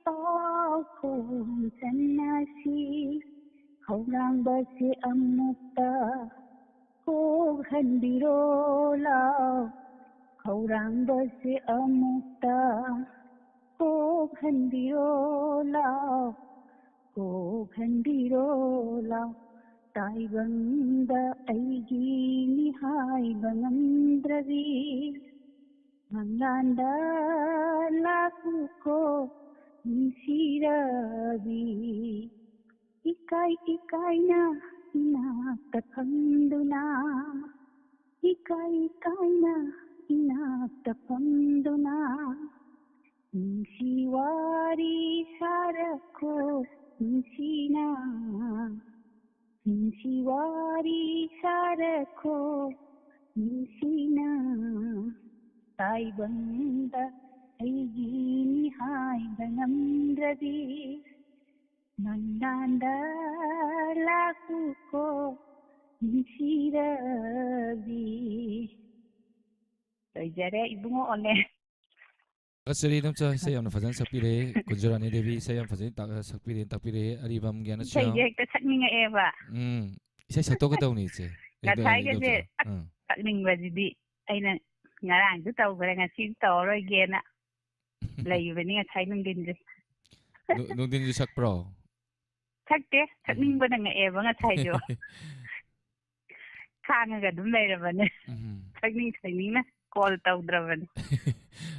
ꯄꯥꯎꯈꯣꯡ ꯆꯟꯅꯁꯤ꯫ ꯈꯧꯔꯥꯡꯕꯁꯦ ꯑꯃꯨꯛꯇ ꯀꯣꯛꯍꯟꯕꯤꯔꯣ ꯂꯥꯎ, ꯈꯧꯔꯥꯡꯕꯁꯦ ꯑꯃꯨꯛꯇ ꯀꯣꯛꯍꯟꯕꯤꯔꯣ ꯂꯥꯎ, ꯀꯣꯛꯍꯟꯕꯤꯔꯣ ꯂꯥꯎ꯫ ꯇꯥꯏꯕꯪꯗ ꯑꯩꯒꯤꯅꯤ ꯍꯥꯏꯕ ꯉꯝꯗ꯭ꯔꯕꯤ, ꯃꯪꯂꯥꯟꯗ ꯂꯥꯛꯎꯀꯣ ꯅꯨꯡꯁꯤꯔꯕꯤ꯫ ꯏꯀꯥꯏ ꯏꯀꯥꯏꯅ ꯏꯅꯥꯛꯇ ꯐꯝꯗꯨꯅ, ꯏꯀꯥꯏ ꯏꯀꯥꯏꯅ ꯏꯅꯥꯛꯇ ꯐꯝꯗꯨꯅ, ꯅꯨꯡꯁꯤ ꯋꯥꯔꯤ ꯁꯥꯔꯛꯈꯣ ꯅꯨꯡꯁꯤꯅ, ꯅꯨꯡꯁꯤ ꯋꯥꯔꯤ ꯁꯥꯔꯛꯈꯣ ꯅꯨꯡꯁꯤꯅ꯫ ꯇꯥꯏꯕꯪꯗ ꯑꯩꯒꯤꯅꯤ ꯍꯥꯏꯕ ꯉꯝꯗ꯭ꯔꯗꯤ, ꯃꯪꯂꯥꯟꯗ ꯂꯥꯛꯎꯀꯣ ꯅꯨꯡꯁꯤꯔꯕꯤ꯫ ꯂꯣꯏꯖꯔꯦ, ꯏꯕꯨꯡꯉꯣ ꯑꯣꯂꯦ꯫ ꯊꯥꯒꯠꯆꯔꯤ, ꯏꯅꯝꯆꯥ, ꯏꯁꯩ ꯌꯥꯝꯅ ꯐꯖꯅ ꯁꯛꯄꯤꯔꯦ꯫ ꯀꯨꯟꯖꯔꯥꯅꯤ ꯗꯦꯕꯤ, ꯏꯁꯩ ꯌꯥꯝ ꯐꯖꯅ ꯇꯥꯛ-, ꯁꯛꯄꯤꯔꯦ, ꯇꯥꯛꯄꯤꯔꯦ꯫ ꯑꯔꯤꯕꯝ ꯒ꯭ꯌꯥꯅꯁ꯭ꯌꯥꯝ꯫ ꯏꯁꯩꯁꯦ ꯍꯦꯛꯇ ꯁꯛꯅꯤꯡꯉꯛꯑꯦꯕ꯫ ꯎꯝ, ꯏꯁꯩ ꯁꯛꯇꯣꯛꯀꯗꯧꯅꯤ, ꯏꯆꯦ꯫ ꯍꯦꯛꯇ ꯉꯁꯥꯏꯒꯁꯦ, ꯏꯅꯝꯆꯥ꯫ ꯑꯁ, ꯑꯥ꯫ ꯁꯛꯅꯤꯡꯕꯁꯤꯗꯤ ꯑꯩꯅ ꯉꯔꯥꯡꯁꯨ ꯇꯧꯈ꯭ꯔꯦ, ꯉꯁꯤꯁꯨ ꯇꯧꯔꯔꯣꯏꯒꯦꯅ ꯂꯩꯕꯅꯤ ꯉꯁꯥꯏ ꯅꯨꯡꯊꯤꯟꯁꯦ꯫ ꯅꯨ-, ꯅꯨꯡꯊꯤꯟꯁꯨ ꯁꯛꯄ꯭ꯔꯣ? ꯁꯛꯇꯦ, ꯁꯛꯅꯤꯡꯕꯅ ꯉꯛꯑꯦꯕ ꯉꯁꯥꯏꯁꯨ꯫ ꯈꯥꯡꯉꯒ ꯑꯗꯨꯝ ꯂꯩꯔꯕꯅꯦ꯫ ꯎꯝ꯫ ꯁꯛꯅꯤꯡ ꯁꯛꯅꯤꯡꯅ ꯀꯣꯜ ꯇꯧꯗ꯭ꯔꯕꯅꯦ꯫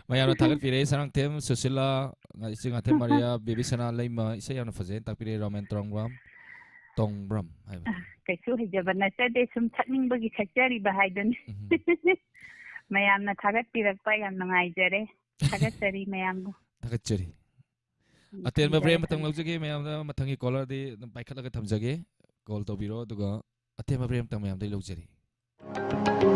ꯃꯌꯥꯝꯅ ꯊꯥꯒꯠꯄꯤꯔꯦ, ꯁꯅꯥꯊꯦꯝ ꯁꯨꯁꯤꯂꯥ, ꯏꯆꯦ ꯉꯥꯊꯦꯝ ꯃꯥꯔꯤꯌꯥ, ꯕꯦꯕꯤ ꯁꯅꯥ ꯂꯩꯃ, ꯏꯁꯩ ꯌꯥꯝꯅ ꯐꯖꯩꯅ ꯇꯥꯛꯄꯤꯔꯦ, ꯔꯣꯃꯦꯟ ꯇ꯭ꯔꯣꯡꯕ꯭ꯔꯝ, ꯇꯣꯡꯕ꯭ꯔꯝ ꯍꯥꯏꯕ꯫ ꯑ, ꯀꯩꯁꯨ ꯍꯩꯖꯕ ꯅꯠꯆꯗꯦ, ꯁꯨꯝ ꯁꯛꯅꯤꯡꯕꯒꯤ ꯁꯛꯆꯔꯤꯕ ꯍꯥꯏꯗꯨꯅꯤ꯫ ꯎꯝ꯫ ꯃꯌꯥꯝꯅ ꯊꯥꯒꯠꯄꯤꯔꯛꯄ ꯌꯥꯝ ꯅꯨꯡꯉꯥꯏꯖꯔꯦ꯫ ꯊꯥꯒꯠꯆꯔꯤ ꯃꯌꯥꯝꯕꯨ꯫ ꯊꯥꯒꯠꯆꯔꯤ꯫ ꯎꯝ, ꯑꯇꯦꯟꯕ ꯊꯝꯖꯔꯦ, ꯕ꯭ꯔꯦꯛ ꯑꯃꯇꯪ ꯊꯝꯖꯔꯦ꯫ ꯂꯧꯖꯒꯦ, ꯃꯌꯥꯝꯅ ꯃꯊꯪꯒꯤ ꯀꯣꯂꯔꯗꯤ ꯑꯗꯨꯝ ꯄꯥꯏꯈꯠꯂꯒ ꯊꯝꯖꯒꯦ꯫ ꯀꯣꯜ ꯇꯧꯕꯤꯔꯣ, ꯑꯗꯨꯒ ꯑꯇꯦꯟꯕ ꯕ꯭ꯔꯦꯛ ꯑꯃꯇꯪ ꯃꯌꯥꯝꯗꯒꯤ ꯂꯧꯖꯔꯤ꯫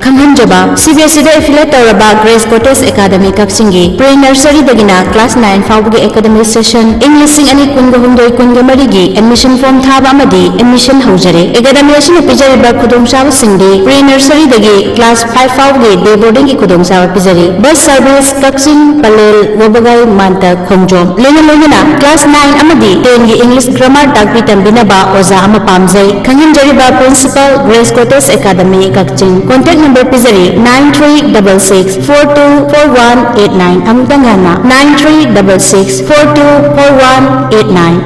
ꯈꯪꯍꯟꯖꯕ, ꯁꯤ ꯕꯤ ꯑꯦꯁ ꯏꯗ ꯑꯦꯐꯤꯂꯦꯠ ꯇꯧꯔꯕ ꯒ꯭ꯔꯦꯁ ꯀꯣꯇꯦꯖ ꯑꯦꯀꯥꯗꯃꯤ ꯀꯛꯆꯤꯡꯒꯤ ꯄ꯭ꯔꯤ ꯅꯔꯁꯔꯤꯗꯒꯤꯅ ꯀ꯭ꯂꯥꯁ ꯅꯥꯏꯟ ꯐꯥꯎꯕꯒꯤ ꯑꯦꯀꯥꯗꯃꯤꯛ ꯁꯦꯁꯟ ꯏꯪ ꯂꯤꯁꯤꯡ ꯑꯅꯤ ꯀꯨꯟꯒ ꯍꯨꯝꯗꯣꯏ ꯀꯨꯟꯒ ꯃꯔꯤꯒꯤ ꯑꯦꯗꯃꯤꯁꯟ ꯐꯣꯔꯝ ꯊꯥꯕ ꯑꯃꯗꯤ ꯑꯦꯗꯃꯤꯁꯟ ꯍꯧꯖꯔꯦ꯫ ꯑꯦꯀꯥꯗꯃꯤ ꯑꯁꯤꯅ ꯄꯤꯖꯔꯤꯕ ꯈꯨꯗꯣꯡꯆꯥꯕꯁꯤꯡꯗꯤ ꯄ꯭ꯔꯤ ꯅꯔꯁꯔꯤꯗꯒꯤ ꯀ꯭ꯂꯥꯁ ꯐꯥꯏꯚ ꯐꯥꯎꯕꯒꯤ ꯗꯦ ꯕꯣꯔꯗꯤꯡꯒꯤ ꯈꯨꯗꯣꯡꯆꯥꯕ ꯄꯤꯖꯔꯤ꯫ ꯕꯁ ꯁꯔꯚꯤꯁ ꯀꯛꯆꯤꯡ, ꯄꯂꯦꯜ, ꯋꯥꯕꯒꯥꯏ, ꯃꯥꯟꯇ, ꯈꯣꯡꯖꯣꯝ꯫ ꯂꯣꯏꯅ ꯂꯣꯏꯅꯅ ꯀ꯭ꯂꯥꯁ ꯅꯥꯏꯟ ꯑꯃꯗꯤ ꯇꯦꯟꯒꯤ ꯏꯪꯂꯤꯁ ꯒ꯭ꯔꯥꯃꯥꯔ ꯇꯥꯛꯄꯤ ꯇꯝꯕꯤꯅꯕ ꯑꯣꯖꯥ ꯑꯃ ꯄꯥꯝꯖꯩ꯫ ꯈꯪꯍꯟꯖꯔꯤꯕ principal, Grace Cottage Academy, Kakching. Contact number ꯄꯤꯖꯔꯤ, nine three double six four two four one eight nine꯫ ꯑꯃꯨꯛꯇꯪ ꯍꯟꯅ, nine three double six four two four one eight nine꯫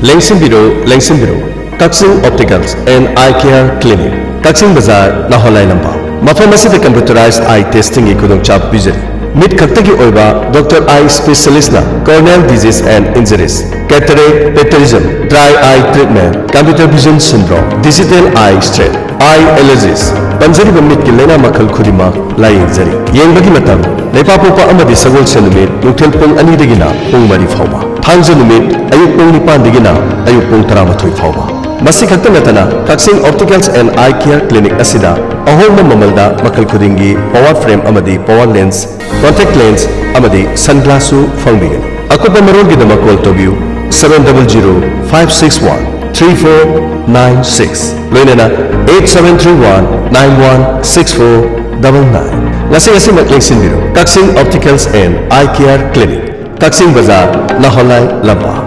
ꯂꯦꯡꯁꯤꯟꯕꯤꯔꯣ, ꯂꯦꯡꯁꯤꯟꯕꯤꯔꯣ꯫ Kakching Opticals and Eye Care Clinic, ꯀꯛꯆꯤꯡ ꯕꯖꯥꯔ, ꯅꯥꯍꯣꯂꯥꯏ ꯂꯝꯄꯥꯛ꯫ ꯃꯐꯝ ꯑꯁꯤꯗ computerized eye testingꯒꯤ ꯈꯨꯗꯣꯡꯆꯥꯕ ꯄꯤꯖꯔꯤ꯫ ꯃꯤꯠ ꯈꯛꯇꯒꯤ ꯑꯣꯏꯕ doctor eye specialistꯅ corneal disease and injuries, cataract, pterygium, dry eye treatment, computer vision syndrome, digital eye strain, eye allergies, ꯄꯟꯖꯔꯤꯕ ꯃꯤꯠꯀꯤ ꯂꯥꯏꯅꯥ ꯃꯈꯜ ꯈꯨꯗꯤꯡꯃꯛ ꯂꯥꯌꯦꯡꯖꯔꯤ꯫ ꯌꯦꯡꯕꯒꯤ ꯃꯇꯝ ꯂꯩꯄꯥꯛꯄꯣꯛꯄ ꯑꯃꯗꯤ ꯁꯒꯣꯜꯁꯦꯟ ꯅꯨꯃꯤꯠ ꯅꯨꯡꯊꯤꯜ ꯄꯨꯡ ꯑꯅꯤꯗꯒꯤꯅ ꯄꯨꯡ ꯃꯔꯤ ꯐꯥꯎꯕ, ꯊꯥꯡꯖ ꯅꯨꯃꯤꯠ ꯑꯌꯨꯛ ꯄꯨꯡ ꯅꯤꯄꯥꯟꯗꯒꯤꯅ ꯑꯌꯨꯛ ꯄꯨꯡ ꯇꯔꯥꯃꯥꯊꯣꯏ ꯐꯥꯎꯕ꯫ ꯃꯁꯤ ꯈꯛꯇ ꯅꯠꯇꯅ, ꯀꯛꯆꯤꯡ Opticals and Eye Care Clinic ꯑꯁꯤꯗ ꯑꯍꯣꯡꯕ ꯃꯃꯜꯗ ꯃꯈꯜ ꯈꯨꯗꯤꯡꯒꯤ power frame ꯑꯃꯗꯤ power lens, contact lens ꯑꯃꯗꯤ sunglassꯁꯨ ꯐꯪꯕꯤꯒꯅꯤ꯫ ꯑꯀꯨꯞꯄ ꯃꯔꯣꯜꯒꯤꯗꯃꯛ call ꯇꯧꯕꯤꯌꯨ, seven double zero five six one three four nine six, ꯂꯣꯏꯅꯅ eight seven three one nine one six four double nine꯫ ꯉꯁꯤ ꯉꯁꯤꯃꯛ ꯌꯦꯡꯁꯤꯟꯕꯤꯔꯨ, ꯀꯛꯆꯤꯡ Opticals and Eye Care Clinic, ꯀꯛꯆꯤꯡ ꯕꯖꯥꯔ, ꯂꯍꯣꯂꯥꯏ ꯂꯝꯄꯥꯛ꯫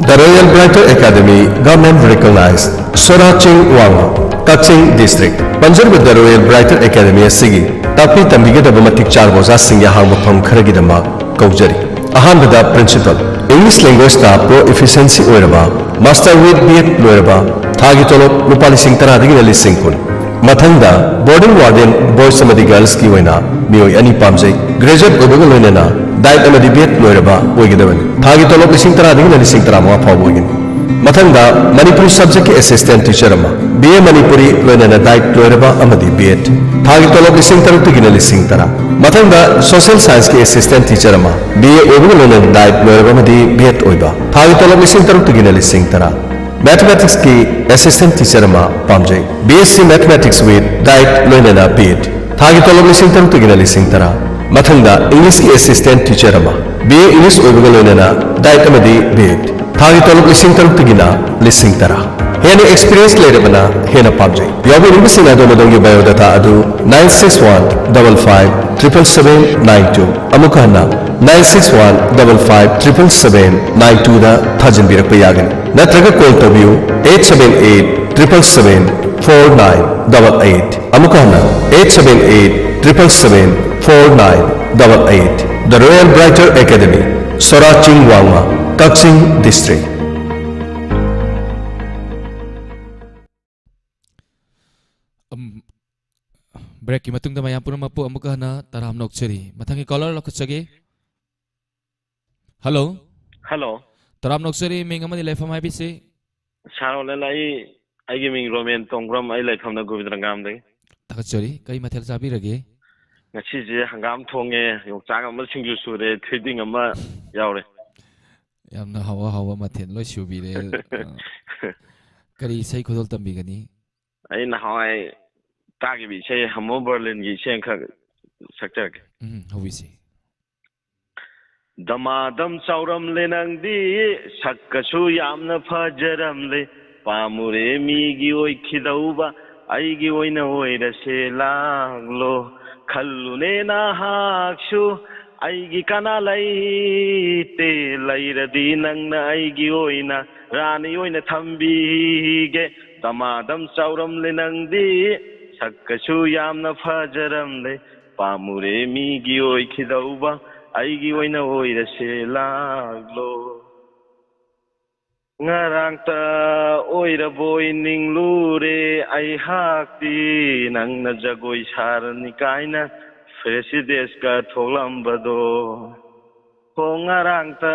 The Royal Brighter Academy, government recognized, ꯁꯣꯔꯥ ꯆꯤꯡ ꯋꯥꯡꯃ, ꯀꯛꯆꯤꯡ district꯫ ꯄꯟꯖꯔꯤꯕ The Royal Brighter Academy ꯑꯁꯤꯒꯤ ꯇꯥꯛꯄꯤ ꯇꯝꯕꯤꯒꯗꯕ ꯃꯇꯤꯛ ꯆꯥꯔꯕ ꯑꯣꯖꯥꯁꯤꯡꯒꯤ ꯑꯍꯥꯡꯕ ꯐꯝ ꯈꯔꯒꯤꯗꯃꯛ ꯀꯧꯖꯔꯤ꯫ ꯑꯍꯥꯟꯕꯗ principal, English languageꯇ proficiency ꯑꯣꯏꯔꯕ, master with B.Ed ꯂꯣꯏꯔꯕ, ꯊꯥꯒꯤ ꯇꯣꯂꯣꯞ ꯂꯨꯄꯥ ꯂꯤꯁꯤꯡ ꯇꯔꯥꯗꯒꯤꯅ ꯂꯤꯁꯤꯡ ꯀꯨꯟ꯫ ꯃꯊꯪꯗ boarding warden, boys ꯑꯃꯗꯤ girlsꯀꯤ ꯑꯣꯏꯅ ꯃꯤꯑꯣꯏ ꯑꯅꯤ ꯄꯥꯝꯖꯩ꯫ Graduate ꯑꯣꯏꯕꯒ ꯂꯣꯏꯅꯅ diet ꯑꯃꯗꯤ B.Ed ꯂꯣꯏꯔꯕ ꯑꯣꯏꯒꯗꯕꯅꯤ꯫ ꯊꯥꯒꯤ ꯇꯣꯂꯣꯞ ꯂꯤꯁꯤꯡ ꯇꯔꯥꯗꯒꯤꯅ ꯂꯤꯁꯤꯡ ꯇꯔꯥꯃꯉꯥ ꯐꯥꯎꯕ ꯑꯣꯏꯒꯅꯤ꯫ ꯃꯊꯪꯗ ꯃꯅꯤꯄꯨꯔꯤ subjectꯀꯤ assistant teacher ꯑꯃ, B.A ꯃꯅꯤꯄꯨꯔꯤ ꯂꯣꯏꯅꯅ diet ꯂꯣꯏꯔꯕ ꯑꯃꯗꯤ B.Ed꯫ ꯊꯥꯒꯤ ꯇꯣꯂꯣꯞ ꯂꯤꯁꯤꯡ ꯇꯔꯨꯛꯇꯒꯤꯅ ꯂꯤꯁꯤꯡ ꯇꯔꯥ꯫ ꯃꯊꯪꯗ social scienceꯀꯤ assistant teacher ꯑꯃ, B.A ꯑꯣꯏꯕꯒ ꯂꯣꯏꯅꯅ diet ꯂꯣꯏꯔꯕ ꯑꯃꯗꯤ B.Ed ꯑꯣꯏꯕ꯫ ꯊꯥꯒꯤ ꯇꯣꯂꯣꯞ ꯂꯤꯁꯤꯡ ꯇꯔꯨꯛꯇꯒꯤꯅ ꯂꯤꯁꯤꯡ ꯇꯔꯥ꯫ Mathematicsꯀꯤ assistant teacher ꯑꯃ ꯄꯥꯝꯖꯩ꯫ B.Sc Mathematics with diet ꯂꯣꯏꯅꯅ B.Ed꯫ ꯊꯥꯒꯤ ꯇꯣꯂꯣꯞ ꯂꯤꯁꯤꯡ ꯇꯔꯨꯛꯇꯒꯤꯅ ꯂꯤꯁꯤꯡ ꯇꯔꯥ꯫ ꯃꯊꯪꯗ Englishꯀꯤ assistant teacher ꯑꯃ, B.A English ꯑꯣꯏꯕꯒ ꯂꯣꯏꯅꯅ diet ꯑꯃꯗꯤ B.Ed꯫ ꯊꯥꯒꯤ ꯇꯣꯂꯣꯞ ꯂꯤꯁꯤꯡ ꯇꯔꯨꯛꯇꯒꯤꯅ ꯂꯤꯁꯤꯡ ꯇꯔꯥ꯫ ꯍꯦꯟꯅ experience ꯂꯩꯔꯕꯅ ꯍꯦꯟꯅ ꯄꯥꯝꯖꯩ꯫ ꯌꯥꯎꯕꯤꯅꯤꯡꯕꯁꯤꯡꯅ ꯑꯗꯣꯝ ꯑꯗꯣꯝꯒꯤ biodata ꯑꯗꯨ nine six one double five triple seven nine two, ꯑꯃꯨꯛꯀ ꯍꯟꯅ, nine six one double five triple seven nine twoꯗ ꯊꯥꯖꯤꯟꯕꯤꯔꯛꯄ ꯌꯥꯒꯅꯤ꯫ ꯅꯠꯇ꯭ꯔꯒ call ꯇꯧꯕꯤꯌꯨ eight seven eight triple seven four nine double eight꯫ ꯑꯃꯨꯛꯀ ꯍꯟꯅ, eight seven eight triple seven four nine double eight꯫ The Royal Brighter Academy, ꯁꯣꯔꯥ ꯆꯤꯡ ꯋꯥꯡꯃ, ꯀꯛꯆꯤꯡ district꯫ ꯎꯝ, breakꯀꯤ ꯃꯇꯨꯡꯗ ꯃꯌꯥꯝ ꯄꯨꯝꯅꯃꯛꯄꯨ ꯑꯃꯨꯛꯀ ꯍꯟꯅ ꯇꯔꯥꯝꯅ ꯑꯣꯛꯆꯔꯤ꯫ ꯃꯊꯪꯒꯤ caller ꯂꯧꯈꯠꯆꯒꯦ꯫ Hello꯫ Hello꯫ ꯇꯔꯥꯝꯅ ꯑꯣꯛꯆꯔꯤ, ꯃꯤꯡ ꯑꯃꯗꯤ ꯂꯩꯐꯝ ꯍꯥꯏꯕꯤꯁꯤ꯫ Sir ꯍꯣꯂꯦꯟ, ꯑꯩ, ꯑꯩꯒꯤ ꯃꯤꯡ ꯔꯣꯃꯦꯟ ꯇꯣꯡꯕ꯭ꯔꯝ, ꯑꯩ ꯂꯩꯐꯝꯅ ꯒꯣꯕꯤꯟꯗ꯭ꯔꯪꯒꯥꯝꯗꯒꯤ꯫ ꯊꯥꯒꯠꯆꯔꯤ꯫ ꯀꯔꯤ ꯃꯊꯦꯜ ꯆꯥꯕꯤꯔꯒꯦ? ꯉꯁꯤꯁꯦ ꯍꯪꯒꯥꯝ ꯊꯣꯡꯉꯦ, ꯌꯣꯡꯆꯥꯛ ꯑꯃ ꯁꯤꯡꯖꯨ ꯁꯨꯔꯦ, ꯊꯣꯏꯗꯤꯡ ꯑꯃ ꯌꯥꯎꯔꯦ꯫ ꯌꯥꯝꯅ ꯍꯥꯎꯕ ꯍꯥꯎꯕ ꯃꯊꯦꯜ ꯂꯣꯏ ꯁꯨꯕꯤꯔꯦ꯫ ꯑ, ꯀꯔꯤ ꯏꯁꯩ ꯈꯨꯗꯣꯜ ꯇꯝꯕꯤꯒꯅꯤ? ꯑꯩ ꯅꯍꯥꯟꯋꯥꯏ ꯇꯥꯈꯤꯕ ꯏꯁꯩ ꯍꯃꯣ ꯕꯔꯂꯤꯟꯒꯤ ꯏꯁꯩ ꯑꯃꯈꯛ ꯁꯛꯆꯔꯛꯀꯦ꯫ ꯎꯝ, ꯍꯧꯕꯤꯁꯤ꯫ ꯗꯃꯥꯗꯝ ꯆꯥꯎꯔꯝꯂꯦ ꯅꯪꯗꯤ, ꯁꯛꯀꯁꯨ ꯌꯥꯝꯅ ꯐꯖꯔꯝꯂꯦ꯫ ꯄꯥꯝꯃꯨꯔꯦ ꯃꯤꯒꯤ ꯑꯣꯏꯈꯤꯗꯧꯕ, ꯑꯩꯒꯤ ꯑꯣꯏꯅ ꯑꯣꯏꯔꯁꯦ ꯂꯥꯛꯂꯣ꯫ ꯈꯜꯂꯨꯅꯦ ꯅꯍꯥꯛꯁꯨ, ꯑꯩꯒꯤ ꯀꯅꯥ ꯂꯩꯇꯦ꯫ ꯂꯩꯔꯗꯤ ꯅꯪꯅ ꯑꯩꯒꯤ ꯑꯣꯏꯅ ꯔꯥꯅꯤ ꯑꯣꯏꯅ ꯊꯝꯕꯤꯒꯦ꯫ ꯗꯃꯥꯗꯝ ꯆꯥꯎꯔꯝꯂꯦ ꯅꯪꯗꯤ, ꯁꯛꯀꯁꯨ ꯌꯥꯝꯅ ꯐꯖꯔꯝꯂꯦ꯫ ꯄꯥꯝꯃꯨꯔꯦ ꯃꯤꯒꯤ ꯑꯣꯏꯈꯤꯗꯧꯕ, ꯑꯩꯒꯤ ꯑꯣꯏꯅ ꯑꯣꯏꯔꯁꯦ ꯂꯥꯛꯂꯣ꯫ ꯉꯔꯥꯡꯇ ꯑꯣꯏꯔꯕꯣꯏ ꯅꯤꯡꯂꯨꯔꯦ ꯑꯩꯍꯥꯛꯇꯤ, ꯅꯪꯅ ꯖꯒꯣꯏ ꯁꯥꯔꯅꯤ ꯀꯥꯏꯅ ꯐ꯭ꯔꯦꯁꯤꯗꯦꯁꯀ ꯊꯣꯛꯂꯝꯕꯗꯣ꯫ ꯍꯣ, ꯉꯔꯥꯡꯇ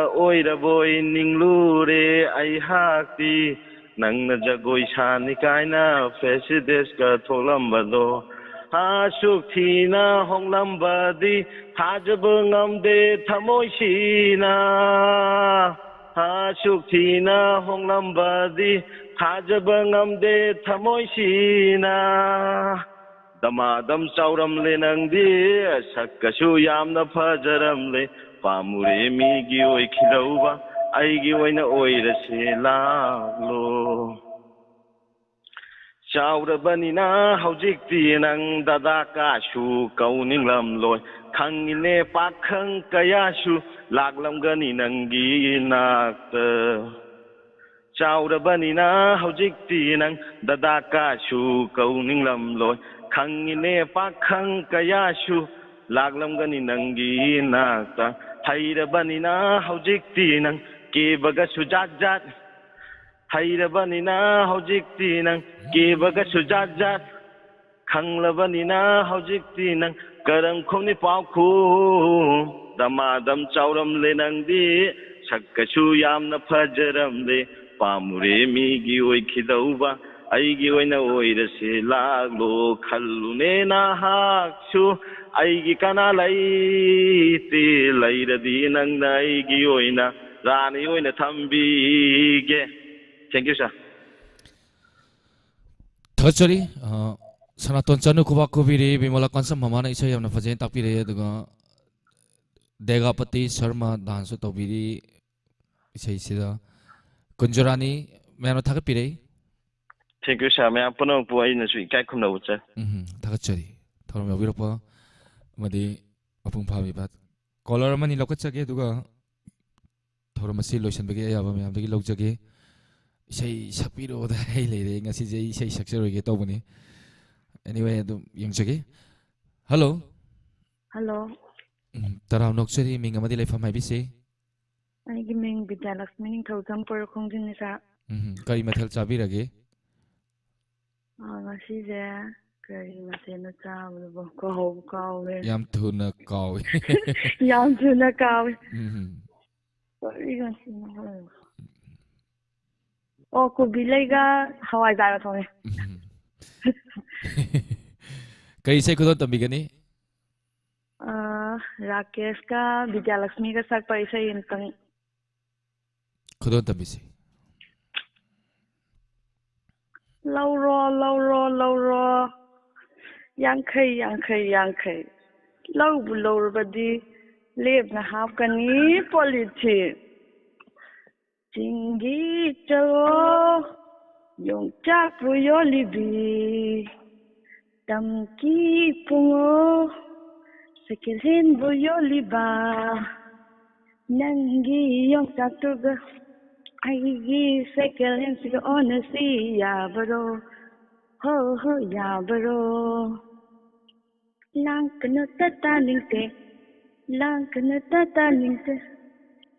ꯑꯣꯏꯔꯕꯣꯏ ꯅꯤꯡꯂꯨꯔꯦ ꯑꯩꯍꯥꯛꯇꯤ, ꯅꯪꯅ ꯖꯒꯣꯏ ꯁꯥꯅꯤ ꯀꯥꯏꯅ ꯐ꯭ꯔꯦꯁꯤꯗꯦꯁꯀ ꯊꯣꯛꯂꯝꯕꯗꯣ꯫ ꯑꯁꯨꯛ ꯊꯤꯅ ꯍꯣꯡꯂꯝꯕꯗꯤ ꯊꯥꯖꯕ ꯉꯝꯗꯦ ꯊꯃꯣꯏꯁꯤꯅ꯫ ꯑꯁꯨꯛ ꯊꯤꯅ ꯍꯣꯡꯂꯝꯕꯗꯤ ꯊꯥꯖꯕ ꯉꯝꯗꯦ ꯊꯃꯣꯏꯁꯤꯅ꯫ ꯗꯃꯥꯗꯝ ꯆꯥꯎꯔꯝꯂꯦ ꯅꯪꯗꯤ, ꯁꯛꯀꯁꯨ ꯌꯥꯝꯅ ꯐꯖꯔꯝꯂꯦ꯫ ꯄꯥꯝꯃꯨꯔꯦ ꯃꯤꯒꯤ ꯑꯣꯏꯈꯤꯗꯧꯕ, ꯑꯩꯒꯤ ꯑꯣꯏꯅ ꯑꯣꯏꯔꯁꯦ ꯂꯥꯛꯂꯣ꯫ ꯆꯥꯎꯔꯕꯅꯤꯅ ꯍꯧꯖꯤꯛꯇꯤ ꯅꯪ ꯗꯗꯥ ꯀꯥꯁꯨ ꯀꯧꯅꯤꯡꯂꯝꯂꯣꯏ꯫ ꯈꯪꯉꯤꯅꯦ ꯄꯥꯈꯪ ꯀꯌꯥꯁꯨ ꯂꯥꯛꯂꯝꯒꯅꯤ ꯅꯪꯒꯤ ꯅꯥꯛꯇ꯫ ꯆꯥꯎꯔꯕꯅꯤꯅ ꯍꯧꯖꯤꯛꯇꯤ ꯅꯪ ꯗꯗꯥ ꯀꯥꯁꯨ ꯀꯧꯅꯤꯡꯂꯝꯂꯣꯏ꯫ ꯈꯪꯉꯤꯅꯦ ꯄꯥꯈꯪ ꯀꯌꯥꯁꯨ ꯂꯥꯛꯂꯝꯒꯅꯤ ꯅꯪꯒꯤ ꯅꯥꯛꯇ꯫ ꯍꯩꯔꯕꯅꯤꯅ ꯍꯧꯖꯤꯛꯇꯤ ꯅꯪ ꯀꯦꯕꯒꯁꯨ ꯖꯥꯠ ꯖꯥꯠ꯫ ꯍꯩꯔꯕꯅꯤꯅ ꯍꯧꯖꯤꯛꯇꯤ ꯅꯪ ꯀꯦꯕꯒꯁꯨ ꯖꯥꯠ ꯖꯥꯠ꯫ ꯈꯪꯂꯕꯅꯤꯅ ꯍꯧꯖꯤꯛꯇꯤ ꯅꯪ ꯀꯔꯝ ꯈꯨꯝꯅꯤ ꯄꯥꯎꯈꯨꯝ? ꯗꯃꯥꯗꯝ ꯆꯥꯎꯔꯝꯂꯦ ꯅꯪꯗꯤ, ꯁꯛꯀꯁꯨ ꯌꯥꯝꯅ ꯐꯖꯔꯝꯂꯦ꯫ ꯄꯥꯝꯃꯨꯔꯦ ꯃꯤꯒꯤ ꯑꯣꯏꯈꯤꯗꯧꯕ, ꯑꯩꯒꯤ ꯑꯣꯏꯅ ꯑꯣꯏꯔꯁꯦ ꯂꯥꯛꯂꯣ꯫ ꯈꯜꯂꯨꯅꯦ ꯅꯍꯥꯛꯁꯨ, ꯑꯩꯒꯤ ꯀꯅꯥ ꯂꯩꯇꯦ꯫ ꯂꯩꯔꯗꯤ ꯅꯪꯅ ꯑꯩꯒꯤ ꯑꯣꯏꯅ ꯔꯥꯅꯤ ꯑꯣꯏꯅ ꯊꯝꯕꯤꯒꯦ꯫ Thank you, sir. ꯊꯥꯒꯠꯆꯔꯤ꯫ ꯑ, ꯁꯅꯥꯇꯣꯟ ꯆꯅꯨ ꯈꯨꯕꯥꯛ ꯈꯨꯕꯤꯔꯤ꯫ ꯕꯤꯃꯣꯂꯥ ꯀꯥꯟꯁꯝ ꯃꯃꯥꯅ ꯏꯁꯩ ꯌꯥꯝꯅ ꯐꯖꯅ ꯇꯥꯛꯄꯤꯔꯛꯑꯦ꯫ ꯑꯗꯨꯒ ꯗꯦꯒꯥꯄꯇꯤ ꯁꯔꯃ ꯗꯥꯟꯁꯁꯨ ꯇꯧꯕꯤꯔꯤ ꯏꯁꯩꯁꯤꯗ꯫ ꯀꯨꯟꯖꯣꯔꯥꯅꯤ ꯃꯌꯥꯝꯅ ꯊꯥꯒꯠꯄꯤꯔꯛꯏ꯫ Thank you, sir. ꯃꯌꯥꯝ ꯄꯨꯝꯅꯃꯛꯄꯨ ꯑꯩꯅꯁꯨ ꯏꯀꯥꯏ ꯈꯨꯝꯅꯕ ꯎꯠꯆꯔꯤ꯫ ꯎꯝ, ꯊꯥꯒꯠꯆꯔꯤ ꯊꯧꯔꯝ ꯌꯥꯎꯕꯤꯔꯛꯄ ꯑꯃꯗꯤ ꯃꯄꯨꯡ ꯐꯥꯕꯤꯕ꯫ ꯀꯣꯂꯔ ꯑꯃꯅꯤ ꯂꯧꯈꯠꯆꯒꯦ, ꯑꯗꯨꯒ ꯊꯧꯔꯝ ꯑꯁꯤ ꯂꯣꯏꯁꯤꯟꯕꯒꯤ ꯑꯌꯥꯕ ꯃꯌꯥꯝꯗꯒꯤ ꯂꯧꯖꯒꯦ꯫ ꯏꯁꯩ ꯁꯛꯄꯤꯔꯛꯑꯣꯗ ꯍꯥꯏ ꯂꯩꯔꯦ꯫ ꯉꯁꯤꯁꯦ ꯑꯩ ꯏꯁꯩ ꯁꯛꯆꯔꯣꯏꯒꯦ ꯇꯧꯕꯅꯤ꯫ Anyway, ꯑꯗꯨꯝ ꯌꯦꯡꯖꯒꯦ꯫ ꯍꯜꯂꯣ꯫ ꯍꯜꯂꯣ꯫ ꯎꯝ, ꯇꯔꯥꯝꯅ ꯑꯣꯛꯆꯔꯤ꯫ ꯃꯤꯡ ꯑꯃꯗꯤ ꯂꯩꯐꯝ ꯍꯥꯏꯕꯤꯁꯤ꯫ ꯑꯩꯒꯤ ꯃꯤꯡ ꯕꯤꯗ꯭ꯌꯥꯂꯛꯁꯃꯤ ꯅꯤꯡꯊꯧꯖꯝ ꯄꯣꯏꯔꯣꯛꯈꯣꯡꯖꯤꯡꯅꯤ, ꯁꯥꯔ꯫ ꯎꯝ, ꯀꯔꯤ ꯃꯊꯦꯜ ꯆꯥꯕꯤꯔꯒꯦ? ꯑꯥ, ꯉꯁꯤꯁꯦ ꯀꯔꯤ ꯃꯊꯦꯜꯅꯣ ꯆꯥꯕꯗꯨꯕꯣ? ꯀꯥꯎꯕꯨ ꯀꯥꯎꯔꯦ꯫ ꯌꯥꯝ ꯊꯨꯅ ꯀꯥꯎꯏ꯫ ꯌꯥꯝ ꯊꯨꯅ ꯀꯥꯎꯏ꯫ ꯎꯝ꯫ ꯀꯔꯤ ꯃꯊꯦꯜꯅꯣ ꯈꯪꯗꯦ꯫ ꯑꯣ, ꯀꯣꯕꯤ ꯂꯩꯒ ꯍꯋꯥꯏꯖꯥꯔꯒ ꯊꯣꯡꯉꯦ꯫ ꯎꯝ꯫ ꯀꯔꯤ ꯏꯁꯩ ꯈꯨꯗꯣꯜ ꯇꯝꯕꯤꯒꯅꯤ? ꯑꯥ, ꯔꯥꯀꯦꯁꯀ ꯕꯤꯗ꯭ꯌꯥꯂꯛꯁꯃꯤꯒ ꯁꯛꯄ ꯏꯁꯩ ꯑꯃꯇꯪ꯫ ꯈꯨꯗꯣꯜ ꯇꯝꯕꯤꯁꯤ꯫ ꯂꯧꯔꯣ, ꯂꯧꯔꯣ, ꯂꯧꯔꯣ, ꯌꯥꯡꯈꯩ, ꯌꯥꯡꯈꯩ, ꯌꯥꯡꯈꯩ꯫ ꯂꯧꯕꯨ ꯂꯧꯔꯕꯗꯤ ꯂꯦꯝꯅ ꯍꯥꯞꯀꯅꯤ ꯄꯣꯂꯤꯊꯤꯟ꯫ ꯆꯤꯡꯒꯤ ꯆꯠꯂꯣ, ꯌꯣꯡꯆꯥꯛꯄꯨ ꯌꯣꯜꯂꯤꯕꯤ꯫ ꯇꯝꯀꯤ ꯄꯨꯡꯉꯣ, ꯁꯦꯀꯦꯟ ꯍꯦꯟꯕꯨ ꯌꯣꯜꯂꯤꯕ꯫ ꯅꯪꯒꯤ ꯌꯣꯡꯆꯥꯛꯇꯨꯒ ꯑꯩꯒꯤ ꯁꯦꯀꯦꯟ ꯍꯦꯟꯁꯤꯒ ꯑꯣꯟꯅꯁꯤ ꯌꯥꯕꯔꯣ? ꯍꯣ ꯍꯣ ꯌꯥꯕꯔꯣ? ꯂꯥꯡꯒꯅꯨ ꯇꯥ ꯇꯥꯅꯤꯡꯗꯦ, ꯂꯥꯡꯒꯅꯨ ꯇꯥ ꯇꯥꯅꯤꯡꯗꯦ꯫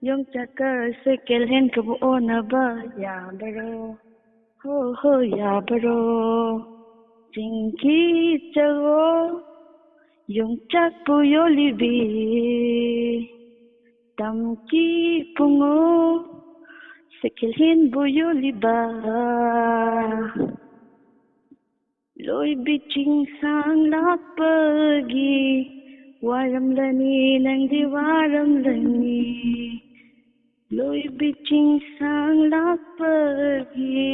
ꯌꯣꯡꯆꯥꯛꯀ ꯁꯦꯀꯦꯟ ꯍꯦꯟꯒꯕꯨ ꯑꯣꯟꯅꯕ ꯌꯥꯕꯔꯣ? ꯍꯣ ꯍꯣ ꯌꯥꯕꯔꯣ? ꯆꯤꯡꯒꯤ ꯆꯠꯂꯣ, ꯌꯣꯡꯆꯥꯛꯄꯨ ꯌꯣꯜꯂꯤꯕꯤ꯫ ꯇꯝꯀꯤ ꯄꯨꯡꯉꯣ, ꯁꯦꯀꯦꯟ ꯍꯦꯟꯕꯨ ꯌꯣꯜꯂꯤꯕ꯫ ꯂꯣꯏꯕꯤ ꯆꯤꯡꯁꯥꯡ ꯂꯥꯛꯄꯒꯤ ꯋꯥꯔꯝꯂꯅꯤ, ꯅꯪꯗꯤ ꯋꯥꯔꯝꯂꯅꯤ꯫ ꯂꯣꯏꯕꯤ ꯆꯤꯡꯁꯥꯡ ꯂꯥꯛꯄꯒꯤ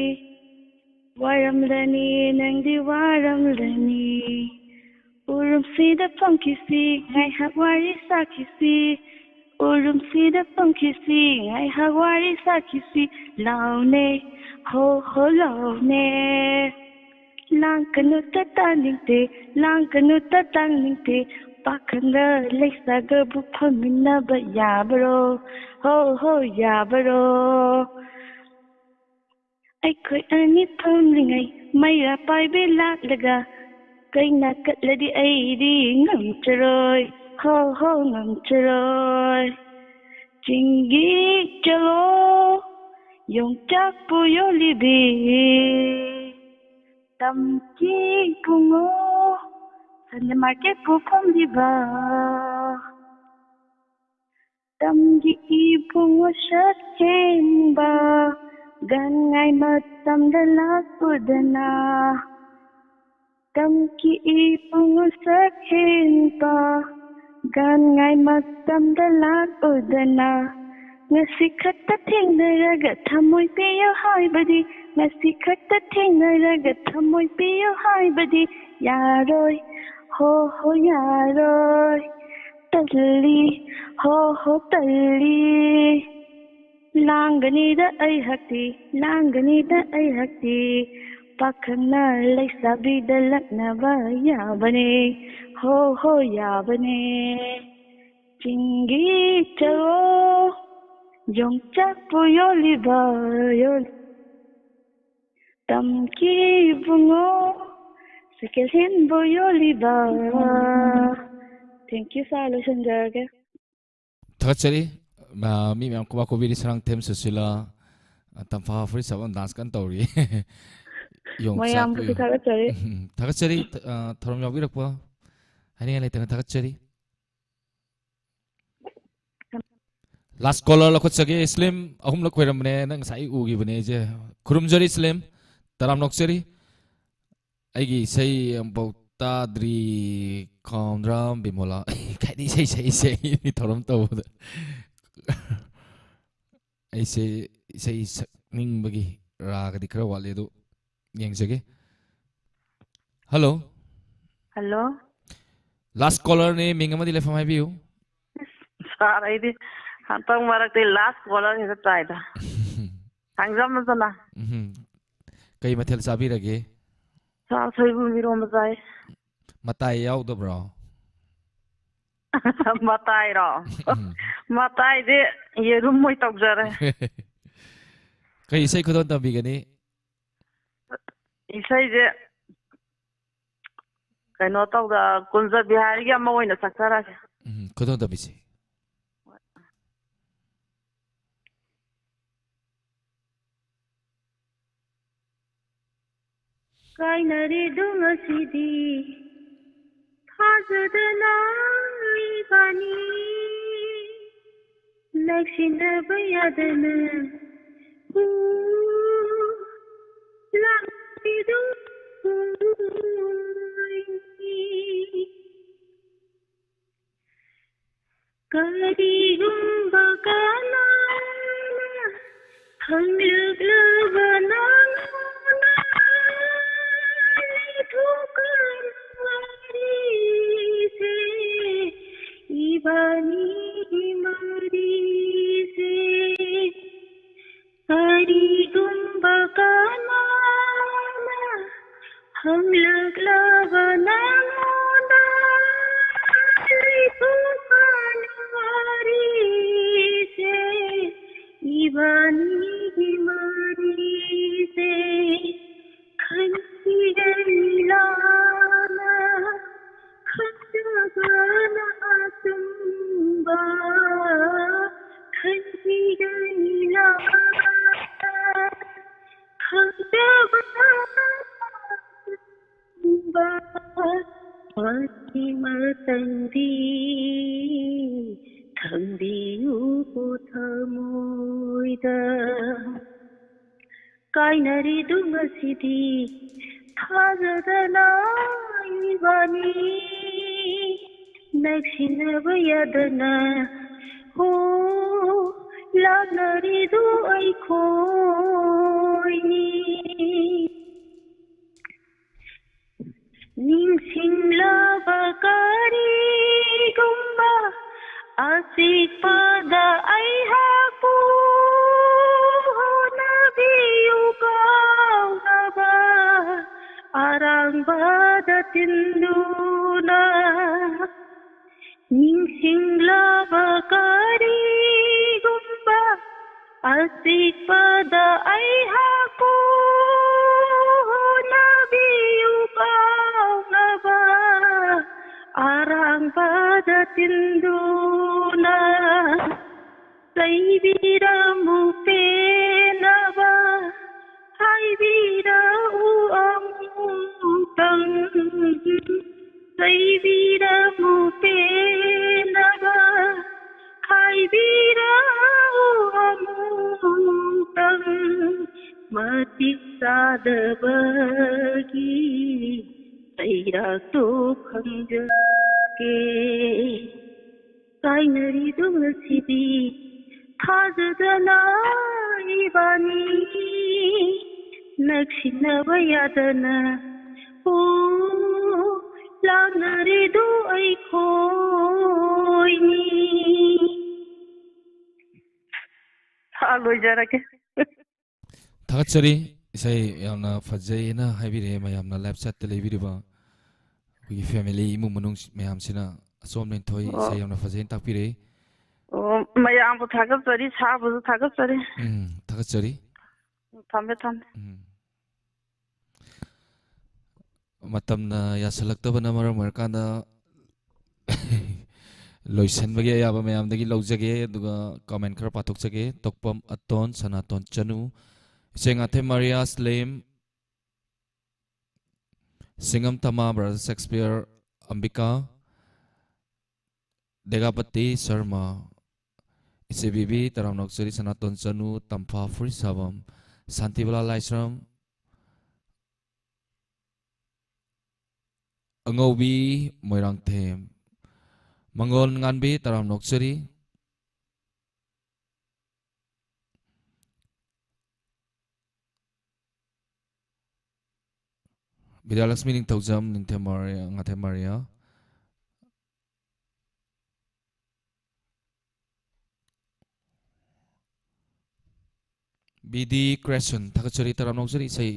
ꯋꯥꯔꯝꯂꯅꯤ, ꯅꯪꯗꯤ ꯋꯥꯔꯝꯂꯅꯤ꯫ ꯎꯔꯨꯝꯁꯤꯗ ꯐꯝꯈꯤꯁꯤ, ꯉꯥꯏꯍꯥꯛ ꯋꯥꯔꯤ ꯁꯥꯈꯤꯁꯤ꯫ ꯎꯔꯨꯝꯁꯤꯗ ꯐꯝꯈꯤꯁꯤ, ꯉꯥꯏꯍꯥꯛ ꯋꯥꯔꯤ ꯁꯥꯈꯤꯁꯤ꯫ ꯂꯥꯎꯅꯦ, ꯍꯣ ꯍꯣ ꯂꯥꯎꯅꯦ꯫ ꯂꯥꯡꯒꯅꯨꯇ ꯇꯥꯅꯤꯡꯗꯦ, ꯂꯥꯡꯒꯅꯨꯇ ꯇꯥꯅꯤꯡꯗꯦ꯫ ꯄꯥꯈꯪꯒ ꯂꯩꯁꯥꯒꯕꯨ ꯐꯝꯃꯤꯟꯅꯕ ꯌꯥꯕꯔꯣ? ꯍꯣ ꯍꯣ ꯌꯥꯕꯔꯣ? ꯑꯩꯈꯣꯏ ꯑꯅꯤ ꯐꯝꯂꯤꯉꯩ ꯃꯩꯔꯥ ꯄꯥꯏꯕꯤ ꯂꯥꯛꯂꯒ ꯀꯩꯅ ꯀꯠꯂꯗꯤ ꯑꯩꯗꯤ ꯉꯝꯖꯔꯣꯏ, ꯍꯣ ꯍꯣ ꯉꯝꯖꯔꯣꯏ꯫ ꯆꯤꯡꯒꯤ ꯆꯂꯣ, ꯌꯣꯡꯆꯥꯛꯄꯨ ꯌꯣꯜꯂꯤꯕꯤ, ꯇꯝꯀꯤ ꯏꯕꯨꯡꯉꯣ, ꯁꯟꯗꯦ ꯃꯥꯔꯀꯦꯠꯄꯨ ꯐꯝꯂꯤꯕ꯫ ꯇꯝꯒꯤ ꯏꯕꯨꯡꯉꯣ ꯁꯛ ꯍꯦꯟꯕ, ꯒꯟꯉꯥꯏ ꯃꯇꯝꯗ ꯂꯥꯛꯎꯗꯅ꯫ ꯇꯝꯒꯤ ꯏꯕꯨꯡꯉꯣ ꯁꯛ ꯍꯦꯟꯕ, ꯒꯟꯉꯥꯏ ꯃꯇꯝꯗ ꯂꯥꯛꯎꯗꯅ꯫ ꯉꯁꯤ ꯈꯛꯇ ꯊꯦꯡꯅꯔꯒ ꯊꯃꯣꯏ ꯄꯤꯌꯨ ꯍꯥꯏꯕꯗꯤ, ꯉꯁꯤ ꯈꯛꯇ ꯊꯦꯡꯅꯔꯒ ꯊꯃꯣꯏ ꯄꯤꯌꯨ ꯍꯥꯏꯕꯗꯤ ꯌꯥꯔꯣꯏ, ꯍꯣ ꯍꯣ ꯌꯥꯔꯣꯏ꯫ ꯇꯜꯂꯤ, ꯍꯣ ꯍꯣ ꯇꯜꯂꯤ꯫ ꯂꯥꯡꯒꯅꯤꯗ ꯑꯩꯍꯥꯛꯇꯤ, ꯂꯥꯡꯒꯅꯤꯗ ꯑꯩꯍꯥꯛꯇꯤ꯫ ꯄꯥꯈꯪꯅ ꯂꯩꯁꯥꯕꯤꯗ ꯂꯛꯅꯕ ꯌꯥꯕꯅꯦ, ꯍꯣ ꯍꯣ ꯌꯥꯕꯅꯦ꯫ ꯆꯤꯡꯒꯤ ꯆꯔꯣ, ꯌꯣꯡꯆꯥꯛꯄꯨ ꯌꯣꯜꯂꯤꯕ, ꯌꯣꯜ-, ꯇꯝꯀꯤ ꯏꯕꯨꯡꯉꯣ, ꯁꯦꯀꯦꯟ ꯍꯦꯟꯕꯨ ꯌꯣꯜꯂꯤꯕ꯫ Thank you, sir. ꯂꯣꯏꯁꯤꯟꯖꯔꯒꯦ꯫ ꯊꯥꯒꯠꯆꯔꯤ꯫ ꯃ-, ꯃꯤ ꯃꯌꯥꯝ ꯀꯣꯕꯥ ꯀꯣꯕꯤꯗꯤ ꯁꯔꯥꯡꯊꯦꯝ ꯁꯨꯁꯤꯂꯥ, ꯑ, ꯇꯝꯐꯥ ꯐꯨꯔꯤꯠ ꯁꯥꯕ dance ꯀꯟꯅ ꯇꯧꯔꯤ꯫ ꯌꯣꯡꯆꯥꯛꯄꯨ ꯃꯌꯥꯝꯕꯨꯁꯨ ꯌꯣ-, ꯊꯥꯒꯠꯆꯔꯤ꯫ ꯎꯝ, ꯊꯥꯒꯠꯆꯔꯤ꯫ ꯊ-, ꯑ, ꯊꯧꯔꯝ ꯌꯥꯎꯕꯤꯔꯛꯄ ꯍꯥꯏꯅꯤꯡꯉꯥꯏ ꯂꯩꯇꯅ ꯊꯥꯒꯠꯆꯔꯤ꯫ Last caller ꯂꯧꯈꯠꯆꯒꯦ꯫ ꯏꯁꯂꯤꯝ ꯑꯍꯨꯝꯂꯛ ꯈꯣꯏꯔꯝꯕꯅꯦ, ꯅꯪ ꯉꯁꯥꯏ ꯎꯈꯤꯕꯅꯦ ꯑꯩꯁꯦ꯫ ꯈꯨꯔꯨꯝꯖꯔꯤ ꯏꯁꯂꯤꯝ, ꯇꯔꯥꯝ ꯅꯣꯛꯆꯔꯤ꯫ ꯑꯩꯒꯤ ꯏꯁꯩ ꯑꯃꯐꯥꯎ ꯇꯥꯗ꯭ꯔꯤ, ꯈꯥꯝꯗ꯭ꯔꯥꯝ ꯕꯤꯃꯣꯂꯥ꯫ ꯀꯥꯏꯗ ꯏꯁꯩ ꯁꯛꯏ, ꯁꯛꯏ ꯊꯧꯔꯝ ꯇꯧꯕꯗ꯫ ꯑꯩꯁꯦ ꯏꯁꯩ ꯁꯛꯅꯤꯡꯕꯒꯤ ꯔꯥꯒꯗꯤ ꯈꯔ ꯋꯥꯠꯂꯤ, ꯑꯗꯨ ꯌꯦꯡꯖꯒꯦ꯫ ꯍꯜꯂꯣ꯫ ꯍꯜꯂꯣ꯫ Last caller ꯅꯦ, ꯃꯤꯡ ꯑꯃꯗꯤ ꯂꯩꯐꯝ ꯍꯥꯏꯕꯤꯌꯨ꯫ ꯁꯥꯔ, ꯑꯩꯗꯤ ꯍꯟꯇꯛ ꯃꯔꯛꯇꯤ last caller ꯍꯦꯛꯇ ꯇꯥꯏꯗ꯫ ꯈꯪꯖꯝ ꯃꯆꯅ꯫ ꯎꯝ꯫ ꯀꯩ ꯃꯊꯦꯜ ꯆꯥꯕꯤꯔꯒꯦ? ꯁꯥꯔ, ꯁꯣꯏꯕꯨꯝ ꯏꯔꯣꯝꯕ ꯆꯥꯏ꯫ ꯃꯇꯥꯏ ꯌꯥꯎꯗꯕ꯭ꯔꯣ? ꯃꯇꯥꯏꯔꯣ? ꯎꯝ꯫ ꯃꯇꯥꯏꯗꯤ ꯌꯦꯔꯨꯝ ꯑꯣꯏ ꯇꯧꯖꯔꯦ꯫ ꯀꯩ ꯏꯁꯩ ꯈꯨꯗꯣꯜ ꯇꯝꯕꯤꯒꯅꯤ? ꯏꯁꯩꯁꯦ ꯀꯩꯅꯣ ꯇꯧꯗ, ꯀꯨꯟꯖ ꯕꯤꯍꯥꯔꯤꯒꯤ ꯑꯃ ꯑꯣꯏꯅ ꯁꯛꯆꯔꯒꯦ꯫ ꯎꯝ, ꯈꯨꯗꯣꯜ ꯇꯝꯕꯤꯁꯤ꯫ ꯀꯥꯏꯅꯔꯦꯗꯣ ꯉꯁꯤꯗꯤ ꯊꯥꯖꯗꯅ ꯏꯕꯥꯅꯤ, ꯅꯛꯁꯤꯟꯅꯕ ꯌꯥꯗꯅ ꯍꯨ ꯂꯥꯛꯂꯤꯗꯣ꯫ ꯀꯔꯤꯒꯨꯝꯕ ꯀꯅꯥꯅ ꯈꯪꯂꯛꯂꯕ ꯅꯉꯣꯟꯗ ꯂꯩꯊꯣꯛꯀꯅꯨ ꯋꯥꯔꯤꯁꯦ, ꯏꯕꯥꯅꯤꯒꯤ ꯃꯔꯤꯁꯦ꯫ ꯀꯔꯤꯒꯨꯝꯕ ꯀꯅꯥꯅ ꯍꯪꯂꯛꯂꯕ ꯅꯉꯣꯟꯗ ꯂꯩꯊꯣꯛꯀꯅꯨ ꯋꯥꯔꯤꯁꯦ, ꯏꯕꯥꯅꯤꯒꯤ ꯃꯔꯤꯁꯦ꯫ ꯈꯟꯈꯤꯒꯅꯤ ꯂꯥꯟꯅ ꯈꯟꯖꯕꯅ ꯑꯆꯨꯝꯕ, ꯈꯟꯈꯤꯒꯅꯤ ꯂꯥꯟꯅ ꯈꯟꯖꯕꯅ ꯑꯆꯨꯝꯕ, ꯃꯁꯤꯃꯇꯪꯗꯤ ꯈꯪꯕꯤꯌꯨꯀꯣ ꯊꯃꯣꯏꯗ꯫ ꯀꯥꯏꯅꯔꯤꯗꯨ ꯉꯁꯤꯗꯤ ꯊꯥꯖꯗꯅ ꯏꯕꯥꯅꯤ, ꯅꯛꯁꯤꯟꯅꯕ ꯌꯥꯗꯅ ꯍꯣ ꯂꯥꯞꯅꯔꯤꯗꯨ ꯑꯩꯈꯣꯏꯅꯤ꯫ ꯅꯤꯡꯁꯤꯡꯂꯕ ꯀꯔꯤꯒꯨꯝꯕ ꯑꯆꯤꯛꯄꯗ ꯑꯩꯍꯥꯛꯄꯨ ꯍꯣꯠꯅꯕꯤꯌꯨ ꯀꯥꯎꯅꯕ ꯑꯔꯥꯡꯕꯗ ꯇꯤꯟꯗꯨꯅ꯫ ꯅꯤꯡꯁꯤꯡꯂꯕ ꯀꯔꯤꯒꯨꯝꯕ ꯑꯆꯤꯛꯄꯗ ꯑꯩꯍꯥꯛꯄꯨ ꯍꯣꯠꯅꯕꯤꯌꯨ ꯀꯥꯎꯅꯕ ꯑꯔꯥꯡꯕꯗ ꯇꯤꯟꯗꯨꯅ꯫ ꯆꯩꯕꯤꯔꯝꯃꯨ ꯄꯦꯟꯅꯕ ꯍꯥꯏꯕꯤꯔꯛꯎ ꯑꯃꯨꯛꯇꯪ꯫ ꯆꯩꯕꯤꯔꯝꯃꯨ ꯄꯦꯟꯅꯕ ꯍꯥꯏꯕꯤꯔꯛꯎ ꯑꯃꯨꯛꯇꯪ꯫ ꯃꯇꯤꯛ ꯆꯥꯗꯕꯒꯤ ꯆꯩꯔꯥꯛꯇꯣ ꯈꯪꯖꯒꯦ꯫ ꯀꯥꯏꯅꯔꯤꯗꯨ ꯉꯁꯤꯗꯤ ꯊꯥꯖꯗꯅ ꯏꯕꯥꯅꯤ ꯅꯛꯁꯤꯟꯅꯕ ꯌꯥꯗꯅ꯫ ꯑꯣ, ꯂꯥꯛꯅꯔꯤꯗꯨ ꯑꯩꯈꯣꯏꯅꯤ꯫ ꯁꯥ ꯂꯣꯏꯖꯔꯒꯦ꯫ ꯊꯥꯒꯠꯆꯔꯤ꯫ ꯏꯁꯩ ꯌꯥꯝꯅ ꯐꯖꯩꯅ ꯍꯥꯏꯕꯤꯔꯛꯑꯦ ꯃꯌꯥꯝꯅ live chat ꯇ ꯂꯩꯕꯤꯔꯤꯕ ꯑꯩꯈꯣꯏꯒꯤ family, ꯏꯃꯨꯡ ꯃꯅꯨꯡ ꯃꯌꯥꯝꯁꯤꯅ꯫ ꯑꯆꯣꯝ ꯂꯦꯟꯊꯣꯏ ꯑꯣ꯫ ꯏꯁꯩ ꯌꯥꯝꯅ ꯐꯖꯩꯅ ꯇꯥꯛꯄꯤꯔꯛꯏ꯫ ꯑꯣ, ꯃꯌꯥꯝꯕꯨ ꯊꯥꯒꯠꯆꯔꯤ, ꯁꯥꯕꯨꯁꯨ ꯊꯥꯒꯠꯆꯔꯤ꯫ ꯎꯝ, ꯊꯥꯒꯠꯆꯔꯤ꯫ ꯊꯝꯃꯦ, ꯊꯝꯃꯦ꯫ ꯎꯝ꯫ ꯃꯇꯝꯅ ꯌꯥꯁꯤꯜꯂꯛꯇꯕꯅ ꯃꯔꯝ ꯑꯣꯏꯔꯀꯥꯟꯗ ꯂꯣꯏꯁꯤꯟꯕꯒꯤ ꯑꯌꯥꯕ ꯃꯌꯥꯝꯗꯒꯤ ꯂꯧꯖꯒꯦ, ꯑꯗꯨꯒ comment ꯈꯔ ꯄꯥꯊꯣꯛꯆꯒꯦ꯫ ꯇꯣꯛꯄꯝ ꯑꯇꯣꯟ, ꯁꯅꯥꯇꯣꯟ ꯆꯅꯨ, ꯏꯆꯦ ꯉꯥꯊꯦꯝ Maria slam, ꯁꯤꯡꯉꯝ ꯇꯃꯥ, brother Shakespeare, ꯑꯝꯕꯤꯀꯥ, ꯗꯦꯒꯥꯄꯇꯤ Sharma, ꯏꯆꯦ ꯕꯤꯕꯤ, ꯇꯔꯥꯝꯅ ꯑꯣꯛꯆꯔꯤ, ꯁꯅꯥꯇꯣꯟ ꯆꯅꯨ, ꯇꯝꯐꯥ ꯐꯨꯔꯤꯠꯁꯥꯕꯝ, ꯁꯥꯟꯇꯤꯕꯂꯥ ꯂꯥꯏꯁ꯭ꯔꯝ, ꯑꯉꯧꯕꯤ ꯃꯣꯏꯔꯥꯡꯊꯦꯝ, ꯃꯪꯒꯣꯟ ꯉꯥꯟꯕꯤ, ꯇꯔꯥꯝꯅ ꯑꯣꯛꯆꯔꯤ꯫ ꯕꯤꯗ꯭ꯌꯥꯂꯛꯁꯃꯤ ꯅꯤꯡꯊꯧꯖꯝ, ꯅꯤꯡꯊꯦꯝ ꯃꯥꯔꯤꯌꯥ, ꯉꯥꯊꯦꯝ ꯃꯥꯔꯤꯌꯥ, ꯕꯤ ꯗꯤ ꯀ꯭ꯔꯦꯁꯟ, ꯊꯥꯒꯠꯆꯔꯤ, ꯇꯔꯥꯝꯅ ꯑꯣꯛꯆꯔꯤ꯫ ꯏꯁꯩ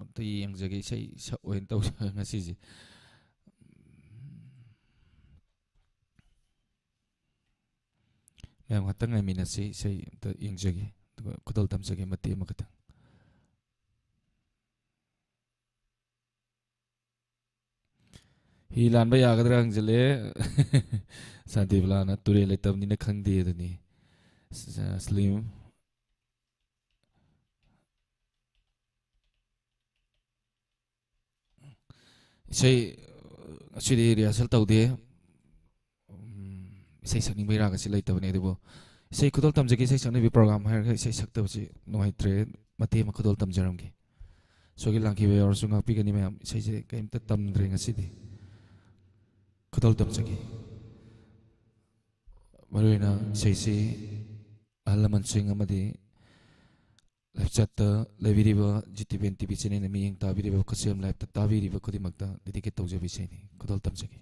ꯑꯝꯇ ꯌꯦꯡꯖꯒꯦ, ꯏꯁꯩ ꯁꯛ ꯑꯣꯏꯅ ꯇꯧ ꯉꯁꯤꯁꯦ꯫ ꯃꯌꯥꯝ ꯉꯥꯛꯇꯪ ꯉꯥꯏꯃꯤꯟꯅꯁꯤ, ꯏꯁꯩ ꯑꯝꯇ ꯌꯦꯡꯖꯒꯦ, ꯑꯗꯨꯒ ꯈꯨꯗꯣꯜ ꯇꯝꯖꯒꯦ ꯃꯇꯦꯛ ꯑꯃꯈꯛꯇꯪ꯫ ꯍꯤ ꯂꯥꯟꯕ ꯌꯥꯒꯗ꯭ꯔꯥ ꯍꯪꯖꯜꯂꯦ꯫ ꯁꯥꯟꯇꯤꯕꯂꯥꯅ ꯇꯨꯔꯦꯜ ꯂꯩꯇꯕꯅꯤꯅ ꯈꯪꯗꯦ ꯑꯗꯨꯅꯤ꯫ ꯁ-, ꯁ꯭ꯂꯤꯝ꯫ ꯏꯁꯩ ꯉꯁꯤꯗꯤ ꯔꯤꯍꯔꯁꯦꯜ ꯇꯧꯗꯦ꯫ ꯎꯝ, ꯏꯁꯩ ꯁꯛꯅꯤꯡꯕꯒꯤ ꯔꯥꯒ ꯑꯁꯤ ꯂꯩꯇꯕꯅꯤ, ꯑꯗꯨꯕꯨ ꯏꯁꯩ ꯈꯨꯗꯣꯜ ꯇꯝꯖꯒꯦ, ꯏꯁꯩ ꯁꯛꯅꯕꯤ ꯄ꯭ꯔꯣꯒ꯭ꯔꯥꯝ ꯍꯥꯏꯔꯒ ꯏꯁꯩ ꯁꯛꯇꯕꯁꯤ ꯅꯨꯡꯉꯥꯏꯇ꯭ꯔꯦ꯫ ꯃꯇꯦꯛ ꯑꯃ ꯈꯨꯗꯣꯜ ꯇꯝꯖꯔꯝꯒꯦ꯫ ꯁꯣꯏꯒꯤ ꯂꯥꯡꯈꯤꯕ ꯌꯥꯎꯔꯁꯨ ꯉꯥꯛꯄꯤꯒꯅꯤ ꯃꯌꯥꯝ꯫ ꯏꯁꯩꯁꯦ ꯀꯔꯤꯝꯇ ꯇꯝꯗ꯭ꯔꯦ ꯉꯁꯤꯗꯤ꯫ ꯈꯨꯗꯣꯜ ꯇꯝꯖꯒꯦ꯫ ꯃꯔꯨꯑꯣꯏꯅ ꯏꯁꯩꯁꯤ ꯑꯍꯜ ꯂꯃꯟꯁꯤꯡ ꯑꯃꯗꯤ ꯂꯥꯏꯆꯠꯇ ꯂꯩꯕꯤꯔꯤꯕ G T V N T V ꯆꯦꯅꯦꯜꯅ ꯃꯤꯠꯌꯦꯡ ꯇꯥꯕꯤꯔꯤꯕ, ꯈꯨꯠꯁꯦꯝ ꯂꯥꯏꯞꯇ ꯇꯥꯕꯤꯔꯤꯕ ꯈꯨꯗꯤꯡꯃꯛꯇ ꯗꯦꯗꯤꯀꯦꯠ ꯇꯧꯖꯕ ꯏꯁꯩꯅꯤ꯫ ꯈꯨꯗꯣꯜ ꯇꯝꯖꯒꯦ꯫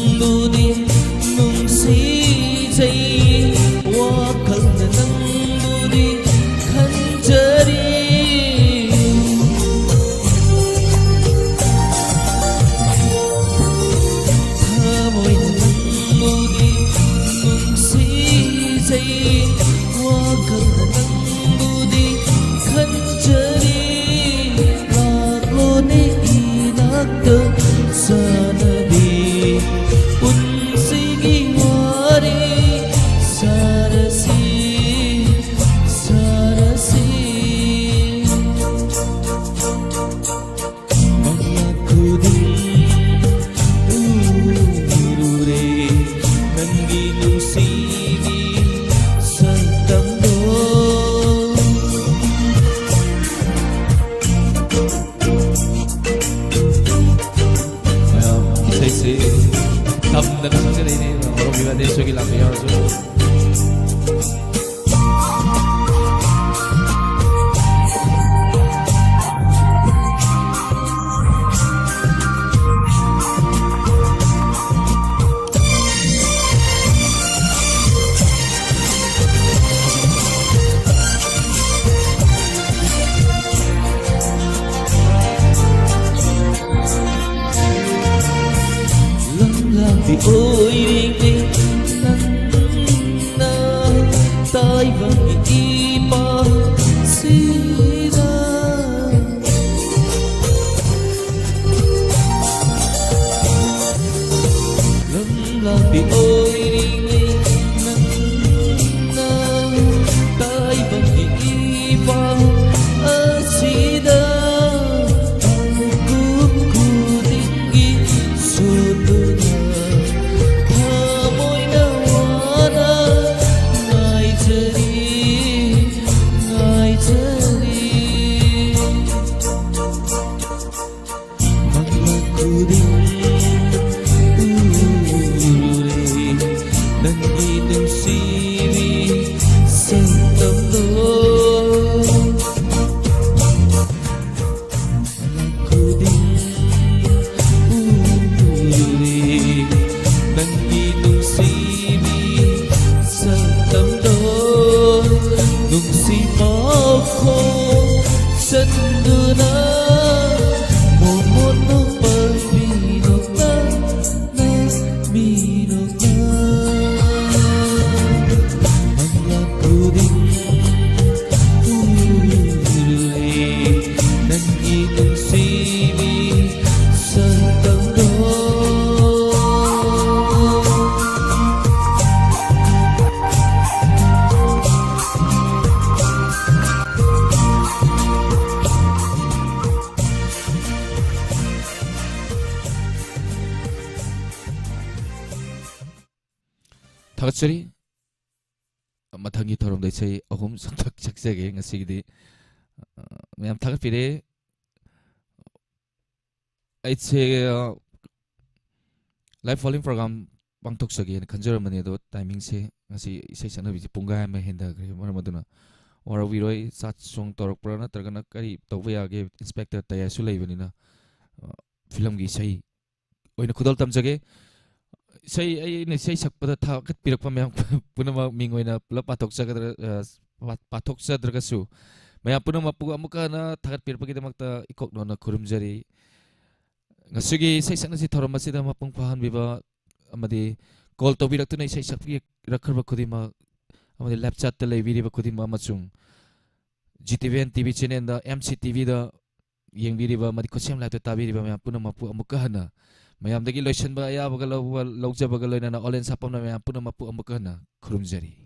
ꯅꯪꯕꯨꯗꯤ ꯅꯨꯡꯁꯤꯖꯩ, ꯋꯥꯈꯜꯅ ꯅꯪꯕꯨꯗꯤ ꯈꯟꯖꯔꯤ꯫ ꯊꯃꯣꯏꯅ ꯅꯪꯕꯨꯗꯤ ꯅꯨꯡꯁꯤꯖꯩ, ꯋꯥꯈꯜꯅ ꯅꯪꯕꯨꯗꯤ ꯈꯟꯖꯔꯤ꯫ ꯂꯥꯛꯂꯣꯅꯦ ꯏꯅꯥꯛꯇ ꯆꯥꯟꯅꯕꯤ, ꯄꯨꯟꯁꯤꯒꯤ ꯋꯥꯔꯤ ꯁꯥꯔꯁꯤ, ꯁꯥꯔꯁꯤ꯫ ꯃꯪꯂꯥꯟ ꯈꯨꯗꯤꯡ ꯎꯔꯨꯔꯦ, ꯅꯪꯒꯤ ꯅꯨꯡꯁꯤꯕꯤ ꯁꯛꯇꯝꯗꯣ꯫ ꯃꯌꯥꯝ ꯏꯁꯩꯁꯤ ꯇꯝꯗꯅ ꯁꯛꯆꯔꯛꯏꯅꯦ, ꯃꯔꯨꯞ ꯏꯕꯥꯅꯤ ꯁꯣꯏꯒꯤ ꯂꯥꯛꯄ ꯌꯥꯎꯔꯁꯨ꯫ ꯂꯝꯂꯥꯟꯕꯤ ꯑꯣꯏꯔꯤꯉꯩ ꯅꯪꯅ ꯇꯥꯏꯕꯪꯒꯤ ꯏꯄꯥꯁꯤꯗ꯫ ꯂꯝꯂꯥꯟꯕꯤ ꯑꯣꯏꯔꯤꯉꯩ ꯅꯪꯅ ꯇꯥꯏꯕꯪꯒꯤ ꯏꯄꯥ ꯑꯁꯤꯗ ꯃꯤꯀꯨꯞ ꯈꯨꯗꯤꯡꯒꯤ ꯁꯣꯠꯇꯨꯅ ꯊꯃꯣꯏꯅ ꯋꯥꯅ ꯉꯥꯏꯖꯔꯤ, ꯉꯥꯏꯖꯔꯤ꯫ ꯃꯪꯂꯥꯟ ꯈꯨꯗꯤꯡ ꯎꯔꯦ, ꯊꯥꯒꯠꯆꯔꯤ꯫ ꯃꯊꯪꯒꯤ ꯊꯧꯔꯝꯗ ꯏꯁꯩ ꯑꯍꯨꯝ ꯁꯛꯊꯛ-, ꯁꯛꯆꯒꯦ ꯉꯁꯤꯒꯤꯗꯤ꯫ ꯑ, ꯃꯌꯥꯝ ꯊꯥꯒꯠꯄꯤꯔꯦ꯫ ꯑꯩꯁꯦ, ꯑ, Live Following Program ꯄꯥꯡꯊꯣꯛꯆꯒꯦꯅ ꯈꯟꯖꯔꯝꯕꯅꯤ, ꯑꯗꯣ timingꯁꯦ ꯉꯁꯤ ꯏꯁꯩ ꯁꯛꯅꯕꯤꯁꯦ ꯄꯨꯡꯈꯥꯏ ꯑꯃ ꯍꯦꯟꯊꯈ꯭ꯔꯦ꯫ ꯃꯔꯝ ꯑꯗꯨꯅ ꯋꯥꯔꯧꯕꯤꯔꯣꯏ, ꯆꯥꯛ ꯁꯣꯡ ꯇꯧꯔꯛꯄ꯭ꯔꯥ ꯅꯠꯇ꯭ꯔꯒꯅ ꯀꯔꯤ ꯇꯧꯕ ꯌꯥꯒꯦ, Inspector ꯇꯌꯥꯁꯨ ꯂꯩꯕꯅꯤꯅ, ꯑ, ꯐꯤꯂꯝꯒꯤ ꯏꯁꯩ ꯑꯣꯏꯅ ꯈꯨꯗꯣꯜ ꯇꯝꯖꯒꯦ꯫ ꯏꯁꯩ, ꯑꯩꯅ ꯏꯁꯩ ꯁꯛꯄꯗ ꯊꯥꯒꯠꯄꯤꯔꯛꯄ ꯃꯌꯥꯝ ꯄꯨꯝꯅꯃꯛ ꯃꯤꯡ ꯑꯣꯏꯅ ꯄꯨꯂꯞ ꯄꯥꯊꯣꯛꯆꯒꯗ꯭ꯔ-, ꯑ, ꯄꯥ-, ꯄꯥꯊꯣꯛꯆꯗ꯭ꯔꯒꯁꯨ, ꯃꯌꯥꯝ ꯄꯨꯝꯅꯃꯛꯄꯨ ꯑꯃꯨꯛꯀ ꯍꯟꯅ ꯊꯥꯒꯠꯄꯤꯔꯛꯄꯒꯤꯗꯃꯛꯇ ꯏꯀꯣꯛ ꯅꯣꯟꯅ ꯈꯨꯔꯨꯝꯖꯔꯤ꯫ ꯉꯁꯤꯒꯤ ꯏꯁꯩ ꯁꯛꯅꯁꯤ ꯊꯧꯔꯝ ꯑꯁꯤꯗ ꯃꯄꯨꯡ ꯐꯥꯍꯟꯕꯤꯕ ꯑꯃꯗꯤ call ꯇꯧꯕꯤꯔꯛꯇꯨꯅ ꯏꯁꯩ ꯁꯛꯄꯤꯔꯛꯈ꯭ꯔꯕ ꯈꯨꯗꯤꯡꯃꯛ, ꯑꯃꯗꯤ live chatꯇ ꯂꯩꯕꯤꯔꯤꯕ ꯈꯨꯗꯤꯡꯃꯛ, ꯑꯃꯁꯨꯡ GTVN TV channelꯗ, MCTVꯗ ꯌꯦꯡꯕꯤꯔꯤꯕ ꯑꯃꯗꯤ ꯈꯨꯠꯁꯦꯝ liveꯇ ꯇꯥꯕꯤꯔꯤꯕ ꯃꯌꯥꯝ ꯄꯨꯝꯅꯃꯛꯄꯨ ꯑꯃꯨꯛꯀ ꯍꯟꯅ ꯃꯌꯥꯝꯗꯒꯤ ꯂꯣꯏꯁꯤꯟꯕ ꯑꯌꯥꯕꯒ ꯂꯧꯕ, ꯂꯧꯖꯕꯒ ꯂꯣꯏꯅꯅ ꯑꯣꯂꯦꯟ ꯁꯥꯄꯝꯅ ꯃꯌꯥꯝ ꯄꯨꯝꯅꯃꯛꯄꯨ ꯑꯃꯨꯛꯀ ꯍꯟꯅ ꯈꯨꯔꯨꯝꯖꯔꯤ꯫